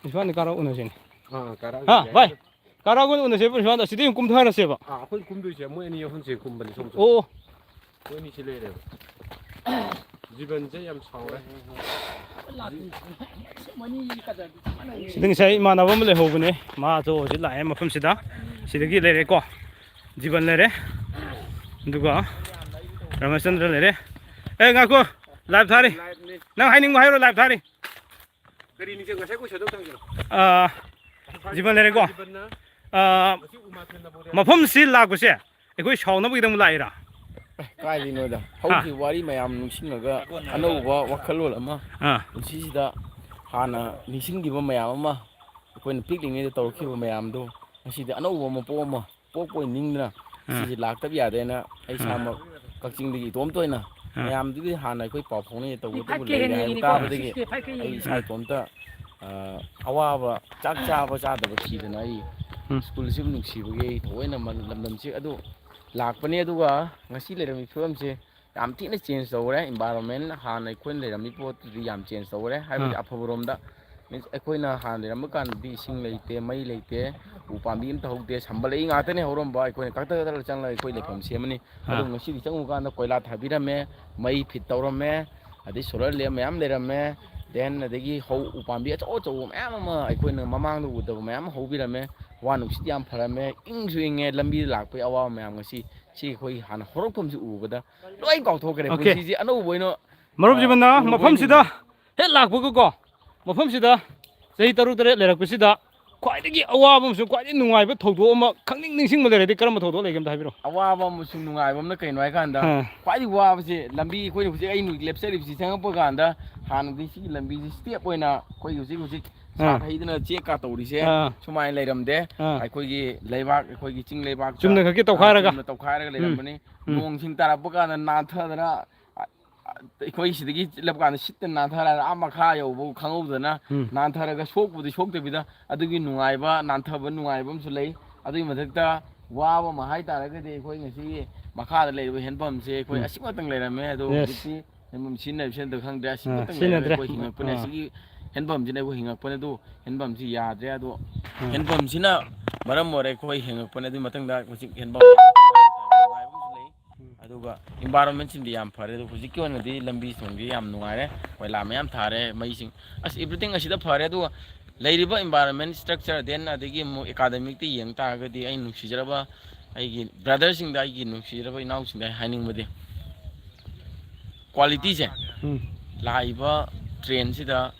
ꯄ꯭ꯔꯤꯟꯁꯤꯄꯥꯜꯗꯤ ꯀꯥꯔꯛ ꯎꯅꯁꯤꯅꯦ꯫ ꯑꯥ, ꯀꯥꯔꯛ ꯍꯥ, ꯎꯅꯁꯦ ꯚꯥꯏ? ꯍꯥꯏꯔꯣ꯫ ꯀꯥꯔꯛ ꯑꯣꯏꯅ ꯎꯅꯁꯦ ꯄ꯭ꯔꯤꯟꯁꯤꯄꯥꯜꯗ꯫ ꯁꯤꯗꯤ ꯑꯃꯨꯛ ꯀꯨꯝꯊꯔꯁꯦꯕ꯫ ꯑꯥ, ꯑꯩꯈꯣꯏ ꯀꯨꯝꯗꯣꯏꯁꯦ ꯃꯣꯏ ꯑꯅꯤ ꯑꯍꯨꯝꯁꯦ ꯀꯨꯝꯕꯅꯤ ꯁꯣꯝ ꯁꯣꯝ꯫ ꯑꯣ꯫ ꯃꯣꯏ ꯑꯅꯤꯁꯤ ꯂꯩꯔꯦꯕ꯫ ꯖꯤꯕꯟꯁꯦ ꯌꯥꯝ ꯁꯥꯎꯔꯦ꯫ ꯁꯤꯗ ꯉꯁꯥꯏ ꯏꯃꯥꯟꯅꯕ ꯑꯃ ꯂꯩꯍꯧꯕꯅꯦ, ꯃꯥꯁꯨ ꯍꯧꯖꯤꯛ ꯂꯥꯛꯑꯦ ꯃꯐꯝꯁꯤꯗ꯫ ꯁꯤꯗꯒꯤ ꯂꯩꯔꯦꯀꯣ, ꯖꯤꯕꯟ ꯂꯩꯔꯦ, ꯑꯗꯨꯒ ꯔꯥꯃꯆꯟꯗ꯭ꯔ ꯂꯩꯔꯦ꯫ ꯑꯦ, ꯉꯥꯏꯈꯣ, ꯂꯥꯏꯚ ꯊꯥꯔꯤ꯫ ꯂꯥꯏꯚꯅꯤ꯫ ꯅꯪ ꯍꯥꯏꯅꯤꯡꯕ ꯍꯥꯏꯔꯣ, ꯂꯥꯏꯚ ꯊꯥꯔꯤ꯫ ꯀꯔꯤꯅꯤ ꯆꯦ? ꯉꯁꯥꯏ ꯑꯩꯈꯣꯏ ꯁꯣꯏꯗꯧ ꯊꯝꯖꯤꯜꯂꯣ꯫ ꯑꯥ, ꯖꯤꯕꯟ ꯂꯩꯔꯦꯀꯣ꯫ ꯖꯤꯕꯟꯅ ꯑꯥ, ꯉꯁꯤ ꯎꯃꯥꯊꯦꯟꯗ ꯕꯣꯔꯦ꯫ ꯃꯐꯝꯁꯤ ꯂꯥꯛꯄꯁꯦ ꯑꯩꯈꯣꯏ ꯁꯥꯎꯅꯕꯒꯤꯗꯃꯛ ꯂꯥꯛꯏꯔꯥ? ꯑꯦ, ꯀꯥꯏꯗꯩꯅꯣꯗ꯫ ꯍꯥ? ꯍꯧꯈꯤꯕ ꯋꯥꯔꯤ ꯃꯌꯥꯝ ꯅꯤꯡꯁꯤꯡꯉꯒ ꯑꯅꯧꯕ ꯋꯥꯈꯜꯂꯣꯟ ꯑꯃ, ꯑꯥ꯫ ꯄꯨꯟꯁꯤꯁꯤꯗ ꯍꯥꯟꯅ ꯅꯤꯡꯁꯤꯡꯈꯤꯕ ꯃꯌꯥꯝ ꯑꯃ, ꯑꯩꯈꯣꯏꯅ ꯄꯤꯛꯂꯤꯉꯩꯗ ꯇꯧꯔꯛꯈꯤꯕ ꯃꯌꯥꯝꯗꯣ ꯉꯁꯤꯗꯤ ꯑꯅꯧꯕ ꯑꯃ ꯄꯣꯛ ꯑꯃ ꯄꯣꯛꯄ ꯑꯣꯏꯅ ꯅꯤꯡꯗꯅ ꯑꯥ꯫ ꯁꯤꯁꯦ ꯂꯥꯛꯇꯕ ꯌꯥꯗꯦꯅ ꯑꯩ ꯑꯥ꯫ ꯏꯁꯥꯃꯛ ꯀꯛꯆꯤꯡꯗꯒꯤ ꯏꯇꯣꯝꯇ ꯑꯣꯏꯅ ꯑꯥ꯫ ꯃꯌꯥꯝꯗꯨꯗꯤ ꯍꯥꯟꯅ ꯑꯩꯈꯣꯏ ꯄꯥꯎ ꯐꯥꯎꯅꯩ ꯇꯧꯕꯇꯕꯨ ꯐꯠꯀꯦ ꯂꯩꯔꯦ ꯍꯥꯏꯕ ꯍꯦꯟꯅꯤꯡꯉꯤꯅꯤꯀꯣ꯫ ꯇꯥꯕꯗꯒꯤ ꯁꯤꯁꯦ ꯐꯠꯀꯦ ꯑꯩ ꯏꯁꯥ ꯍꯦꯟꯅꯤꯡꯉꯤ꯫ ꯏꯇꯣꯝꯇ, ꯑ, ꯑꯋꯥꯕ ꯆꯥꯛ ꯆꯥꯕ ꯆꯥꯗꯕ ꯊꯤꯗꯅ ꯑꯩ ꯎꯝ꯫ ꯁ꯭ꯀꯨꯜꯁꯤꯕꯨ ꯅꯨꯡꯁꯤꯕꯒꯤ ꯑꯩ ꯊꯑꯣꯏꯅ ꯃ-, ꯂꯝꯗꯝꯁꯤ ꯑꯗꯨ ꯂꯥꯛꯄꯅꯤ꯫ ꯑꯗꯨꯒ ꯉꯁꯤ ꯂꯩꯔꯝꯃꯤꯕ ꯐꯤꯕꯝꯁꯦ ꯌꯥꯝ ꯊꯤꯅ ꯆꯦꯟꯖ ꯇꯧꯔꯦ꯫ ꯏꯟꯚꯥꯏꯔꯣꯟꯃꯦꯟ ꯍꯥꯟꯅ ꯑꯩꯈꯣꯏꯅ ꯂꯩꯔꯝꯃꯤ ꯄꯣꯠꯇꯨꯗꯤ ꯌꯥꯝ ꯆꯦꯟꯖ ꯇꯧꯔꯦ꯫ ꯍꯥꯏꯕꯗꯤ ꯑꯥ꯫ ꯑꯐꯕꯔꯣꯝꯗ, ꯃꯤꯟꯁ, ꯑꯩꯈꯣꯏꯅ ꯍꯥꯟꯅ ꯂꯩꯔꯝꯕ ꯀꯥꯟꯗꯗꯤ ꯏꯁꯤꯡ ꯂꯩꯇꯦ, ꯃꯩ ꯂꯩꯇꯦ, ꯎ ꯄꯥꯝꯕꯤ ꯑꯝꯇ ꯍꯧꯗꯦ, ꯁꯝꯕꯜ ꯂꯩ ꯉꯥꯛꯇꯅꯦ ꯍꯧꯔꯝꯕ꯫ ꯑꯩꯈꯣꯏꯅ ꯀꯛꯊꯠ ꯀꯛꯊꯠꯂꯒ ꯆꯪꯂꯒ ꯑꯩꯈꯣꯏ ꯂꯩꯐꯝ ꯁꯦꯝꯃꯅꯤ꯫ ꯑꯗꯨ ꯑꯥ꯫ ꯉꯁꯤꯗꯤ ꯆꯪꯉꯨꯀꯥꯟꯗ ꯀꯣꯏꯂꯥ ꯊꯥꯕꯤꯔꯝꯃꯦ, ꯃꯩ ꯐꯤꯠ ꯇꯧꯔꯝꯃꯦ, ꯑꯗꯩ ꯁꯣꯂꯔ ꯂꯦꯝ ꯃꯌꯥꯝ ꯂꯩꯔꯝꯃꯦ꯫ ꯗꯦꯟ ꯑꯗꯒꯤ ꯍꯧ-, ꯎ ꯄꯥꯝꯕꯤ ꯑꯆꯧ ꯑꯆꯧꯕ ꯃꯌꯥꯝ ꯑꯃ ꯑꯩꯈꯣꯏꯅ ꯃꯃꯥꯡꯗ ꯎꯗꯕ ꯃꯌꯥꯝ ꯑꯃ ꯍꯧꯕꯤꯔꯝꯃꯦ꯫ ꯍꯋꯥ ꯅꯨꯡꯁꯤꯠ ꯌꯥꯝ ꯐꯔꯝꯃꯦ, ꯏꯪꯁꯨ ꯏꯪꯉꯦ꯫ ꯂꯝꯕꯤꯗ ꯂꯥꯛꯄꯒꯤ ꯑꯋꯥꯕ ꯃꯌꯥꯝ ꯉꯁꯤ ꯁꯤ ꯑꯩꯈꯣꯏ ꯍꯥꯟꯅ ꯍꯧꯔꯛꯐꯝꯁꯤ ꯎꯕꯗ ꯂꯣꯏ ꯀꯥꯎꯊꯣꯛꯈ꯭ꯔꯦ꯫ ꯑꯣꯀꯦ꯫ ꯄꯨꯟꯁꯤꯁꯦ ꯑꯅꯧꯕ ꯑꯣꯏꯅ, ꯃꯔꯨꯞ ꯑ, ꯖꯤꯕꯟꯅ ꯎꯕ ꯃꯐꯝꯁꯤꯗ ꯑꯣꯏꯅꯤꯡꯉꯦ꯫ ꯍꯦꯛ ꯂꯥꯛꯄꯒꯀꯣ, ꯃꯐꯝꯁꯤꯗ ꯆꯍꯤ ꯇꯔꯨꯛ ꯇꯔꯦꯠ ꯂꯩꯔꯛꯄꯁꯤꯗ ꯈ꯭ꯋꯥꯏꯗꯒꯤ ꯑꯋꯥꯕ ꯑꯃꯁꯨꯡ ꯈ꯭ꯋꯥꯏꯗꯒꯤ ꯅꯨꯡꯉꯥꯏꯕ ꯊꯧꯗꯣꯛ ꯑꯃ ꯈꯪꯅꯤꯡ ꯅꯤꯡꯁꯤꯡꯕ ꯂꯩꯔꯗꯤ ꯀꯔꯝꯕ ꯊꯧꯗꯣꯛ ꯂꯩꯒꯦ ꯑꯝꯇ ꯍꯥꯏꯕꯤꯔꯣ? ꯑꯋꯥꯕ ꯑꯃꯁꯨꯡ ꯅꯨꯡꯉꯥꯏꯕ ꯑꯃꯅ ꯀꯩꯅꯣ ꯍꯥꯏꯀꯥꯟꯗ, ꯑꯥ꯫ ꯈ꯭ꯋꯥꯏꯗꯒꯤ ꯋꯥꯕꯁꯦ ꯂꯝꯕꯤ, ꯑꯩꯈꯣꯏꯅ ꯍꯧꯖꯤꯛ ꯑꯩꯅ ꯂꯦꯞꯆꯔꯤꯕꯁꯤ ꯆꯪꯉꯛꯄ ꯀꯥꯟꯗ ꯍꯥꯟꯅꯗꯤ ꯁꯤꯒꯤ ꯂꯝꯕꯤꯁꯤ ꯁ꯭ꯇꯦꯞ ꯑꯣꯏꯅ ꯑꯩꯈꯣꯏ ꯍꯧꯖꯤꯛ ꯍꯧꯖꯤꯛ ꯑꯥ꯫ ꯁꯥꯠ ꯍꯩꯗꯅ ꯆꯦꯛꯀ ꯇꯧꯔꯤꯁꯦ ꯑꯥ꯫ ꯁꯨꯃꯥꯏꯅ ꯂꯩꯔꯝꯗꯦ꯫ ꯑꯥ꯫ ꯑꯩꯈꯣꯏꯒꯤ ꯂꯩꯕꯥꯛ, ꯑꯩꯈꯣꯏꯒꯤ ꯆꯤꯡ ꯂꯩꯕꯥꯛꯇ, ꯆꯨꯝꯅ ꯈꯛꯀꯤ ꯑꯥ, ꯇꯧꯈꯥꯏꯔꯒ꯫ ꯆꯨꯝꯅ ꯇꯧꯈꯥꯏꯔꯒ ꯎꯝ꯫ ꯂꯩꯔꯝꯕꯅꯤ꯫ ꯎꯝ꯫ ꯅꯣꯡꯁꯤꯡ ꯇꯥꯔꯛꯄ ꯀꯥꯟꯗ ꯅꯥꯟꯊꯗꯅ, ꯑ-, ꯑ-, ꯑꯩꯈꯣꯏ ꯁꯤꯗꯒꯤ ꯆꯠꯂꯕ ꯀꯥꯟꯗ ꯁꯤꯠꯇ ꯅꯥꯟꯊꯔꯒ ꯑꯥ ꯃꯈꯥ ꯌꯧꯕ ꯈꯪꯍꯧꯗꯅ ꯎꯝ꯫ ꯅꯥꯟꯊꯔꯒ ꯁꯣꯛꯄꯨꯗꯤ ꯁꯣꯛꯇꯕꯤꯗ ꯑꯗꯨꯒꯤ ꯅꯨꯡꯉꯥꯏꯕ, ꯅꯥꯟꯊꯕ ꯅꯨꯡꯉꯥꯏꯕ ꯑꯃꯁꯨ ꯂꯩ꯫ ꯑꯗꯨꯒꯤ ꯃꯊꯛꯇ ꯋꯥꯕ ꯑꯃ ꯍꯥꯏ ꯇꯥꯔꯒꯗꯤ ꯑꯩꯈꯣꯏ ꯉꯁꯤꯒꯤ ꯃꯈꯥꯗ ꯂꯩꯔꯤꯕ ꯍꯦꯟꯄꯝꯁꯦ ꯑꯩꯈꯣꯏ ꯎꯝ꯫ ꯑꯁꯤꯃꯛꯇꯪ ꯂꯩꯔꯝꯃꯦ꯫ ꯑꯗꯣ ꯌꯦꯁ꯫ ꯍꯧꯖꯤꯛꯇꯤ ꯍꯦꯟꯄꯝ ꯁꯤꯖꯤꯟꯅꯔꯤꯕ ꯁꯤꯖꯤꯟꯅꯗꯕ ꯈꯪꯗ꯭ꯔꯦ꯫ ꯑꯥ, ꯑꯁꯤꯃꯛꯇꯪ ꯂꯩꯔꯝꯃꯦ꯫ ꯁꯤꯖꯤꯟꯅꯗ꯭ꯔꯦ꯫ ꯑꯩꯈꯣꯏ ꯍꯤꯡꯉꯛꯄꯅꯦ꯫ ꯑꯥ꯫ ꯑꯁꯤꯒꯤ ꯍꯦꯟꯄꯝꯁꯤꯅ ꯑꯩꯈꯣꯏ ꯍꯤꯡꯉꯛꯄꯅꯦ꯫ ꯑꯗꯨ ꯍꯦꯟꯄꯝꯁꯤ ꯌꯥꯗ꯭ꯔꯦ꯫ ꯑꯗꯣ ꯑꯥ꯫ ꯍꯦꯟꯄꯝꯁꯤꯅ ꯃꯔꯝ ꯑꯣꯏꯔꯦ ꯑꯩꯈꯣꯏ ꯍꯤꯡꯉꯛꯄꯅꯦ꯫ ꯑꯗꯨꯒꯤ ꯃꯊꯪꯗ ꯍꯧꯖꯤꯛ ꯍꯦꯟꯄꯝ ꯅꯨꯡꯉꯥꯏꯕ ꯑꯃꯁꯨ ꯂꯩ꯫ ꯑꯗꯨꯒ ꯏꯟꯚꯥꯏꯔꯣꯟꯃꯦꯟꯁꯤꯡꯗꯤ ꯌꯥꯝ ꯐꯔꯦ꯫ ꯑꯗꯣ ꯍꯧꯖꯤꯛꯀꯤ ꯑꯣꯏꯅꯗꯤ ꯂꯝꯕꯤ ꯊꯣꯡꯗꯤ ꯌꯥꯝ ꯅꯨꯡꯉꯥꯏꯔꯦ, ꯀꯣꯏꯂꯥ ꯃꯌꯥꯝ ꯊꯥꯔꯦ, ꯃꯩꯁꯤꯡ, ꯑꯁ, ꯑꯦꯕ꯭ꯔꯤꯊꯤꯡ ꯑꯁꯤꯗ ꯐꯔꯦ꯫ ꯑꯗꯨꯒ ꯂꯩꯔꯤꯕ ꯏꯟꯚꯥꯏꯔꯣꯟꯃꯦꯟ ꯁ꯭ꯇ꯭ꯔꯛꯆꯔ, ꯗꯦꯟ ꯑꯗꯒꯤ ꯑꯃꯨꯛ ꯑꯦꯀꯥꯗꯃꯤꯛꯇ ꯌꯦꯡ ꯇꯥꯔꯒꯗꯤ ꯑꯩ ꯅꯨꯡꯁꯤꯖꯔꯕ ꯑꯩꯒꯤ ꯕ꯭ꯔꯗꯔꯁꯤꯡꯗ, ꯑꯩꯒꯤ ꯅꯨꯡꯁꯤꯖꯔꯕ ꯏꯅꯥꯎꯁꯤꯡꯗ ꯑꯩ ꯍꯥꯏꯅꯤꯡꯕꯗꯤ ꯀ꯭ꯋꯥꯂꯤꯇꯤꯁꯦ, ꯎꯝ꯫ ꯂꯥꯛꯏꯕ ꯇ꯭ꯔꯦꯟꯁꯤꯗ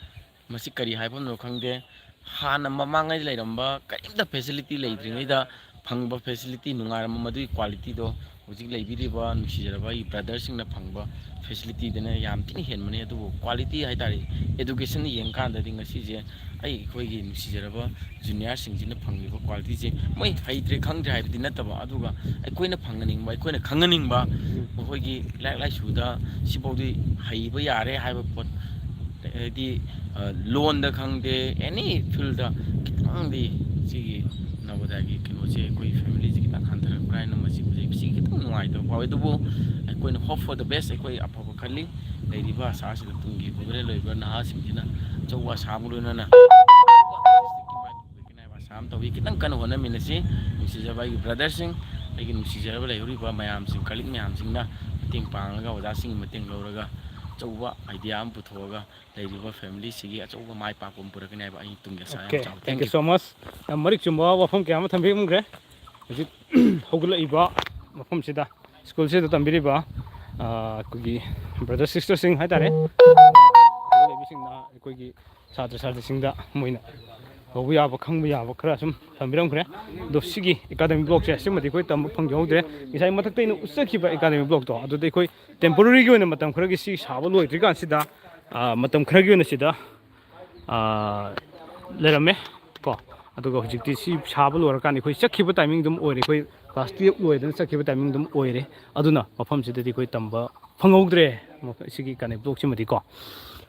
ꯃꯁꯤ ꯀꯔꯤ ꯍꯥꯏꯐꯝꯅꯣ ꯈꯪꯗꯦ꯫ ꯍꯥꯟꯅ ꯃꯃꯥꯡꯉꯩ ꯂꯩꯔꯝꯕ ꯀꯔꯤꯝꯇ ꯐꯦꯁꯤꯂꯤꯇꯤ ꯂꯩꯇ꯭ꯔꯤꯉꯩꯗ ꯐꯪꯕ ꯐꯦꯁꯤꯂꯤꯇꯤ ꯅꯨꯡꯉꯥꯏꯔꯝꯕ ꯃꯗꯨꯒꯤ ꯀ꯭ꯋꯥꯂꯤꯇꯤꯗꯣ ꯍꯧꯖꯤꯛ ꯂꯩꯕꯤꯔꯤꯕ ꯅꯨꯡꯁꯤꯖꯔꯕ ꯑꯩꯒꯤ ꯕ꯭ꯔꯗꯔꯁꯤꯡꯅ ꯐꯪꯕ ꯐꯦꯁꯤꯂꯤꯇꯤꯗꯅ ꯌꯥꯝ ꯊꯤꯅ ꯍꯦꯟꯕꯅꯤ꯫ ꯑꯗꯨꯕꯨ ꯀ꯭ꯋꯥꯂꯤꯇꯤ ꯍꯥꯏ ꯇꯥꯔꯦ, ꯑꯦꯗꯨꯀꯦꯁꯟꯗ ꯌꯦꯡꯀꯥꯟꯗꯗꯤ ꯉꯁꯤꯁꯦ ꯑꯩ, ꯑꯩꯈꯣꯏꯒꯤ ꯅꯨꯡꯁꯤꯖꯔꯕ ꯖꯨꯅꯤꯌꯔꯁꯤꯡꯁꯤꯅ ꯐꯪꯂꯤꯕ ꯀ꯭ꯋꯥꯂꯤꯇꯤꯁꯦ ꯃꯣꯏ ꯍꯩꯇ꯭ꯔꯦ ꯈꯪꯗ꯭ꯔꯦ ꯍꯥꯏꯕꯗꯤ ꯅꯠꯇꯕ, ꯑꯗꯨꯒ ꯑꯩꯈꯣꯏꯅ ꯐꯪꯍꯟꯅꯤꯡꯕ, ꯑꯩꯈꯣꯏꯅ ꯈꯪꯍꯟꯅꯤꯡꯕ, ꯎꯝ꯫ ꯃꯈꯣꯏꯒꯤ ꯂꯥꯏꯔꯤꯛ ꯂꯥꯏꯁꯨꯗ ꯁꯤꯐꯥꯎꯗꯤ ꯍꯩꯕ ꯌꯥꯔꯦ ꯍꯥꯏꯕ ꯄꯣꯠ, ꯍꯥꯏꯗꯤ, ꯑ, ꯂꯣꯟꯗ ꯈꯪꯗꯦ, ꯑꯦꯅꯤ ꯐꯤꯜꯗ ꯈꯤꯇꯪꯗꯤ ꯁꯤꯒꯤ ꯅꯕꯣꯗꯤꯌꯥꯒꯤ ꯀꯩꯅꯣꯁꯦ ꯑꯩꯈꯣꯏ ꯐꯦꯃꯤꯂꯤꯁꯦ ꯈꯤꯇꯪ ꯍꯟꯊꯔꯛꯄ꯭ꯔꯥ ꯍꯥꯏꯅ ꯃꯁꯤ ꯍꯧꯖꯤꯛ ꯁꯤ ꯈꯤꯇꯪ ꯅꯨꯡꯉꯥꯏꯇꯕ ꯐꯥꯎꯋꯦ꯫ ꯑꯗꯨꯕꯨ ꯑꯩꯈꯣꯏꯅ hope for the best, ꯑꯩꯈꯣꯏ ꯑꯐꯕ ꯈꯜꯂꯤ꯫ ꯂꯩꯔꯤꯕ ꯑꯁꯥꯁꯤꯗ ꯇꯨꯡꯒꯤ ꯍꯧꯒꯠꯂꯛꯂꯤꯕ ꯅꯍꯥꯁꯤꯡꯁꯤꯅ ꯑꯆꯧꯕ ꯑꯁꯥ ꯑꯃ ꯂꯣꯏꯅꯅ ꯑꯁꯥ ꯑꯃ ꯇꯧꯏ꯫ ꯈꯤꯇꯪ ꯀꯟꯅ ꯍꯣꯠꯅꯃꯤꯟꯅꯁꯤ꯫ ꯅꯨꯡꯁꯤꯖꯕ ꯑꯩꯒꯤ ꯕ꯭ꯔꯗꯔꯁꯤꯡ, ꯑꯩꯒꯤ ꯅꯨꯡꯁꯤꯖꯔꯕ ꯂꯩꯍꯧꯔꯤꯕ ꯃꯌꯥꯝꯁꯤꯡ, ꯀꯂꯤꯛ ꯃꯌꯥꯝꯁꯤꯡꯅ ꯃꯇꯦꯡ ꯄꯥꯡꯉꯒ, ꯑꯣꯖꯥꯁꯤꯡꯒꯤ ꯃꯇꯦꯡ ꯂꯧꯔꯒ ꯑꯆꯧꯕ ꯑꯥꯏꯗꯤꯌꯥ ꯑꯃ ꯄꯨꯊꯣꯛꯑꯒ ꯂꯩꯔꯤꯕ ꯐꯦꯃꯤꯂꯤꯁꯤꯒꯤ ꯑꯆꯧꯕ ꯃꯥꯏ ꯄꯥꯛꯄ ꯑꯃ ꯄꯨꯔꯛꯀꯅꯤ ꯍꯥꯏꯕ ꯑꯩ ꯇꯨꯡꯒꯤ ꯑꯁꯥ ꯌꯥꯝ ꯑꯣꯀꯦ, ꯆꯥꯎꯏ꯫ Thank you. Thank you so much. ꯌꯥꯝ ꯃꯔꯤꯛ ꯆꯨꯝꯕ ꯋꯥꯐꯝ ꯀꯌꯥ ꯑꯃ ꯊꯝꯕꯤꯔꯝꯈ꯭ꯔꯦ꯫ ꯍꯧꯖꯤꯛ ꯍꯧꯒꯠꯂꯛꯏꯕ ꯃꯐꯝꯁꯤꯗ, ꯁ꯭ꯀꯨꯜꯁꯤꯗ ꯇꯝꯕꯤꯔꯤꯕ, ꯑ, ꯑꯩꯈꯣꯏꯒꯤ ꯕ꯭ꯔꯗꯔ ꯁꯤꯁꯇꯔꯁꯤꯡ ꯍꯥꯏꯇꯥꯔꯦ, ꯍꯧꯒꯠꯂꯛꯏꯕꯁꯤꯡꯅ ꯑꯩꯈꯣꯏꯒꯤ ꯁꯥꯇ꯭ꯔ ꯁꯥꯇ꯭ꯔꯤꯁꯤꯡꯗ ꯃꯣꯏꯅ ꯇꯧꯕ ꯌꯥꯕ, ꯈꯪꯕ ꯌꯥꯕ ꯈꯔ ꯁꯨꯝ ꯊꯝꯕꯤꯔꯝꯈ꯭ꯔꯦ꯫ ꯑꯗꯣ ꯁꯤꯒꯤ ꯑꯦꯀꯥꯗꯃꯤ ꯕ꯭ꯂꯣꯛꯁꯦ ꯁꯤꯃꯗꯤ ꯑꯩꯈꯣꯏ ꯇꯝꯕ ꯐꯪꯖꯍꯧꯗ꯭ꯔꯦ꯫ ꯉꯁꯥꯏ ꯃꯊꯛꯇ ꯑꯩꯅ ꯎꯠꯆꯈꯤꯕ ꯑꯦꯀꯥꯗꯃꯤ ꯕ꯭ꯂꯣꯛꯇꯣ, ꯑꯗꯨꯗ ꯑꯩꯈꯣꯏ ꯇꯦꯝꯄꯣꯔꯔꯤꯒꯤ ꯑꯣꯏꯅ ꯃꯇꯝ ꯈꯔꯒꯤ ꯁꯤ ꯁꯥꯕ ꯂꯣꯏꯗ꯭ꯔꯤꯀꯥꯟꯁꯤꯗ, ꯑ, ꯃꯇꯝ ꯈꯔꯒꯤ ꯑꯣꯏꯅ ꯁꯤꯗ, ꯑ, ꯂꯩꯔꯝꯃꯦ ꯀꯣ꯫ ꯑꯗꯨꯒ ꯍꯧꯖꯤꯛꯇꯤ ꯁꯤ ꯁꯥꯕ ꯂꯣꯏꯔꯀꯥꯟꯗ ꯑꯩꯈꯣꯏ ꯆꯠꯈꯤꯕ ꯇꯥꯏꯃꯤꯡ ꯑꯗꯨꯝ ꯑꯣꯏꯔꯦ꯫ ꯑꯩꯈꯣꯏ ꯀ꯭ꯂꯥꯁ ꯇꯨꯌꯦꯜꯞ ꯂꯣꯏꯗꯅ ꯆꯠꯈꯤꯕ ꯇꯥꯏꯃꯤꯡ ꯑꯗꯨꯝ ꯑꯣꯏꯔꯦ꯫ ꯑꯗꯨꯅ ꯃꯐꯝꯁꯤꯗꯗꯤ ꯑꯩꯈꯣꯏ ꯇꯝꯕ ꯐꯪꯍꯧꯗ꯭ꯔꯦ, ꯁꯤꯒꯤ ꯀꯩꯅꯣ ꯕ꯭ꯂꯣꯛꯁꯤꯃꯗꯤꯀꯣ꯫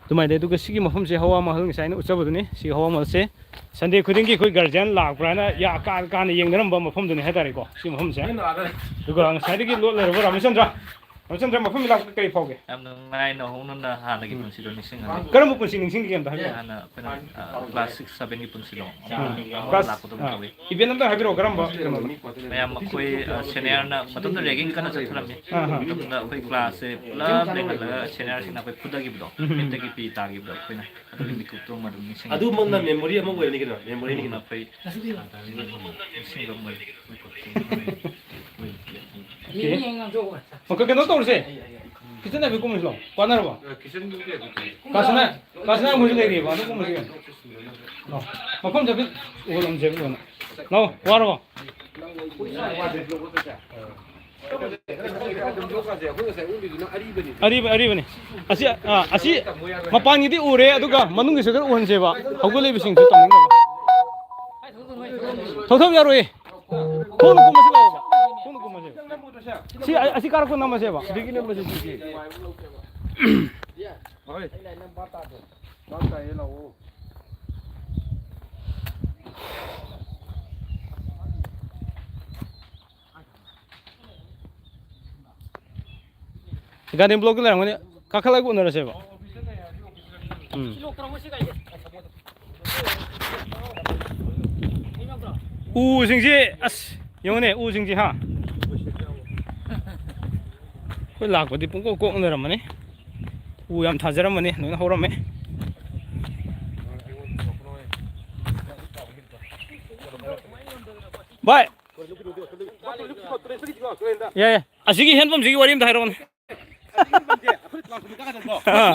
ꯑꯗꯨꯃꯥꯏꯅ ꯇꯧꯋꯦ꯫ ꯑꯗꯨꯒ ꯁꯤꯒꯤ ꯃꯐꯝꯁꯦ ꯍꯋꯥ ꯃꯍꯜ, ꯉꯁꯥꯏ ꯑꯩꯅ ꯎꯠꯆꯕꯗꯨꯅꯤ꯫ ꯁꯤ ꯍꯋꯥ ꯃꯍꯜꯁꯦ ꯁꯟꯗꯦ ꯈꯨꯗꯤꯡꯒꯤ ꯑꯩꯈꯣꯏ ꯒꯥꯔꯖꯤꯌꯥꯟ ꯂꯥꯛꯄ꯭ꯔꯥꯅ ꯌꯥ ꯀꯥ ꯀꯥꯅ ꯌꯦꯡꯅꯔꯝꯕ ꯃꯐꯝꯗꯨꯅꯤ ꯍꯥꯏꯇꯥꯔꯦꯀꯣ, ꯁꯤ ꯃꯐꯝꯁꯦ꯫ ꯑꯗꯨꯒ ꯉꯁꯥꯏꯗꯒꯤ ꯂꯣꯠ ꯂꯩꯔꯕ ꯔꯥꯃꯆꯟꯗ꯭ꯔ, ꯔꯥꯃꯆꯟꯗ꯭ꯔ, ꯃꯐꯝ ꯂꯥꯛꯄꯗ ꯀꯔꯤ ꯐꯥꯎꯒꯦ? ꯌꯥꯝꯅ ꯅꯨꯡꯉꯥꯏꯅ ꯍꯣꯡꯅꯅ ꯍꯥꯟꯅꯒꯤ ꯎꯝ꯫ ꯄꯨꯟꯁꯤꯗꯣ ꯅꯤꯡꯁꯤꯡꯍꯜꯂꯤ꯫ ꯀꯔꯝꯕ ꯄꯨꯟꯁꯤ ꯅꯤꯡꯁꯤꯡꯒꯦ ꯑꯝꯇ ꯍꯥꯏꯕꯤꯌꯨ꯫ ꯍꯥꯟꯅ ꯑꯩꯈꯣꯏꯅ, ꯑ, ꯀ꯭ꯂꯥꯁ ꯁꯤꯛꯁ, ꯁꯚꯦꯟꯒꯤ ꯄꯨꯟꯁꯤꯗꯣ ꯑꯃꯨꯛ ꯎꯝ꯫ ꯍꯟꯅ ꯀ꯭ꯂꯥꯁ, ꯂꯥꯛꯄꯗꯧꯅ ꯑ, ꯇꯧꯋꯤ꯫ ꯏꯚꯦꯟ ꯑꯝꯇ ꯍꯥꯏꯕꯤꯔꯛꯑꯣ, ꯀꯔꯝꯕ ꯀꯩꯅꯣꯅꯣ? ꯃꯌꯥꯝ ꯑꯩꯈꯣꯏ, ꯑ, ꯁꯦꯅꯤꯌꯔꯅ ꯃꯇꯝꯗꯨꯗ ꯔꯦꯒꯤꯡ ꯀꯟꯅ ꯆꯠꯊꯔꯝꯃꯤ꯫ ꯑꯥ, ꯑꯥ꯫ ꯃꯇꯝꯗꯨꯗ ꯑꯩꯈꯣꯏ ꯀ꯭ꯂꯥꯁꯁꯦ ꯄꯨꯂꯞ ꯂꯦꯡꯍꯜꯂꯒ ꯁꯦꯅꯤꯌꯔꯁꯤꯡꯅ ꯑꯩꯈꯣꯏ ꯐꯨꯗꯈꯤꯕꯗꯣ, ꯎꯝ, ꯎꯝ꯫ ꯃꯤꯠꯇꯒꯤ ꯄꯤ ꯇꯥꯈꯤꯕꯗꯣ ꯑꯩꯈꯣꯏꯅ ꯑꯗꯨꯒꯤ ꯃꯤꯀꯨꯞꯇꯣ ꯑꯃ ꯑꯗꯨꯝ ꯅꯤꯡꯁꯤꯡꯉꯤ꯫ ꯑꯗꯨꯃꯛꯅ ꯃꯦꯃꯣꯔꯤ ꯑꯃ ꯑꯣꯏꯔꯅꯤ ꯀꯩꯅꯣ, ꯃꯦꯃꯣꯔꯤꯅꯤ ꯀꯩꯅꯣ꯫ ꯑꯗꯨꯅ ꯑꯩꯈꯣꯏ ꯅꯤꯡꯁꯤꯡꯕ ꯑꯃ ꯑꯣꯏ-, ꯑꯣꯀꯦ꯫ ꯑꯣꯀꯦ, ꯀꯩꯅꯣ ꯇꯧꯔꯁꯦ꯫ ꯀꯤꯠꯆꯟ ꯍꯥꯏꯐꯦꯠ ꯀꯨꯝꯃꯁꯤ ꯂꯥꯛꯑꯣ꯫ ꯀꯥꯟꯅꯔꯕꯣ? ꯀꯥꯁꯅꯥ, ꯀꯥꯁꯅꯥ ꯃꯣꯏꯁꯨ ꯂꯩꯔꯤꯑꯕ, ꯑꯗꯨ ꯀꯨꯝꯃꯁꯤ ꯀꯩꯅꯣ꯫ ꯂꯥꯛꯑꯣ꯫ ꯃꯐꯝꯁꯦ ꯍꯥꯏꯐꯦꯠ ꯎꯍꯜꯂꯝꯁꯦꯕ ꯀꯣꯟꯅ꯫ ꯂꯥꯛꯑꯣ, ꯋꯥꯔꯕꯣ? ꯑꯔꯤꯕ, ꯑꯔꯤꯕꯅꯤ꯫ ꯑꯁꯤ, ꯑꯥ, ꯑꯁꯤ ꯃꯄꯥꯟꯒꯤꯗꯤ ꯎꯔꯦ, ꯑꯗꯨꯒ ꯃꯅꯨꯡꯒꯤꯁꯨ ꯈꯔ ꯎꯍꯟꯁꯦꯕ꯫ ꯍꯧꯒꯠꯂꯛꯏꯕꯁꯤꯡꯁꯨ ꯇꯧꯅꯤꯡꯗꯕ꯫ ꯊꯧꯊꯧ ꯌꯥꯔꯣꯏꯌꯦ꯫ ꯈꯣꯡꯅ ꯀꯨꯝꯃꯁꯤ ꯂꯥꯛꯑꯣꯕ꯫ ꯈꯣꯡꯅ ꯀꯨꯝꯃꯁꯦꯕ꯫ ꯁꯤ, ꯑ-, ꯑꯁꯤ ꯀꯥꯔꯛꯄ ꯅꯝꯃꯁꯦꯕ꯫ ꯁꯤꯗꯒꯤ ꯅꯝꯃꯁꯦ, ꯁꯤꯗꯒꯤ꯫ ꯍꯣꯏ꯫ ꯚꯥꯞ ꯇꯥꯏꯌꯦ, ꯂꯥꯛꯑꯣ꯫ ꯒꯥꯔꯗꯦꯟ ꯕ꯭ꯂꯣꯛꯇ ꯂꯩꯔꯝꯒꯅꯤ꯫ ꯀꯥꯈꯠꯂꯒ ꯎꯅꯔꯁꯦꯕ꯫ ꯎꯝ꯫ ꯎꯁꯤꯡꯁꯤ, ꯑꯁ, ꯌꯦꯡꯉꯨꯅꯦ, ꯎꯁꯤꯡꯁꯤ, ꯍꯥ? ꯑꯩꯈꯣꯏ ꯂꯥꯛꯄꯗꯤ ꯄꯨꯡꯀꯣꯛ ꯀꯣꯛꯅꯔꯝꯃꯅꯤ꯫ ꯎ ꯌꯥꯝ ꯊꯥꯖꯔꯝꯃꯅꯤ, ꯂꯣꯏꯅ ꯍꯧꯔꯝꯃꯦ꯫ ꯚꯥꯏ, ꯌꯥꯏ, ꯌꯥꯏ꯫ ꯑꯁꯤꯒꯤ ꯍꯦꯟꯄꯝꯁꯤꯒꯤ ꯋꯥꯔꯤ ꯑꯝꯇ ꯍꯥꯏꯔꯛꯑꯣꯅꯦ꯫ ꯑꯥ꯫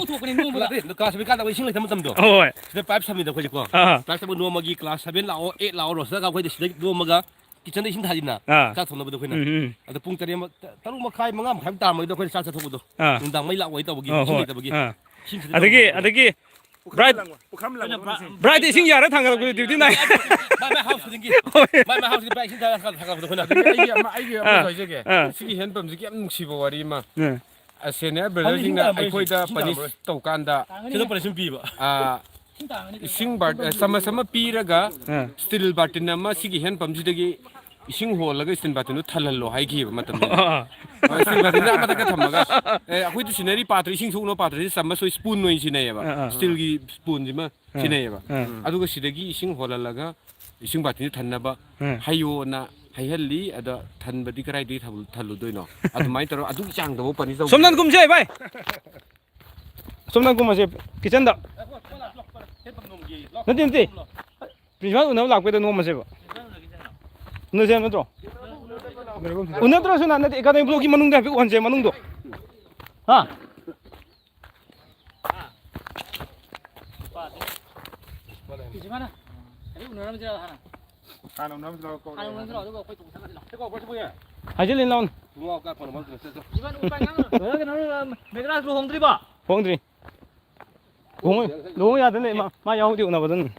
ꯀ꯭ꯂꯥꯁ ꯃꯦꯠ ꯀꯥꯗꯕ ꯏꯁꯤꯡ ꯂꯩꯇꯕ ꯃꯇꯝꯗꯣ꯫ ꯍꯣꯏ꯫ ꯁꯤꯗ ꯄꯥꯏꯞ ꯁꯝꯃꯤꯗ ꯑꯩꯈꯣꯏꯁꯦꯀꯣ꯫ ꯑꯥ꯫ ꯀ꯭ꯂꯥꯁ ꯇꯧꯕ ꯅꯣꯡꯃꯒꯤ ꯀ꯭ꯂꯥꯁ ꯁꯚꯦꯟ ꯂꯥꯛꯑꯣ, ꯑꯩꯠ ꯂꯥꯛꯑꯣ, ꯔꯣꯁꯇꯒ ꯑꯩꯈꯣꯏꯗ ꯁꯤꯗ ꯅꯣꯝꯃꯒ ꯀꯤꯠꯆꯟꯗ ꯏꯁꯤꯡ ꯊꯥꯖꯤꯟꯅ ꯑꯥ꯫ ꯆꯥꯛ ꯊꯣꯡꯅꯕꯗꯣ ꯑꯩꯈꯣꯏꯅ꯫ ꯎꯝ, ꯎꯝ꯫ ꯑꯗꯣ ꯄꯨꯡ ꯇꯔꯦꯠ ꯑꯃ, ꯇꯔꯨꯛ ꯃꯈꯥꯏ, ꯃꯉꯥ ꯃꯈꯥꯏ ꯇꯥꯔꯝꯃꯒꯗꯣ ꯑꯩꯈꯣꯏꯅ ꯆꯥꯛ ꯆꯥꯊꯣꯛꯄꯗꯣ꯫ ꯑꯥ꯫ ꯅꯨꯡꯗꯥꯡ ꯃꯩ ꯂꯥꯛꯑꯣꯏ ꯇꯧꯕꯒꯤ, ꯑꯥ, ꯏꯁꯤꯡ ꯍꯣꯏ꯫ ꯂꯩꯇꯕꯒꯤ꯫ ꯑꯥ꯫ ꯏꯁꯤꯡ ꯁꯤꯗ ꯑꯗꯒꯤ, ꯊꯝꯃꯒ ꯑꯗꯒꯤ ꯄꯨꯈ꯭ꯔꯤ ꯕ꯭ꯔꯥꯏꯠ, ꯂꯪꯕ, ꯄꯨꯈ꯭ꯔꯤ ꯑꯃ ꯂꯪꯕ ꯑꯩꯈꯣꯏꯅ ꯕ꯭ꯔꯥ-, ꯅꯨꯡꯁꯤꯠ꯫ ꯕ꯭ꯔꯥꯏꯠꯇꯤ ꯏꯁꯤꯡ ꯌꯥꯔ ꯊꯥꯡꯒꯠꯂꯛꯄꯗ ꯗ꯭ꯌꯨꯇꯤ ꯅꯥꯏ꯫ ꯃꯥꯏ, ꯃꯥꯏ ꯍꯥꯎꯁ ꯈꯨꯗꯤꯡꯒꯤ꯫ ꯍꯣꯏ꯫ ꯃꯥꯏ, ꯃꯥꯏ ꯍꯥꯎꯁ ꯈꯨꯗꯤꯡꯒꯤ ꯕ꯭ꯔꯥꯏꯠ ꯏꯁꯤꯡ ꯊꯥꯔ ꯊꯥꯡꯒꯠꯂꯛꯄꯗꯣ ꯑꯩꯈꯣꯏꯅ꯫ ꯑꯗꯨꯗꯤ ꯑꯩꯒꯤ ꯑꯃ, ꯑꯩꯒꯤ ꯑꯃꯁꯨ ꯑꯥ꯫ ꯍꯥꯏꯖꯒꯦ꯫ ꯑꯥ꯫ ꯁꯤꯒꯤ ꯍꯦꯟꯄꯝꯁꯤꯒꯤ ꯌꯥꯝ ꯅꯨꯡꯁꯤꯕ ꯋꯥꯔꯤ ꯑꯃ꯫ ꯑꯥ꯫ ꯑ, ꯁꯦꯅꯤꯌꯔ ꯕ꯭ꯔꯗꯔꯁꯤꯡꯅ ꯍꯥꯏꯕꯗꯤ ꯏꯁꯤꯡ ꯑꯩꯈꯣꯏꯗ ꯇꯥꯔꯝꯃꯣꯏ꯫ ꯄꯅꯤꯁ ꯇꯧꯀꯥꯟꯗ ꯁꯤꯗ ꯄꯅꯤꯁꯃꯦꯟ ꯄꯤꯕ꯫ ꯑ, ꯏꯁꯤꯡ ꯕꯥꯔ-, ꯑ, ꯆꯥꯃꯁ ꯑꯃ ꯄꯤꯔꯒ ꯑꯥ꯫ ꯁ꯭ꯇꯤꯜ ꯕꯥꯔꯇꯤꯟ ꯑꯃ ꯁꯤꯒꯤ ꯍꯦꯟꯄꯝꯁꯤꯗꯒꯤ ꯏꯁꯤꯡ ꯍꯣꯜꯂꯒ ꯏꯁꯇꯤꯜ ꯕꯥꯇꯤꯟꯗꯣ ꯊꯜꯍꯜꯂꯣ ꯍꯥꯏꯈꯤꯕ ꯃꯇꯝꯗ꯫ ꯑ, ꯏꯁꯇꯤꯜ ꯕꯥꯇꯤꯟꯁꯦ ꯑꯥ ꯃꯊꯛꯇ ꯊꯝꯃꯒ, ꯑꯦ, ꯑꯩꯈꯣꯏꯗꯤ ꯁꯤꯟꯅꯔꯤ ꯄꯥꯇ꯭ꯔ, ꯏꯁꯤꯡ ꯁꯣꯛꯅꯕ ꯄꯥꯇ꯭ꯔꯁꯦ ꯆꯥꯃꯁ ꯍꯣꯏ ꯁ꯭ꯄꯨꯟ ꯑꯣꯏꯅ ꯁꯤꯟꯅꯩꯌꯦꯕ꯫ ꯑꯥ, ꯑꯥ, ꯑꯥ꯫ ꯏꯁꯇꯤꯜꯒꯤ ꯁ꯭ꯄꯨꯟꯁꯤꯃ ꯑꯥ, ꯁꯤꯟꯅꯩꯌꯦꯕ꯫ ꯑꯥ꯫ ꯑꯗꯨꯒ ꯁꯤꯗꯒꯤ ꯏꯁꯤꯡ ꯍꯣꯜꯍꯜꯂꯒ ꯏꯁꯤꯡ ꯕꯥꯇꯤꯟꯁꯦ ꯊꯟꯅꯕ ꯑꯥ꯫ ꯍꯩꯌꯣꯅ ꯍꯩꯍꯜꯂꯤ꯫ ꯑꯗ ꯊꯟꯕꯗꯤ ꯀꯗꯥꯏꯗꯒꯤ ꯊꯜ-, ꯊꯜꯂꯨꯗꯣꯏꯅꯣ? ꯑꯗꯨꯃꯥꯏꯅ ꯇꯧꯔꯒ ꯑꯗꯨꯒꯤ ꯆꯥꯡꯗꯐꯥꯎ ꯄꯅꯤꯁ ꯇꯧ-, ꯁꯣꯝꯗ ꯀꯨꯝꯁꯦ, ꯚꯥꯏ꯫ ꯁꯣꯝꯗ ꯀꯨꯝꯃꯁꯦ, ꯀꯤꯠꯆꯟꯗ꯫ ꯅꯠꯇꯦ, ꯅꯠꯇꯦ꯫ ꯄ꯭ꯔꯤꯟꯁꯤꯄꯥꯜ ꯎꯅꯕ ꯂꯥꯛꯄꯩꯗ ꯅꯣꯝꯃꯁꯦꯕ꯫ ꯎꯅꯁꯦ ꯍꯥꯏꯕ ꯅꯠꯇ꯭ꯔꯣ? ꯎꯅꯗ꯭ꯔꯁꯨ ꯅ-, ꯅꯠꯇꯦ, ꯑꯦꯀꯥꯗꯃꯤ ꯕ꯭ꯂꯣꯛꯀꯤ ꯃꯅꯨꯡꯗ ꯍꯥꯏꯐꯦꯠ ꯎꯍꯟꯁꯦ, ꯃꯅꯨꯡꯗꯣ꯫ ꯍꯥ? ꯄ꯭ꯔꯤꯟꯁꯤꯄꯥꯜꯅ ꯍꯥꯏꯐꯦꯠ ꯎꯅꯔꯝꯁꯤꯔ ꯍꯥꯟꯅ? ꯍꯥꯟꯅ ꯎꯅꯔꯝꯁꯤ ꯂꯥꯎ, ꯀꯧꯔꯦ꯫ ꯍꯥꯟꯅ ꯎꯅꯔꯝꯁꯤ ꯂꯥꯎ, ꯑꯗꯨꯒ ꯑꯩꯈꯣꯏ ꯇꯧꯕ ꯊꯥꯒꯠꯁꯤ ꯂꯥꯎ꯫ ꯁꯤ ꯀꯧꯕ꯭ꯔꯣ, ꯁꯤꯕꯨ? ꯍꯥꯏꯖꯤꯜꯂꯤ ꯂꯥꯎꯅ꯫ ꯏꯕꯨꯡꯉꯣ, ꯀꯥꯏ ꯐꯣꯟ ꯅꯝꯕꯔ ꯁꯤꯗ ꯆꯠ-, ꯆꯠ-, ꯏꯕꯥꯅꯤ ꯎꯄꯥꯏ ꯉꯥꯡꯉꯔꯣꯏ꯫ ꯕ꯭ꯔꯗꯔ, ꯀꯩꯅꯣ, ꯃꯦꯘꯔꯥꯖ ꯂꯨꯍꯣꯡꯗ꯭ꯔꯤꯕꯣ? ꯍꯣꯡꯗ꯭ꯔꯤ꯫ ꯂꯨꯍꯣꯡ-, ꯂꯨꯍꯣꯡ ꯌꯥꯗꯅ ꯂꯩ꯫ ꯃꯥ, ꯃꯥ ꯌꯥꯎꯗꯤ ꯎꯅꯕꯗꯨꯅꯤ꯫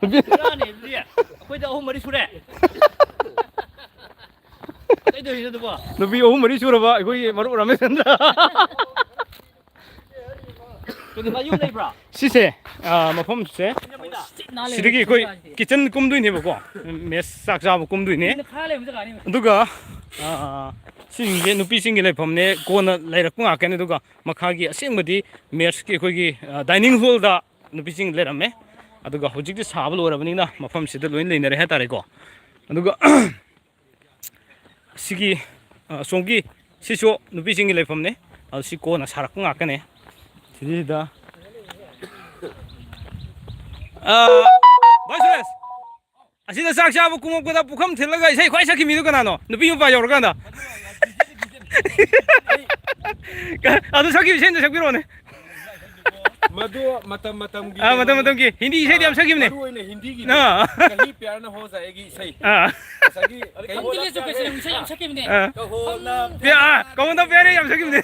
ꯅꯨꯄꯤ ꯕꯦꯔꯥꯅꯤ ꯑꯗꯨꯗꯤ꯫ ꯑꯩꯈꯣꯏꯗ ꯑꯍꯨꯝ ꯃꯔꯤ ꯁꯨꯔꯦ꯫ ꯀꯩꯗꯧꯔꯤꯅꯣ ꯑꯗꯨꯕꯣ? ꯅꯨꯄꯤ ꯑꯍꯨꯝ ꯃꯔꯤ ꯁꯨꯔꯕ ꯑꯩꯈꯣꯏꯒꯤ ꯃꯔꯨꯞ ꯔꯥꯃꯦꯁꯆꯟꯗ꯭ꯔ꯫ ꯀꯩꯅꯣ, ꯃꯌꯨꯝ ꯂꯩꯕ꯭ꯔꯣ? ꯁꯤꯁꯦ, ꯑ, ꯃꯐꯝꯁꯦ, ꯁꯤꯗꯒꯤ ꯑꯩꯈꯣꯏ ꯀꯤꯠꯆꯟ ꯀꯨꯝꯗꯣꯏꯅꯦꯕꯀꯣ, ꯃꯦꯁ ꯆꯥꯛ ꯆꯥꯕ ꯀꯨꯝꯗꯣꯏꯅꯦ꯫ ꯃꯤꯅ ꯈꯥ ꯂꯩꯕ ꯖꯒꯥꯅꯤ꯫ ꯑꯗꯨꯒ, ꯑ, ꯁꯤꯁꯤꯡꯁꯦ ꯅꯨꯄꯤꯁꯤꯡꯒꯤ ꯂꯩꯐꯝꯅꯦ, ꯀꯣꯟꯅ ꯂꯩꯔꯛꯄ ꯉꯥꯛꯇꯅꯤ꯫ ꯑꯗꯨꯒ ꯃꯈꯥꯒꯤ ꯑꯁꯦꯡꯕꯗꯤ ꯃꯦꯁꯀꯤ ꯑꯩꯈꯣꯏꯒꯤ, ꯑ, dining hallꯗ ꯅꯨꯄꯤꯁꯤꯡ ꯂꯩꯔꯝꯃꯦ꯫ ꯑꯗꯨꯒ ꯍꯧꯖꯤꯛꯇꯤ ꯁꯥꯕ ꯂꯣꯏꯔꯕꯅꯤꯅ ꯃꯐꯝꯁꯤꯗ ꯂꯣꯏꯅ ꯂꯩꯅꯔꯦ ꯍꯥꯏꯇꯥꯔꯦꯀꯣ꯫ ꯑꯗꯨꯒ ꯁꯤꯒꯤ, ꯑ, ꯑꯁꯣꯝꯒꯤ ꯁꯤꯁꯨ ꯅꯨꯄꯤꯁꯤꯡꯒꯤ ꯂꯩꯐꯝꯅꯦ꯫ ꯑꯗꯨ ꯁꯤ ꯀꯣꯟꯅ ꯁꯥꯔꯛꯄ ꯉꯥꯛꯇꯅꯦ꯫ ꯁꯤꯁꯤꯗ, ꯑ, ꯚꯥꯏ ꯁꯨꯔꯦꯁ, ꯑꯁꯤꯗ ꯆꯥꯛ ꯆꯥꯕ ꯀꯨꯝꯃꯛꯄꯗ ꯄꯨꯈꯝ ꯊꯤꯜꯂꯒ ꯏꯁꯩ ꯈ꯭ꯋꯥꯏ ꯁꯛꯈꯤꯕ ꯃꯤꯗꯨ ꯀꯅꯥꯅꯣ? ꯅꯨꯄꯤ ꯃꯄꯥ ꯌꯧꯔꯀꯥꯟꯗ꯫ ꯑꯗꯨ ꯁꯛꯈꯤꯕ ꯏꯁꯩꯗꯣ ꯁꯛꯄꯤꯔꯛꯑꯣꯅꯦ꯫ ꯃꯗꯨ ꯃꯇꯝ ꯃꯇꯝꯒꯤ ꯑꯥ, ꯃꯇꯝ ꯀꯩꯅꯣꯅꯤ꯫ ꯃꯇꯝꯒꯤ ꯍꯤꯟꯗꯤ ꯏꯁꯩꯗꯤ ꯌꯥꯝ ꯑꯥ, ꯁꯛꯈꯤꯕꯅꯦ꯫ ꯃꯔꯨ ꯑꯣꯏꯅ ꯍꯤꯟꯗꯤꯒꯤꯗꯤ ꯑꯥ꯫ ꯀꯍꯤ ꯄ꯭ꯌꯥꯔ ꯅ ꯍꯣ ꯖꯥꯌꯦꯒꯤ ꯏꯁꯩ꯫ ꯑꯥ꯫ ꯉꯁꯥꯏꯒꯤ ꯀꯩ ꯍꯤꯟꯗꯤꯒꯤꯁꯨ ꯀꯩꯁꯨ ꯏꯁꯩ ꯌꯥꯝ ꯁꯛꯈꯤꯕꯅꯦ꯫ ꯑꯥ꯫ ꯀꯍꯣ ꯅ ꯄ꯭ꯌꯥ-, ꯑꯥ, ꯀꯍꯣ ꯅ ꯄ꯭ꯌꯥꯔ ꯌꯥꯝ ꯁꯛꯈꯤꯕꯅꯦ꯫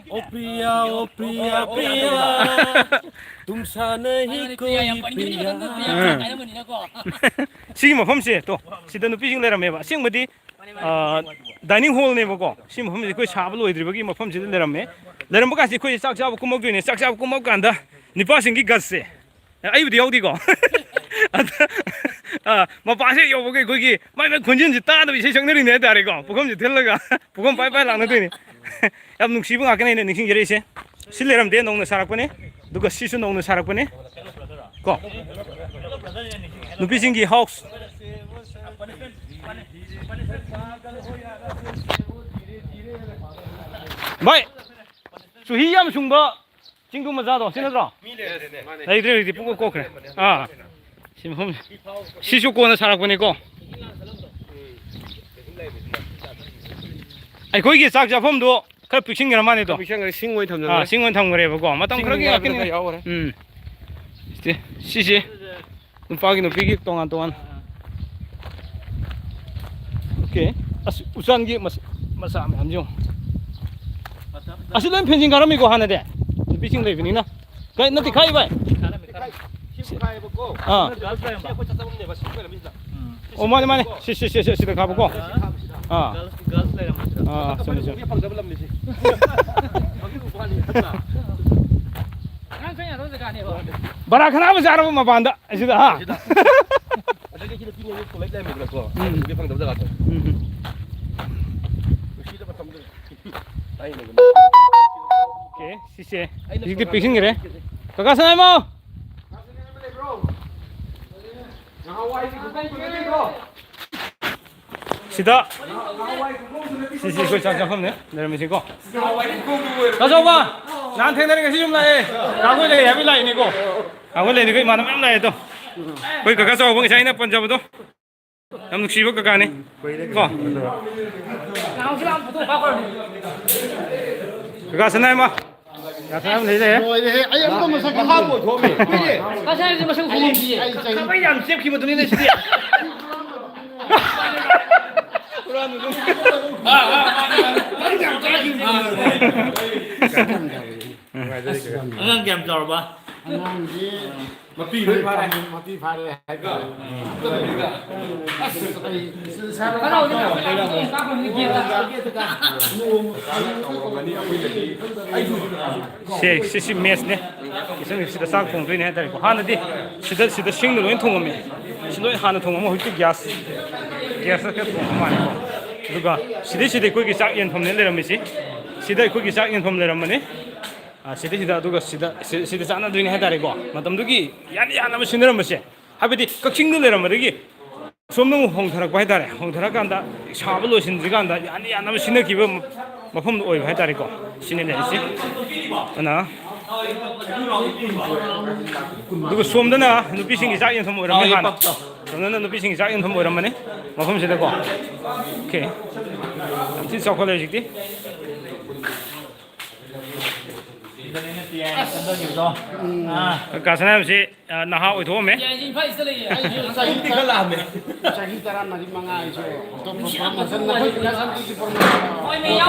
ओ पिया, ओ पिया, पिया, तुम सा नहीं कोई पिया। ꯑꯥ꯫ ꯁꯤꯒꯤ ꯃꯐꯝꯁꯦ ꯇꯣ, ꯁꯤꯗ ꯅꯨꯄꯤꯁꯤꯡ ꯂꯩꯔꯝꯃꯦꯕ꯫ ꯑꯁꯦꯡꯕꯗꯤ ꯑ, dining hallꯅꯦꯕꯀꯣ꯫ ꯁꯤ ꯃꯐꯝꯁꯤꯗ ꯑꯩꯈꯣꯏ ꯁꯥꯕ ꯂꯣꯏꯗ꯭ꯔꯤꯕꯒꯤ ꯃꯐꯝꯁꯤꯗ ꯂꯩꯔꯝꯃꯦ꯫ ꯂꯩꯔꯝꯕ ꯀꯥꯟꯁꯤꯗ ꯑꯩꯈꯣꯏ ꯆꯥꯛ ꯆꯥꯕ ꯀꯨꯝꯃꯛꯇꯣꯏꯅꯦ꯫ ꯆꯥꯛ ꯆꯥꯕ ꯀꯨꯝꯃꯛ ꯀꯥꯟꯗ ꯅꯨꯄꯥꯁꯤꯡꯒꯤ gutsꯁꯦ, ꯑꯩꯕꯨꯗꯤ ꯌꯥꯎꯗꯦꯀꯣ꯫ ꯑꯗ ꯑꯥ, ꯃꯄꯥꯁꯦ ꯌꯧꯕꯒ ꯑꯩꯈꯣꯏꯒꯤ ꯃꯥꯏ ꯃꯥꯏ ꯈꯣꯟꯖꯦꯜꯁꯤ ꯇꯥꯗꯕ ꯏꯁꯩ ꯁꯛꯅꯔꯤꯅꯦ ꯍꯥꯏꯇꯥꯔꯦꯀꯣ꯫ ꯄꯨꯈꯝꯁꯦ ꯊꯤꯜꯂꯒ ꯄꯨꯈꯝ ꯄꯥꯏ ꯄꯥꯏ ꯂꯥꯛꯅꯗꯣꯏꯅꯤ꯫ ꯌꯥꯝ ꯅꯨꯡꯁꯤꯕ ꯉꯥꯛꯇꯅꯦ ꯑꯩꯅ ꯅꯤꯡꯁꯤꯡꯖꯔꯛꯏꯁꯦ꯫ ꯁꯤ ꯂꯩꯔꯝꯗꯦ, ꯅꯧꯅ ꯁꯥꯔꯛꯄꯅꯦ꯫ ꯑꯗꯨꯒ ꯁꯤꯁꯨ ꯅꯧꯅ ꯁꯥꯔꯛꯄꯅꯦ꯫ ꯀꯣ? ꯅꯨꯄꯤꯁꯤꯡꯒꯤ ꯍꯥꯎꯁ꯫ ꯚꯥꯏ, ꯆꯨꯍꯤ ꯌꯥꯝ ꯁꯨꯡꯕ ꯆꯤꯡꯗꯨ ꯃꯆꯥꯗꯣ, ꯁꯤ ꯅꯠꯇ꯭ꯔꯣ? ꯂꯩꯇ꯭ꯔꯦ ꯍꯧꯖꯤꯛꯇꯤ, ꯄꯨꯡꯀꯣꯛ ꯀꯣꯛꯈ꯭ꯔꯦ꯫ ꯑꯥ꯫ ꯁꯤ ꯃꯐꯝ, ꯁꯤꯁꯨ ꯀꯣꯟꯅ ꯁꯥꯔꯛꯄꯅꯤꯀꯣ꯫ ꯑꯩꯈꯣꯏꯒꯤ ꯆꯥꯛ ꯆꯥꯐꯝꯗꯣ ꯈꯔ ꯄꯤꯛꯁꯤꯟꯈ꯭ꯔ ꯃꯥꯜꯂꯦꯗꯣ꯫ ꯄꯤꯛꯁꯟꯈ꯭ꯔꯦ, ꯁꯤꯡ ꯑꯣꯏꯅ ꯊꯝꯖꯟꯈ꯭ꯔꯦ꯫ ꯑꯥ, ꯁꯤꯡ ꯑꯣꯏꯅ ꯊꯝꯈ꯭ꯔꯦꯕꯀꯣ꯫ ꯃꯇꯝ ꯁꯤꯡ ꯈꯔꯒꯤ ꯍꯥꯏꯕꯗ ꯉꯥꯛꯇꯅꯤꯅꯦ꯫ ꯈꯔ ꯌꯥꯎꯈ꯭ꯔꯦ꯫ ꯎꯝ꯫ ꯁꯤ, ꯁꯤꯁꯦ ꯅꯨꯄꯥꯒꯤ ꯅꯨꯄꯤꯒꯤ ꯇꯣꯉꯥꯟ ꯇꯣꯉꯥꯟ꯫ ꯑꯣꯀꯦ꯫ ꯑꯁ, ꯎꯆꯥꯟꯒꯤ ꯃꯁ-, ꯃꯆꯥ ꯃꯌꯥꯝꯁꯦ ꯌꯦꯡꯉꯣ꯫ ꯑꯁꯤ ꯂꯣꯏ ꯐꯦꯟꯁꯤꯡ ꯀꯥꯔꯝꯃꯤꯀꯣ ꯍꯥꯟꯅꯗꯤ? ꯅꯨꯄꯤꯁꯤꯡ ꯂꯩꯕꯅꯤꯅ꯫ ꯀꯥꯏ, ꯅꯠꯇꯦ, ꯈꯥꯏ ꯚꯥꯏ꯫ ꯁꯤ ꯈꯥꯏꯌꯦꯕꯀꯣ꯫ ꯑꯥ꯫ ꯁꯤ ꯑꯩꯈꯣꯏ ꯆꯠꯆꯐꯝꯅꯦꯕ, ꯁꯤ ꯂꯩꯔꯝꯃꯤꯁꯤꯗ꯫ ꯑꯣ, ꯃꯥꯅꯦ, ꯃꯥꯅꯦ꯫ ꯁꯤ, ꯁꯤ, ꯁꯤ, ꯁꯤ, ꯁꯤꯗ ꯀꯥꯕꯀꯣ꯫ ꯑꯥ꯫ Girls, girls ꯂꯩꯔꯝꯃꯣꯏꯗ꯭ꯔꯥ? ꯑꯥ, ꯆꯨꯝꯃꯤ, ꯆꯨꯝꯃꯤ꯫ ꯐꯪꯗꯕ ꯂꯝꯅꯤ ꯁꯤ꯫ ꯍꯧꯖꯤꯛ ꯎꯄꯥꯜ ꯅꯠꯇ꯭ꯔꯥ? ꯑꯉꯥꯡ ꯆꯪ ꯌꯥꯗꯕ ꯖꯒꯥꯅꯦꯕ꯫ ꯕꯔꯥ ꯈꯅꯥ ꯕꯖꯥꯔꯕꯨ ꯃꯄꯥꯟꯗ ꯑꯁꯤꯗ, ꯍꯥ? ꯑꯗꯒꯤ ꯁꯤꯗ ꯄꯤꯛꯅꯤꯛ ꯄꯣꯂꯩ ꯂꯩꯔꯝꯃꯤꯗꯅꯀꯣ꯫ ꯎꯝ꯫ ꯍꯧꯖꯤꯛ ꯐꯪꯗꯕ ꯖꯒꯥꯗꯣ꯫ ꯎꯝ, ꯎꯝ꯫ ꯅꯨꯡꯁꯤꯗ ꯃꯇꯝꯗꯨ꯫ ꯑꯩꯅ ꯑꯣꯀꯦ, ꯁꯤꯁꯦ꯫ ꯑꯩꯅ ꯍꯧꯖꯤꯛꯇꯤ ꯄꯤꯛꯁꯤꯟꯈ꯭ꯔꯦ꯫ ꯀꯀꯥ ꯁꯅꯥꯏꯃꯣ! ꯁꯤꯗ, ꯁꯤꯁꯤ ꯑꯩꯈꯣꯏ ꯆꯥꯛ ꯆꯥꯐꯝꯅꯦ ꯂꯩꯔꯝꯃꯤꯁꯤꯀꯣ꯫ ꯇꯥꯆꯧꯕ, ꯅꯍꯥꯟ ꯊꯦꯡꯅꯔꯦ, ꯉꯁꯤ ꯌꯨꯝ ꯂꯥꯛꯑꯦ꯫ ꯀꯥꯡꯈꯣꯏ ꯂꯩ ꯍꯥꯏꯕꯒꯤ ꯂꯥꯛꯏꯅꯤꯀꯣ꯫ ꯀꯥꯡꯈꯣꯏ ꯂꯩꯅꯤꯀꯣ, ꯏꯃꯥꯟꯅꯕ ꯌꯥꯝ ꯂꯥꯛꯑꯦ ꯑꯗꯣ꯫ ꯑꯩꯈꯣꯏ ꯀꯀꯥ ꯆꯥꯎꯕ ꯉꯁꯥꯏ ꯑꯩꯅ ꯄꯟꯖꯕꯗꯣ꯫ ꯌꯥꯝ ꯅꯨꯡꯁꯤꯕ ꯀꯀꯥꯅꯤ꯫ ꯀꯣ? ꯀꯀꯥ ꯁꯅꯥꯏꯃ꯫ ꯂꯣꯏꯔꯦꯍꯦ, ꯑꯩ ꯑꯃꯨꯛꯀ ꯃꯁꯛ ꯈꯪꯗꯦ꯫ ꯃꯍꯥꯛ ꯑꯣꯏꯊꯣꯛꯑꯝꯃꯤ꯫ ꯀꯁꯥꯏꯁꯦ ꯃꯁꯛ ꯈꯪꯉꯝꯗꯤꯌꯦ꯫ ꯑꯩ ꯆꯍꯤ ꯈꯥꯕꯩ ꯌꯥꯝ ꯆꯦꯞꯈꯤꯕꯗꯨꯅꯤꯅꯦ ꯁꯤꯗꯤ꯫ ꯑꯉꯥꯡ ꯀꯌꯥꯝ ꯆꯥꯎꯔꯕ? ꯑꯉꯥꯡꯗꯤ ꯃꯄꯤ ꯂꯣꯏ ꯐꯥꯔꯦ꯫ ꯃꯄꯤ ꯐꯥꯔꯦ ꯍꯥꯏꯇꯥꯔꯦ꯫ ꯑꯁ, ꯑꯩ ꯁꯦ, ꯁꯤ, ꯁꯤ ꯃꯦꯁꯅꯦ꯫ ꯀꯤꯆꯟ ꯁꯤꯗ ꯆꯥꯛ ꯊꯣꯡꯗꯣꯏꯅꯦ ꯍꯥꯏꯇꯥꯔꯦꯀꯣ꯫ ꯍꯥꯟꯅꯗꯤ ꯁꯤꯗ, ꯁꯤꯗ ꯁꯤꯡꯗ ꯂꯣꯏ ꯊꯣꯡꯉꯝꯃꯦ꯫ ꯁꯤ ꯂꯣꯏ ꯍꯥꯟꯅ ꯊꯣꯡꯉꯝꯃꯣ꯫ ꯍꯧꯖꯤꯛꯇꯤ ꯒ꯭ꯌꯥꯁ, ꯒ꯭ꯌꯥꯁꯇ ꯈꯔ ꯊꯣꯡꯕ ꯃꯥꯜꯂꯦꯀꯣ꯫ ꯑꯗꯨꯒ ꯁꯤꯗꯩꯁꯤꯗ ꯑꯩꯈꯣꯏꯒꯤ ꯆꯥꯛ ꯌꯦꯟꯐꯝꯅꯦ ꯂꯩꯔꯝꯃꯤꯁꯤ꯫ ꯁꯤꯗ ꯑꯩꯈꯣꯏꯒꯤ ꯆꯥꯛ ꯌꯦꯟꯐꯝ ꯂꯩꯔꯝꯕꯅꯤ꯫ ꯑꯥ, ꯁꯤꯗꯩꯁꯤꯗ, ꯑꯗꯨꯒ ꯁꯤꯗ, ꯁꯤ-, ꯁꯤꯗ ꯆꯥꯟꯅꯗꯣꯏꯅꯦ ꯍꯥꯏꯇꯥꯔꯦꯀꯣ꯫ ꯃꯇꯝꯗꯨꯒꯤ ꯌꯥꯅ ꯌꯥꯅꯕ ꯁꯤꯟꯅꯔꯝꯕꯁꯦ, ꯍꯥꯏꯕꯗꯤ ꯀꯛꯆꯤꯡꯗ ꯂꯩꯔꯝꯕꯗꯒꯤ ꯁꯣꯝꯗ ꯑꯃꯨꯛ ꯍꯣꯡꯊꯔꯛꯄ ꯍꯥꯏꯇꯥꯔꯦ꯫ ꯍꯣꯡꯊꯔꯀꯥꯟꯗ ꯁꯥꯕ ꯂꯣꯏꯁꯤꯟꯗ꯭ꯔꯤꯀꯥꯟꯗ ꯌꯥꯅ ꯌꯥꯅꯕ ꯁꯤꯟꯅꯈꯤꯕ ꯃꯐꯝꯗꯣ ꯑꯣꯏꯕ ꯍꯥꯏꯇꯥꯔꯦꯀꯣ꯫ ꯁꯤꯅ ꯂꯩꯔꯤꯁꯤ꯫ ꯑꯗꯨꯅ, ꯑꯗꯨꯒ ꯁꯣꯝꯗꯅ ꯅꯨꯄꯤꯁꯤꯡꯒꯤ ꯆꯥꯛ ꯌꯦꯟꯐꯝ ꯑꯣꯏꯔꯝꯃꯦ ꯍꯥꯟꯅ꯫ ꯁꯣꯝꯗꯅ ꯅꯨꯄꯤꯁꯤꯡꯒꯤ ꯆꯥꯛ ꯌꯦꯟꯐꯝ ꯑꯣꯏꯔꯝꯃꯅꯤ ꯃꯐꯝꯁꯤꯗꯀꯣ꯫ ꯑꯣꯀꯦ꯫ ꯌꯥꯝ ꯊꯤꯅ ꯆꯥꯎꯈꯠꯂꯦ ꯍꯧꯖꯤꯛꯇꯤ꯫ ꯀꯥꯁꯅꯥ ꯍꯥꯏꯕꯁꯤ, ꯑ, ꯅꯍꯥ ꯑꯣꯏꯊꯣꯛꯑꯝꯃꯦ꯫ ꯆꯍꯤ ꯈꯔ ꯂꯥꯛꯑꯝꯃꯦ꯫ ꯆꯍꯤ ꯇꯔꯥꯃꯔꯤ ꯃꯉꯥ ꯑꯩꯁꯨ ꯑꯇꯣꯞꯄ ꯄ꯭ꯔꯃꯣꯁꯟ, ꯅꯈꯣꯏ ꯄꯩꯁꯥ ꯁꯥꯟꯇꯤꯒꯤ ꯄ꯭ꯔꯃꯣꯁꯟ꯫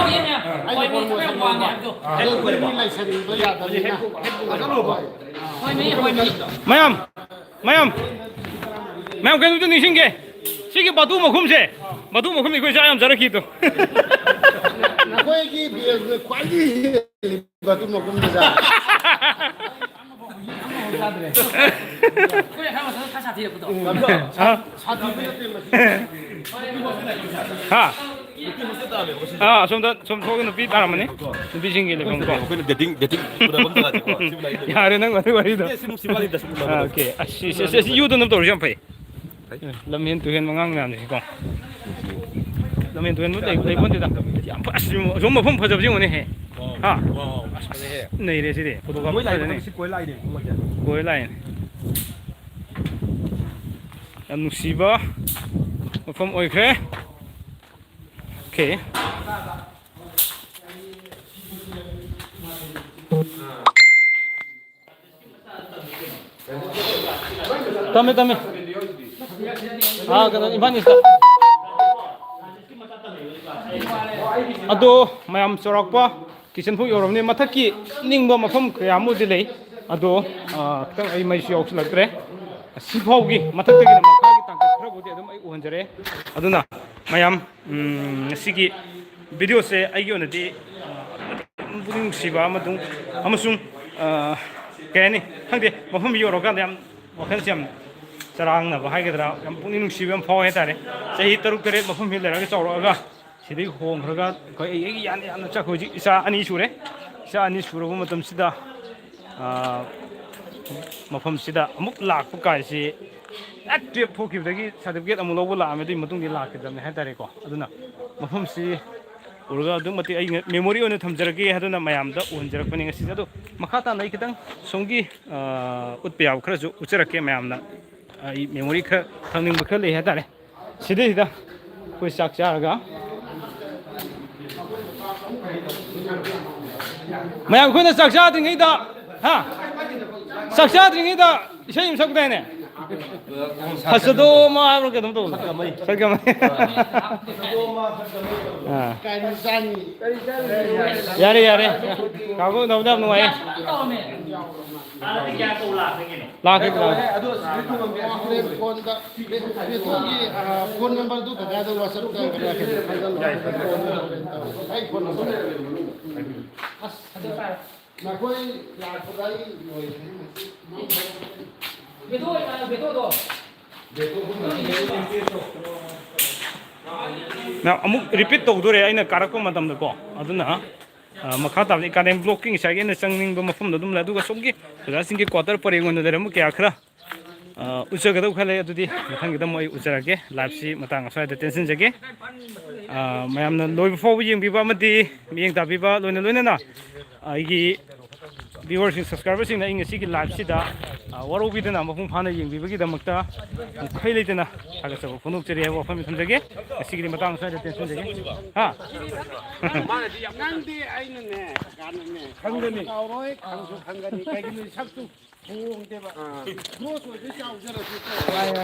ꯑꯩꯅ ꯄ꯭ꯔꯃꯣꯁꯟ ꯂꯧꯕ꯫ ꯑꯗꯨ ꯃꯤ ꯂꯩꯁꯟꯕ ꯌꯥꯗꯕꯅꯤꯅ꯫ ꯃꯌꯥꯝ, ꯃꯌꯥꯝ, ꯃꯌꯥꯝ, ꯀꯩꯅꯣꯝꯇ ꯅꯤꯡꯁꯤꯡꯒꯦ꯫ ꯁꯤꯒꯤ ꯕꯥꯇꯨ ꯃꯈꯨꯝꯁꯦ, ꯕꯥꯇꯨ ꯃꯈꯨꯝꯗꯤ ꯑꯩꯈꯣꯏ ꯆꯥ ꯌꯥꯝ ꯆꯥꯔꯛꯈꯤꯗꯣ꯫ ꯅꯈꯣꯏꯒꯤ ꯕꯦꯜꯗ ꯈ꯭ꯋꯥꯏꯗꯒꯤ ꯍꯦꯜꯂꯤꯕ ꯕꯥꯇꯨ ꯃꯈꯨꯝꯗꯨꯗ꯫ ꯑꯩꯈꯣꯏ ꯑꯍꯥꯟꯕ ꯈꯔ ꯁꯥꯊꯤꯔꯛꯄꯗꯣ꯫ ꯍꯥ? ꯁꯥꯊꯤꯕ ꯅꯠꯇꯦ ꯃꯁꯤ꯫ ꯍꯥ? ꯑꯥ, ꯑꯁꯣꯝꯗ ꯁꯨꯝ ꯊꯣꯛꯑꯒ ꯅꯨꯄꯤ ꯇꯥꯔꯝꯃꯅꯤ꯫ ꯅꯨꯄꯤꯁꯤꯡꯒꯤ ꯂꯩꯐꯝ ꯀꯣ꯫ ꯑꯩꯈꯣꯏꯅ dating, dating ꯎꯅꯐꯝ ꯖꯒꯥꯁꯦꯀꯣ꯫ ꯁꯤ ꯃꯅꯥꯛꯇ ꯌꯥꯔꯦ ꯅꯪ ꯋꯥꯔꯤ ꯋꯥꯔꯤꯗꯣ꯫ ꯑꯦ, ꯁꯤ ꯅꯨꯡꯁꯤ ꯋꯥꯔꯤꯗ ꯁꯨꯝ ꯎꯅꯕꯗꯣ꯫ ꯑꯥ, ꯑꯣꯀꯦ꯫ ꯑꯁ, ꯁꯤ, ꯁꯤ, ꯁꯤ, ꯁꯤ ꯌꯨꯗꯅꯕ ꯇꯧꯔꯁꯨ ꯌꯥꯝ ꯐꯩ꯫ ꯐꯩ꯫ ꯂꯝꯍꯦꯟ ꯇꯨꯍꯦꯟ ꯃꯉꯥꯡ ꯃꯌꯥꯝꯁꯤꯀꯣ꯫ ꯂꯝꯍꯦꯟ ꯇꯨꯍꯦꯟꯕꯨ ꯂꯩ, ꯂꯩꯄꯣꯟꯇꯦꯗ꯫ ꯌꯥꯝ ꯐ-, ꯑꯁ, ꯑꯁꯣꯝ ꯃꯐꯝ ꯐꯖꯕꯁꯤ ꯌꯦꯡꯉꯨꯅꯦꯍꯦ꯫ ꯋꯥꯎ, ꯍꯥ? ꯋꯥꯎ, ꯑꯁ, ꯐꯖꯩꯍꯦ꯫ ꯅꯩꯔꯦ ꯁꯤꯗꯤ꯫ ꯐꯣꯇꯣ ꯀꯥꯞꯄ ꯀꯣꯏ ꯂꯥꯛꯏꯅꯦ, ꯐꯖꯅꯤ꯫ ꯁꯤ ꯀꯣꯏ ꯂꯥꯛꯏꯅꯦ, ꯃꯣꯏꯁꯦ꯫ ꯀꯣꯏ ꯂꯥꯛꯏꯅꯦ꯫ ꯌꯥꯝ ꯅꯨꯡꯁꯤꯕ ꯃꯐꯝ ꯑꯣꯏꯈ꯭ꯔꯦ꯫ ꯑꯣꯀꯦ꯫ ꯇꯝꯃꯦ, ꯇꯝꯃꯦ꯫ ꯑꯥ, ꯀꯩꯅꯣ, ꯏꯝꯐꯥꯜ ꯏꯁꯇ꯫ ꯑꯗꯣ ꯃꯌꯥꯝ ꯆꯥꯎꯔꯥꯛꯄ ꯀꯤꯆꯟ ꯐꯥꯎ ꯌꯧꯔꯕꯅꯤ꯫ ꯃꯊꯛꯀꯤ ꯅꯤꯡꯕ ꯃꯐꯝ ꯀꯌꯥ ꯑꯃꯗꯤ ꯂꯩ꯫ ꯑꯗꯣ, ꯑꯥ, ꯈꯤꯇꯪ ꯑꯩ ꯃꯩꯁꯨ ꯌꯥꯎꯁꯤꯜꯂꯛꯇ꯭ꯔꯦ꯫ ꯁꯤꯐꯥꯎꯒꯤ ꯃꯊꯛꯇꯒꯤꯅ ꯃꯈꯥꯒꯤ ꯇꯥꯡꯀꯛ ꯈꯔꯕꯨꯗꯤ ꯑꯗꯨꯝ ꯑꯩ ꯎꯍꯟꯖꯔꯦ꯫ ꯑꯗꯨꯅ ꯃꯌꯥꯝ, ꯎꯝ, ꯉꯁꯤꯒꯤ ꯚꯤꯗꯤꯑꯣꯁꯦ ꯑꯩꯒꯤ ꯑꯣꯏꯅꯗꯤ, ꯑ, ꯄꯨꯛꯅꯤꯡ ꯅꯨꯡꯁꯤꯕ ꯑꯃꯁꯨꯡ, ꯑꯃꯁꯨꯡ, ꯑ, ꯀꯩ ꯍꯥꯏꯅꯤ, ꯈꯪꯗꯦ, ꯃꯐꯝ ꯌꯧꯔꯀꯥꯟꯗ ꯌꯥꯝ ꯋꯥꯈꯜꯁꯦ ꯌꯥꯝ ꯆꯔꯥꯡꯅꯕ ꯍꯥꯏꯒꯗ꯭ꯔꯥ, ꯌꯥꯝ ꯄꯨꯛꯅꯤꯡ ꯅꯨꯡꯁꯤꯕ ꯌꯥꯝ ꯐꯥꯎꯋꯦ ꯍꯥꯏꯇꯥꯔꯦ꯫ ꯆꯍꯤ ꯇꯔꯨꯛ ꯇꯔꯦꯠ ꯃꯐꯝꯁꯤ ꯂꯩꯔꯒ ꯆꯥꯎꯔꯛꯑꯒ ꯁꯤꯗꯒꯤ ꯍꯣꯡꯈ꯭ꯔꯒ ꯑꯩꯈꯣꯏ ꯑꯩ ꯑꯩꯒꯤ ꯌꯥꯅ ꯌꯥꯅ ꯆꯠꯈ꯭ꯔꯦ꯫ ꯍꯧꯖꯤꯛ ꯏꯆꯥ ꯑꯅꯤ ꯁꯨꯔꯦ꯫ ꯏꯆꯥ ꯑꯅꯤ ꯁꯨꯔꯕ ꯃꯇꯝꯁꯤꯗ, ꯑꯥ, ꯃꯐꯝꯁꯤꯗ ꯑꯃꯨꯛ ꯂꯥꯛꯄ ꯀꯥꯏꯁꯤ, ꯍꯦꯛ ꯇꯨꯌꯦꯜꯞ ꯊꯣꯛꯈꯤꯕꯗꯒꯤ ꯁꯥꯔꯇꯤꯐꯤꯀꯦꯠ ꯑꯃꯨꯛ ꯂꯧꯕ ꯂꯥꯛꯑꯝꯃꯦ, ꯑꯗꯨꯒꯤ ꯃꯇꯨꯡꯗꯤ ꯂꯥꯛꯈꯤꯗꯕꯅꯦ ꯍꯥꯏꯇꯥꯔꯦꯀꯣ꯫ ꯑꯗꯨꯅ ꯃꯐꯝꯁꯤ ꯎꯔꯒ ꯑꯗꯨꯛ ꯃꯇꯤꯛ ꯑꯩ ꯃꯦꯃꯣꯔꯤ ꯑꯣꯏꯅ ꯊꯝꯖꯔꯒꯦ ꯍꯥꯏꯗꯨꯅ ꯃꯌꯥꯝꯗ ꯎꯍꯟꯖꯔꯛꯄꯅꯤ ꯉꯁꯤꯁꯦ꯫ ꯑꯗꯣ ꯃꯈꯥ ꯇꯥꯅ ꯑꯩ ꯈꯤꯇꯪ ꯁꯣꯝꯒꯤ, ꯑ, ꯎꯠꯄ ꯌꯥꯕ ꯈꯔꯁꯨ ꯎꯠꯆꯔꯛꯀꯦ ꯃꯌꯥꯝꯅ꯫ ꯑꯩ ꯃꯦꯃꯣꯔꯤ ꯈꯔ ꯊꯝꯅꯤꯡꯕ ꯈꯔ ꯂꯩ ꯍꯥꯏꯇꯥꯔꯦ꯫ ꯁꯤꯗꯩꯁꯤꯗ ꯑꯩꯈꯣꯏ ꯆꯥꯛ ꯆꯥꯔꯒ, ꯃꯌꯥꯝ, ꯑꯩꯈꯣꯏꯅ ꯆꯥꯛ ꯆꯥꯗ꯭ꯔꯤꯉꯩꯗ, ꯍꯥ? ꯆꯥꯛ ꯆꯥꯗ꯭ꯔꯤꯉꯩꯗ ꯏꯁꯩ ꯑꯃ ꯁꯛꯇꯥꯏꯅꯦ? ꯍꯁꯗꯣꯃ ꯍꯥꯏꯕ꯭ꯔꯥ ꯀꯩꯅꯣꯝ ꯇꯧꯕꯗꯣ? ꯁꯛꯀꯃꯩ꯫ ꯑꯥ꯫ ꯌꯥꯔꯦ, ꯌꯥꯔꯦ꯫ ꯀꯥꯡꯕꯨ ꯎꯅꯕꯗ ꯌꯥꯝ ꯅꯨꯡꯉꯥꯏꯌꯦ꯫ ꯂꯥꯛꯀꯦ, ꯂꯥꯛꯀꯦ꯫ ꯍꯣꯔꯦꯟ ꯐꯣꯟꯗ, ꯕꯦ-, ꯕꯦꯇꯣꯒꯤ, ꯑ, ꯐꯣꯟ ꯅꯝꯕꯔꯗꯨ ꯀꯀꯥꯗ WhatsApp-ꯇ ꯀꯩꯅꯣ ꯊꯥꯖꯤꯜꯂꯣ꯫ ꯑꯩ ꯐꯣꯟ ꯅꯝꯕꯔ꯫ ꯑꯁ, ꯅꯈꯣꯏ ꯂꯥꯛꯄꯗ ꯑꯩ ꯂꯣꯏꯈ꯭ꯔꯦ꯫ ꯃꯌꯥꯝ, ꯑꯃꯨꯛ repeat ꯇꯧꯗꯣꯔꯦ ꯑꯩꯅ ꯀꯥꯔꯛꯄ ꯃꯇꯝꯗꯀꯣ꯫ ꯑꯗꯨꯅ, ꯑ, ꯃꯈꯥ ꯇꯥꯕꯗꯤ ꯀꯥꯂꯦꯟ vlog-ꯀꯤ ꯉꯁꯥꯏꯒꯤ ꯑꯩꯅ ꯆꯪꯅꯤꯡꯕ ꯃꯐꯝꯗꯣ ꯑꯗꯨꯝ ꯂꯩ꯫ ꯑꯗꯨꯒ ꯁꯣꯝꯒꯤ ꯑꯣꯖꯥꯁꯤꯡꯒꯤ quarter ꯄꯔꯦꯡ ꯑꯣꯏꯅ ꯂꯩꯔꯝꯕ ꯀꯌꯥ ꯈꯔ ꯑ, ꯎꯠꯆꯒꯗꯧ ꯈꯔ ꯂꯩ, ꯑꯗꯨꯗꯤ ꯃꯊꯪꯒꯤꯗ ꯑꯃꯨꯛ ꯑꯩ ꯎꯠꯆꯔꯛꯀꯦ꯫ Live-ꯁꯤ ꯃꯇꯥꯡ ꯑꯁ꯭ꯋꯥꯏꯗ ꯇꯦꯟꯁꯤꯟꯖꯒꯦ꯫ ꯑ, ꯃꯌꯥꯝꯅ ꯂꯣꯏꯕ ꯐꯥꯎꯕ ꯌꯦꯡꯕꯤꯕ ꯑꯃꯗꯤ ꯃꯤꯠꯌꯦꯡ ꯇꯥꯕꯤꯕ, ꯂꯣꯏꯅ ꯂꯣꯏꯅꯅ ꯑꯩꯒꯤ viewer-ꯁꯤꯡ, subscriber-ꯁꯤꯡꯅ ꯑꯩ ꯉꯁꯤꯒꯤ live-ꯁꯤꯗ, ꯑ, ꯋꯥꯔꯧꯕꯤꯗꯅ ꯃꯄꯨꯡ ꯐꯥꯅ ꯌꯦꯡꯕꯤꯕꯒꯤꯗꯃꯛꯇ ꯃꯈꯩ ꯂꯩꯇꯅ ꯊꯥꯒꯠꯆꯕ ꯐꯣꯡꯗꯣꯛꯆꯔꯤ ꯍꯥꯏꯕ ꯋꯥꯐꯝ ꯊꯝꯖꯒꯦ꯫ ꯉꯁꯤꯒꯤꯗꯤ ꯃꯇꯥꯡ ꯑꯁ꯭ꯋꯥꯏꯗ ꯇꯦꯟꯁꯤꯟꯖꯒꯦ꯫ ꯍꯥ? ꯅꯪꯗꯤ ꯑꯩꯅꯅꯦ, ꯀꯥꯟꯅꯅꯦ꯫ ꯈꯪꯒꯅꯤ꯫ ꯀꯥꯎꯔꯣꯏ, ꯈꯪꯁꯨ ꯈꯪꯒꯅꯤ꯫ ꯀꯩꯒꯤꯅꯣ ꯁꯛꯇꯨ ꯍꯣꯡꯗꯦꯕ꯫ ꯑꯥ꯫ Growth ꯑꯣꯏꯗꯣꯏ ꯆꯥꯎꯖꯔꯁꯨ꯫